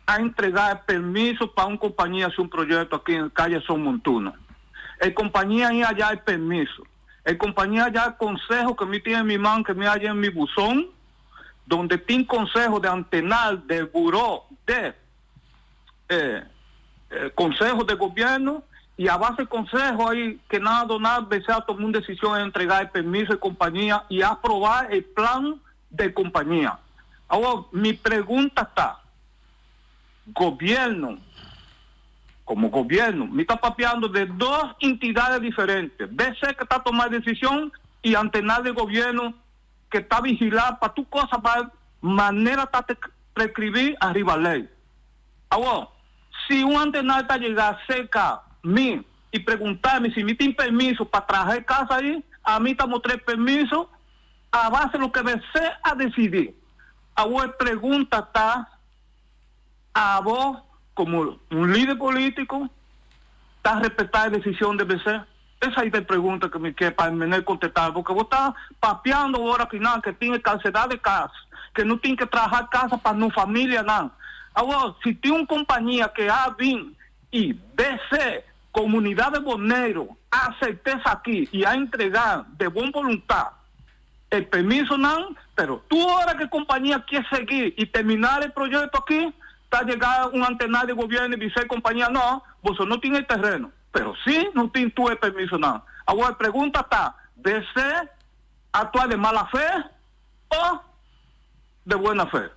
a entrega e permiso pa un compania haci un proyecto aki en calle Son Montuno. E compania ahi a ya e permiso. E compañia ya conseho que mi tin en mi man, que mi haya en mi buzón, donde tin conseho de antenal del buró de eh, eh, conseho de gobierno, y a base conseho ahí que nan a dona, BC a toma un decisión en entrega e permiso e compañia y aproba e plan de compañia. Awor, mi pregunta ta, Gobierno, como gobierno, mi ta papiando de dos entidades diferente, BC que ta toma e decision y antenal de gobierno que ta vigila pa tur cosa bay manera ta te prescribi ariba ley. Awor, si un antenal ta yega cerca mi y pregunta mi si mi tin permiso pa traha e casa ayi, ami ta mutra e permiso a base loke BC a decidi. Awor e pregunta ta. Abo, como un lider politico, ta respeta e decision di BC? Esai ta e pregunta cu mi kier pa e meneer contesta, porque bo ta papiando ora kinan ke tin e calcedad di cas, ke no tin ke traha casa pa no familianan. Awor, si tin un compania ke a bin y BC, comunidad di Boneiru, a acepta esaki y a entrega de bon voluntad, E permisonan, pero tur ora ku e kompania ke sigui i terminá e proyekto aki, ta yega un antenar di gobièrnu i bisa e kompania, no, boso no tin e tereno, pero sí nos tin tur e permisonan. Awor e pregunta ta, BC aktua de mala fe o de buena fe?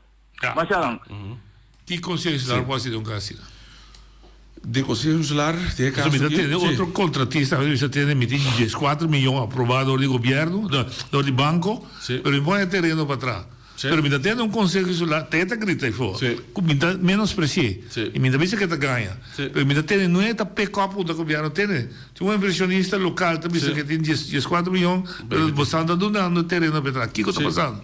Masha danki. Ki Konseho Insular por hasi den un kas asina? Den Konseho Insular, den e kaso aki. Mi ta tende otro kontratista mi ta tende mi tin dieskuater miyon aprobá dor di gobièrnu, dor di banko, pero mi pone e tereno pa tra. Pero mi ta tende un Konseho Insular, te ta grita afó, ku mi ta menospresi'é i mi ta bisa ku e ta gaña. Pero mi ta tende no e ta pick up ku ta gobièrnu tende. Tin un inversionista lokal ta bisa ku e tin dieskuater miyon, pero boso ta dunando e tereno pa e tra. Kiko ta pasando?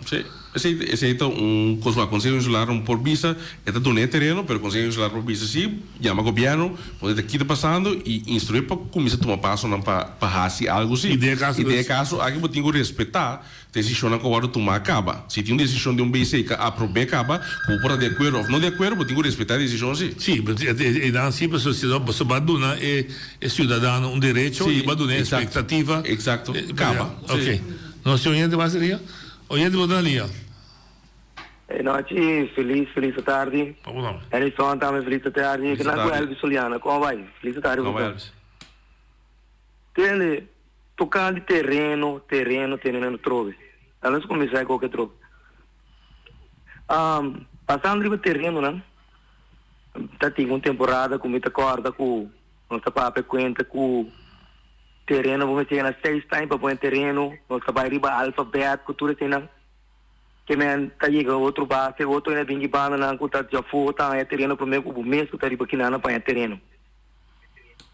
Esei esei ta un kos ku Konseho Insular no por bisa, e ta duna e tereno, pero Konseho Insular por bisa si, yama gobièrnu, pone ta ki ta pasando i instruí pa kuminsá tuma pasonan pa pa hasi algu si. I den e kaso I den e kaso aki bo tin ku respetá desishonnan ku a wòrdu tumá kaba. Si tin un desishon di un BC ku a aprob'é kaba, ku bo por ta di akuerdo òf no di akuerdo, bo tin ku respetá e desishon si. Si, e nan si pasobra si no boso ba duna e e siudadano un derecho i bo a duna e ekspektativa. Eksakto, kaba. Oke. Nos tin oyente mas riba? Oyente bo ta lia. E nochi felis felis atardi. Papo nan. Edison tambe felis atardi. Felis Kinan ku atardi. Elvis Soliana kon bai? Felis atardi Kon bai boso. Elvis. Tende tokante tereno tereno tereno trobe. Laat nos kuminsá e koke trobe. Um pasando riba terenonan ta tin un temporada ku mi ta kòrda ku nos ta papia kuenta ku Tereno bo mester yena seis time pa pone tereno, nos ta bai riba alfabet ku tur eseinan. Ke men ta yega otro base, otro hende bin di bandanan ku ta djafó ta haña tereno promé ku bo mes ku ta riba kinan a paña tereno.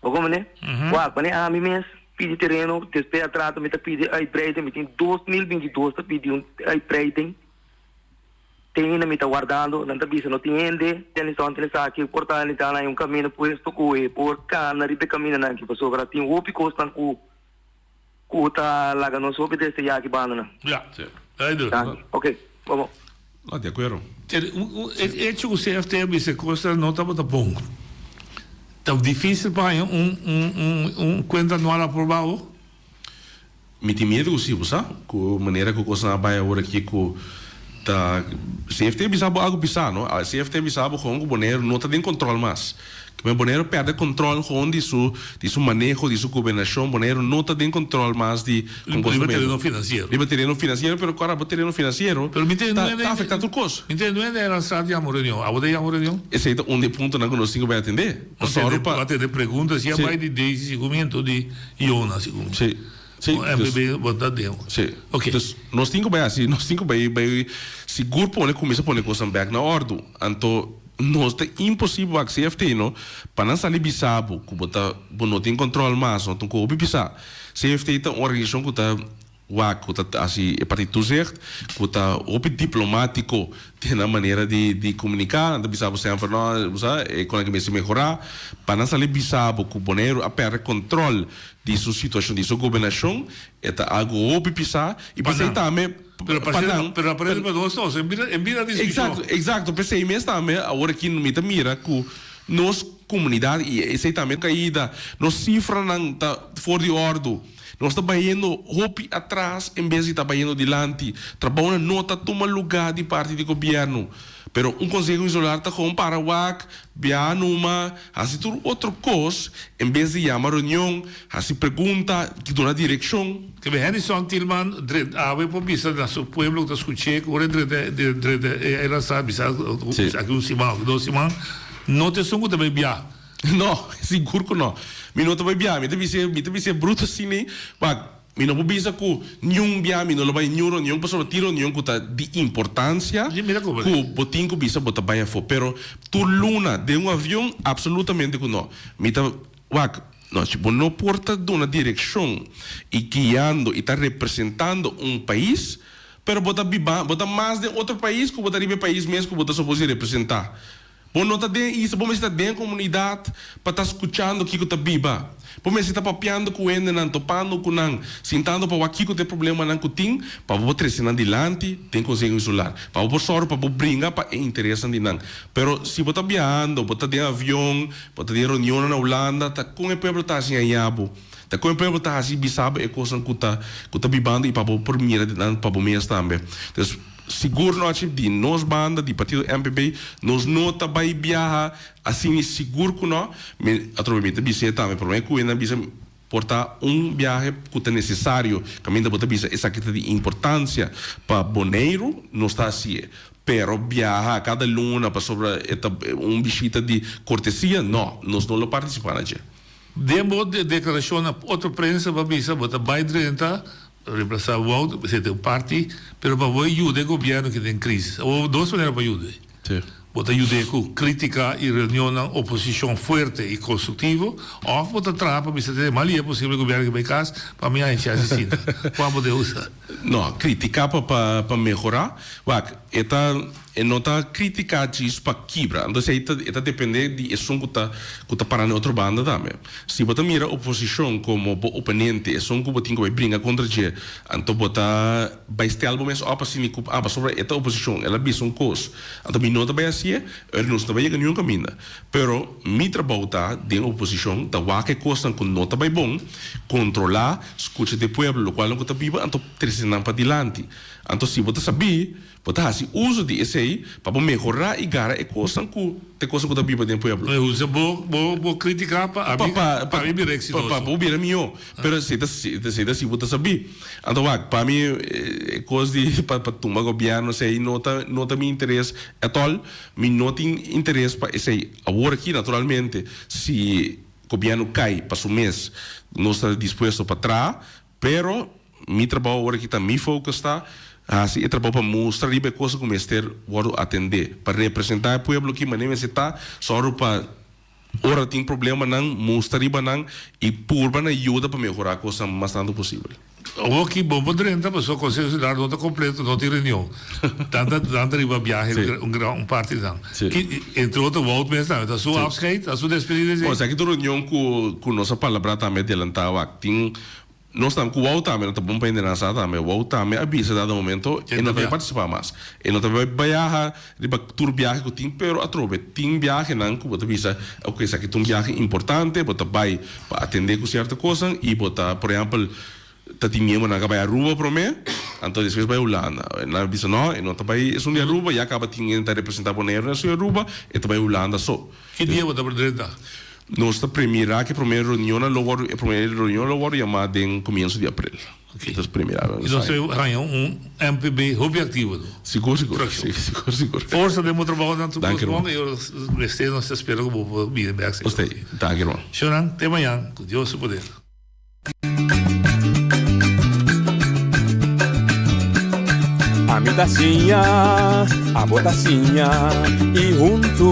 Bo komprende? Wak, wanneer ami mes pidi tereno, despues a trato mi ta pidi uitbreiding, mi tin 2022 ta pidi un uitbreiding. Te ainda mi ta wardando, nan ta bisa no tin hende, den esaki den esaki, por ta nan ta haña un caminda puesto cu e por cana riba e camindanan aki, pasobra tin hopi cosnan cu cu ta laga nos hopi desea aki bandanan. Ya, duidelijk. Danki. Ok, bo bo. No, di acuerdo. E hecho cu CFT a bisa e cosnan no tabata bon. Ta dificil pa haña un un un cuenta anual aprobado? Mi tin miedu ku si, bo sa, ku manera ku kosnan a bai awor aki ku. Ta CFT bisa bo algu pisá no. CFT bisa bo gewoon ku Boneiru no ta den kontròl mas. Kimen Boneiru pèrdè kontròl gewoon di su di su maneho, di su gobernashon. Boneiru no ta den kontròl mas di kon kos ta Riba tereno finansiero. Riba tereno finansiero, pero kòrda bo tereno finansiero Pero mi ta ta afektá tur kos. Mi ta nuende Eilandstraat yama un reunion. Abo ta yama un reunion? Esei ta un di e puntonan ku nos tin ku bai atendé. Sòru pa. Atendé pregunta si a bai di Daisy segun mi anto di Yona segun mi. Sí. Sí, Un MPB bo ta den. Sí. Ok. Dus nos tin ku bai hasi, nos tin ku bai bai sigur pone kuminsá pone kosnan bèk na òrdu. Anto nos ta imposibel wak CFT no pa nan sali bisa bo ku bo ta bo no tin kòntròl mas no ta un koho hopi pisá. CFT ta un organisashon ku ta wak ku ta hasi e parti toezicht ku ta hopi diplomátiko den nan manera di di komuniká. Nan ta bisa bo semper no bo sa e kon aki mester mehorá. Pa nan sali bisa bo ku Boneiru a pèrdè kòntròl di su situashon, di su gobernashon, e ta algu hopi pisá i p'esei tambe pa nan. Pero aparente pa nos nos, en bira, en bira diskushon. Eksakto, eksakto, p'esei mes tambe awor aki mi ta mira ku nos komunidat i esei tambe kaida, nos sifranan ta for di òrdu, nos ta bayendo hopi atras en bes di ta bayendo dilanti, trabounan no ta tuma lugá di parti di gobièrnu. Pero un konseho insular ta gewoon para wak, biaha numa, hasi tur otro kos en bes di yama reunion, hasi pregunta, duna direkshon. Kebe Hennyson Thielman drenta awe por bisa na su pueblo ku ta skuch'é ku ora e drenta drenta e eilandstraat bisa aki un siman òf dos siman no ta esun ku ta bai biaha. No, sigur ku no. Mi no ta bai biaha. Mi ta bis'é mi ta bis'é bruto asina, wak. Mi no por bisa ku niun bia mi no lo bai niun reunion pasobra tin reunion ku ta di importansia ku bo tin ku bisa bo ta bai afó. Pero tur luna den un avion absolutamente ku no. Mi ta wak no si bo no por ta duna direkshon i guiando i ta representando un pais pero bo ta biba bo ta mas den otro pais ku bo ta riba e pais mes ku bo ta supos di representá. Bo no ta den isla, bo mester ta den komunidat pa ta skuchando kiko ta biba. Bo mester ta papiando ku hendenan, topando ku nan, sintando pa wak kiko ta e problemanan ku tin, pa bo por trese nan dilanti den Konseho Insular, pa bo por sòru pa bo bringa pa e interesnan di nan. Pero si bo ta biahando, bo ta den avion, bo ta den reunionnan na Hulanda, ta kon e pueblo ta hasi haña bo? Ta kon e pueblo ta hasi bisa bo e kosnan ku ta ku ta bibando i pa bo por mira di nan pa bo mes tambe? Entonces. Sigur nochi di nos banda di partido MPB nos no ta bay biaha asina sigur cu no. Mi atrobe mi ta bisa e tambe prome cu nan bisa por ta un biahe cu ta necesario caminda bo ta bisa esaki ta di importancia pa Boneiru nos ta haci'e pero biaha cada luna pasobra e ta un bishita di cortesia no nos no lo participa na dje. Den bo declaracion na otro prensa bo a bisa bo ta bay drenta Reemplasa Wout mester ta un parti, pero pa bo yuda e gobierno ki den crisis. Awor dos manera pa yuda. Bo ta yud'é ku critica y reunionnan oposicion fuerte y constructivo, of bo ta traha pa bisa tene mas lihe posibel e gobierno ki bai cas pa mi haña chance di sinta. Kua bo ta usa? No, critica pa pa mehora. Wak, e ta E no ta critica djis pa kibra. Entonces ei ta e ta depende di esun cu ta cu ta para na e otro banda tambe. Si bo ta mira oposicion como bo oponente, esun cu bo tin cu bay bringa contra dje, anto bo ta bay stel bo mes op asina cu ah pasobra e ta oposicion, el a bisa un cos, anto mi no ta bay haci'e, ora nos no ta bay yega niun caminda. Pero mi trabou ta den oposicion ta wak e cosnan cu no ta bay bon, controla, scucha di e pueblo locual nan cu ta biba, anto trece nan padilanti. Anto si bo ta sabi. Bo ta hasi uso di esei pa bo mehorá i gara e kosnan ku ta e kosnan ku ta biba den pueblo. Bo usa bo bo bo kritika pa ami pa mi bira eksitoso. Pa bo bira mihó. Pero esei ta esei ta si bo ta sabí. Anto wak, pa mi e kos di pa pa tumba gobièrnu esei no ta no ta mi interes ètòl. Mi no tin interes pa esei. Awor aki naturalmente si gobièrnu kai pa su mes nos ta dispuesto pa traha, Pero mi trabou awor aki ta mi focus ta hasi e trabou pa mustra riba e cosa cu mester wordo atende, pa representa e pueblo aki manera mester ta, sòru pa ora tin problemanan mustra riba nan y purba na yuda pa mehora cosnan mas tanto posibel. Awor ki bo por drenta pasobra Conseho Insular no ta completo, no tin reunion. Nan ta nan ta riba biahe un gran un parti di nan. Ki entre otro Wout mes tambe ta su afscheid, ta su despedida esei. Bo sa ki tur reunion cu cu nos a palabra tambe adelanta wak tin Nos tambe ku Wou tambe no ta bon pa hende nan sa tambe. Wou tambe a bisa dado momento e no ta bai partisipá mas. E no ta bai biaha riba tur biahe ku tin pero atrobe tin biahenan ku bo ta bisa oke esaki ta un biahe importante bo ta bai pa atendé ku sierto kosnan i bo ta por ehèmpel. Ta tin miembronan ku a bai Aruba promé, anto despues bai Hulanda. Nan a bisa no, e no ta bai esun di Aruba, ya kaba tin hende ta representá Boneiru na esun di Aruba, e ta bai Hulanda so. Ki dia bo ta por drenta? Nos ta premirá ku e promé reunionnan lo wòrdu, e promé reunion lo wòrdu yamá den komienso di aprel. Nos ta premirá. I nos ta haña un MPB hopi aktivo do. Sigur, sigur. Sigur, sigur. Forsa den bo trabounan tur kos bon i ora mester nos ta spera ku bo por bini bèk. Usted. Danki hermano. Shownan, te mañan ku Dios su poder. Ami ta siña, abo ta siña y huntu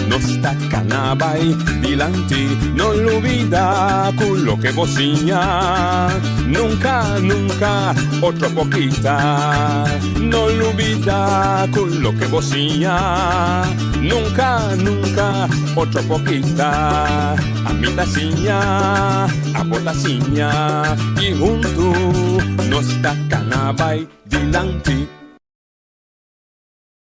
nos ta cana bay dilanti. No lubida cu loke bo siña nunca, nunca otro por kita. No lubida cu loke bo siña nunca, nunca otro por kita. Ami ta siña, abo ta siña y huntu nos ta cana bay dilanti.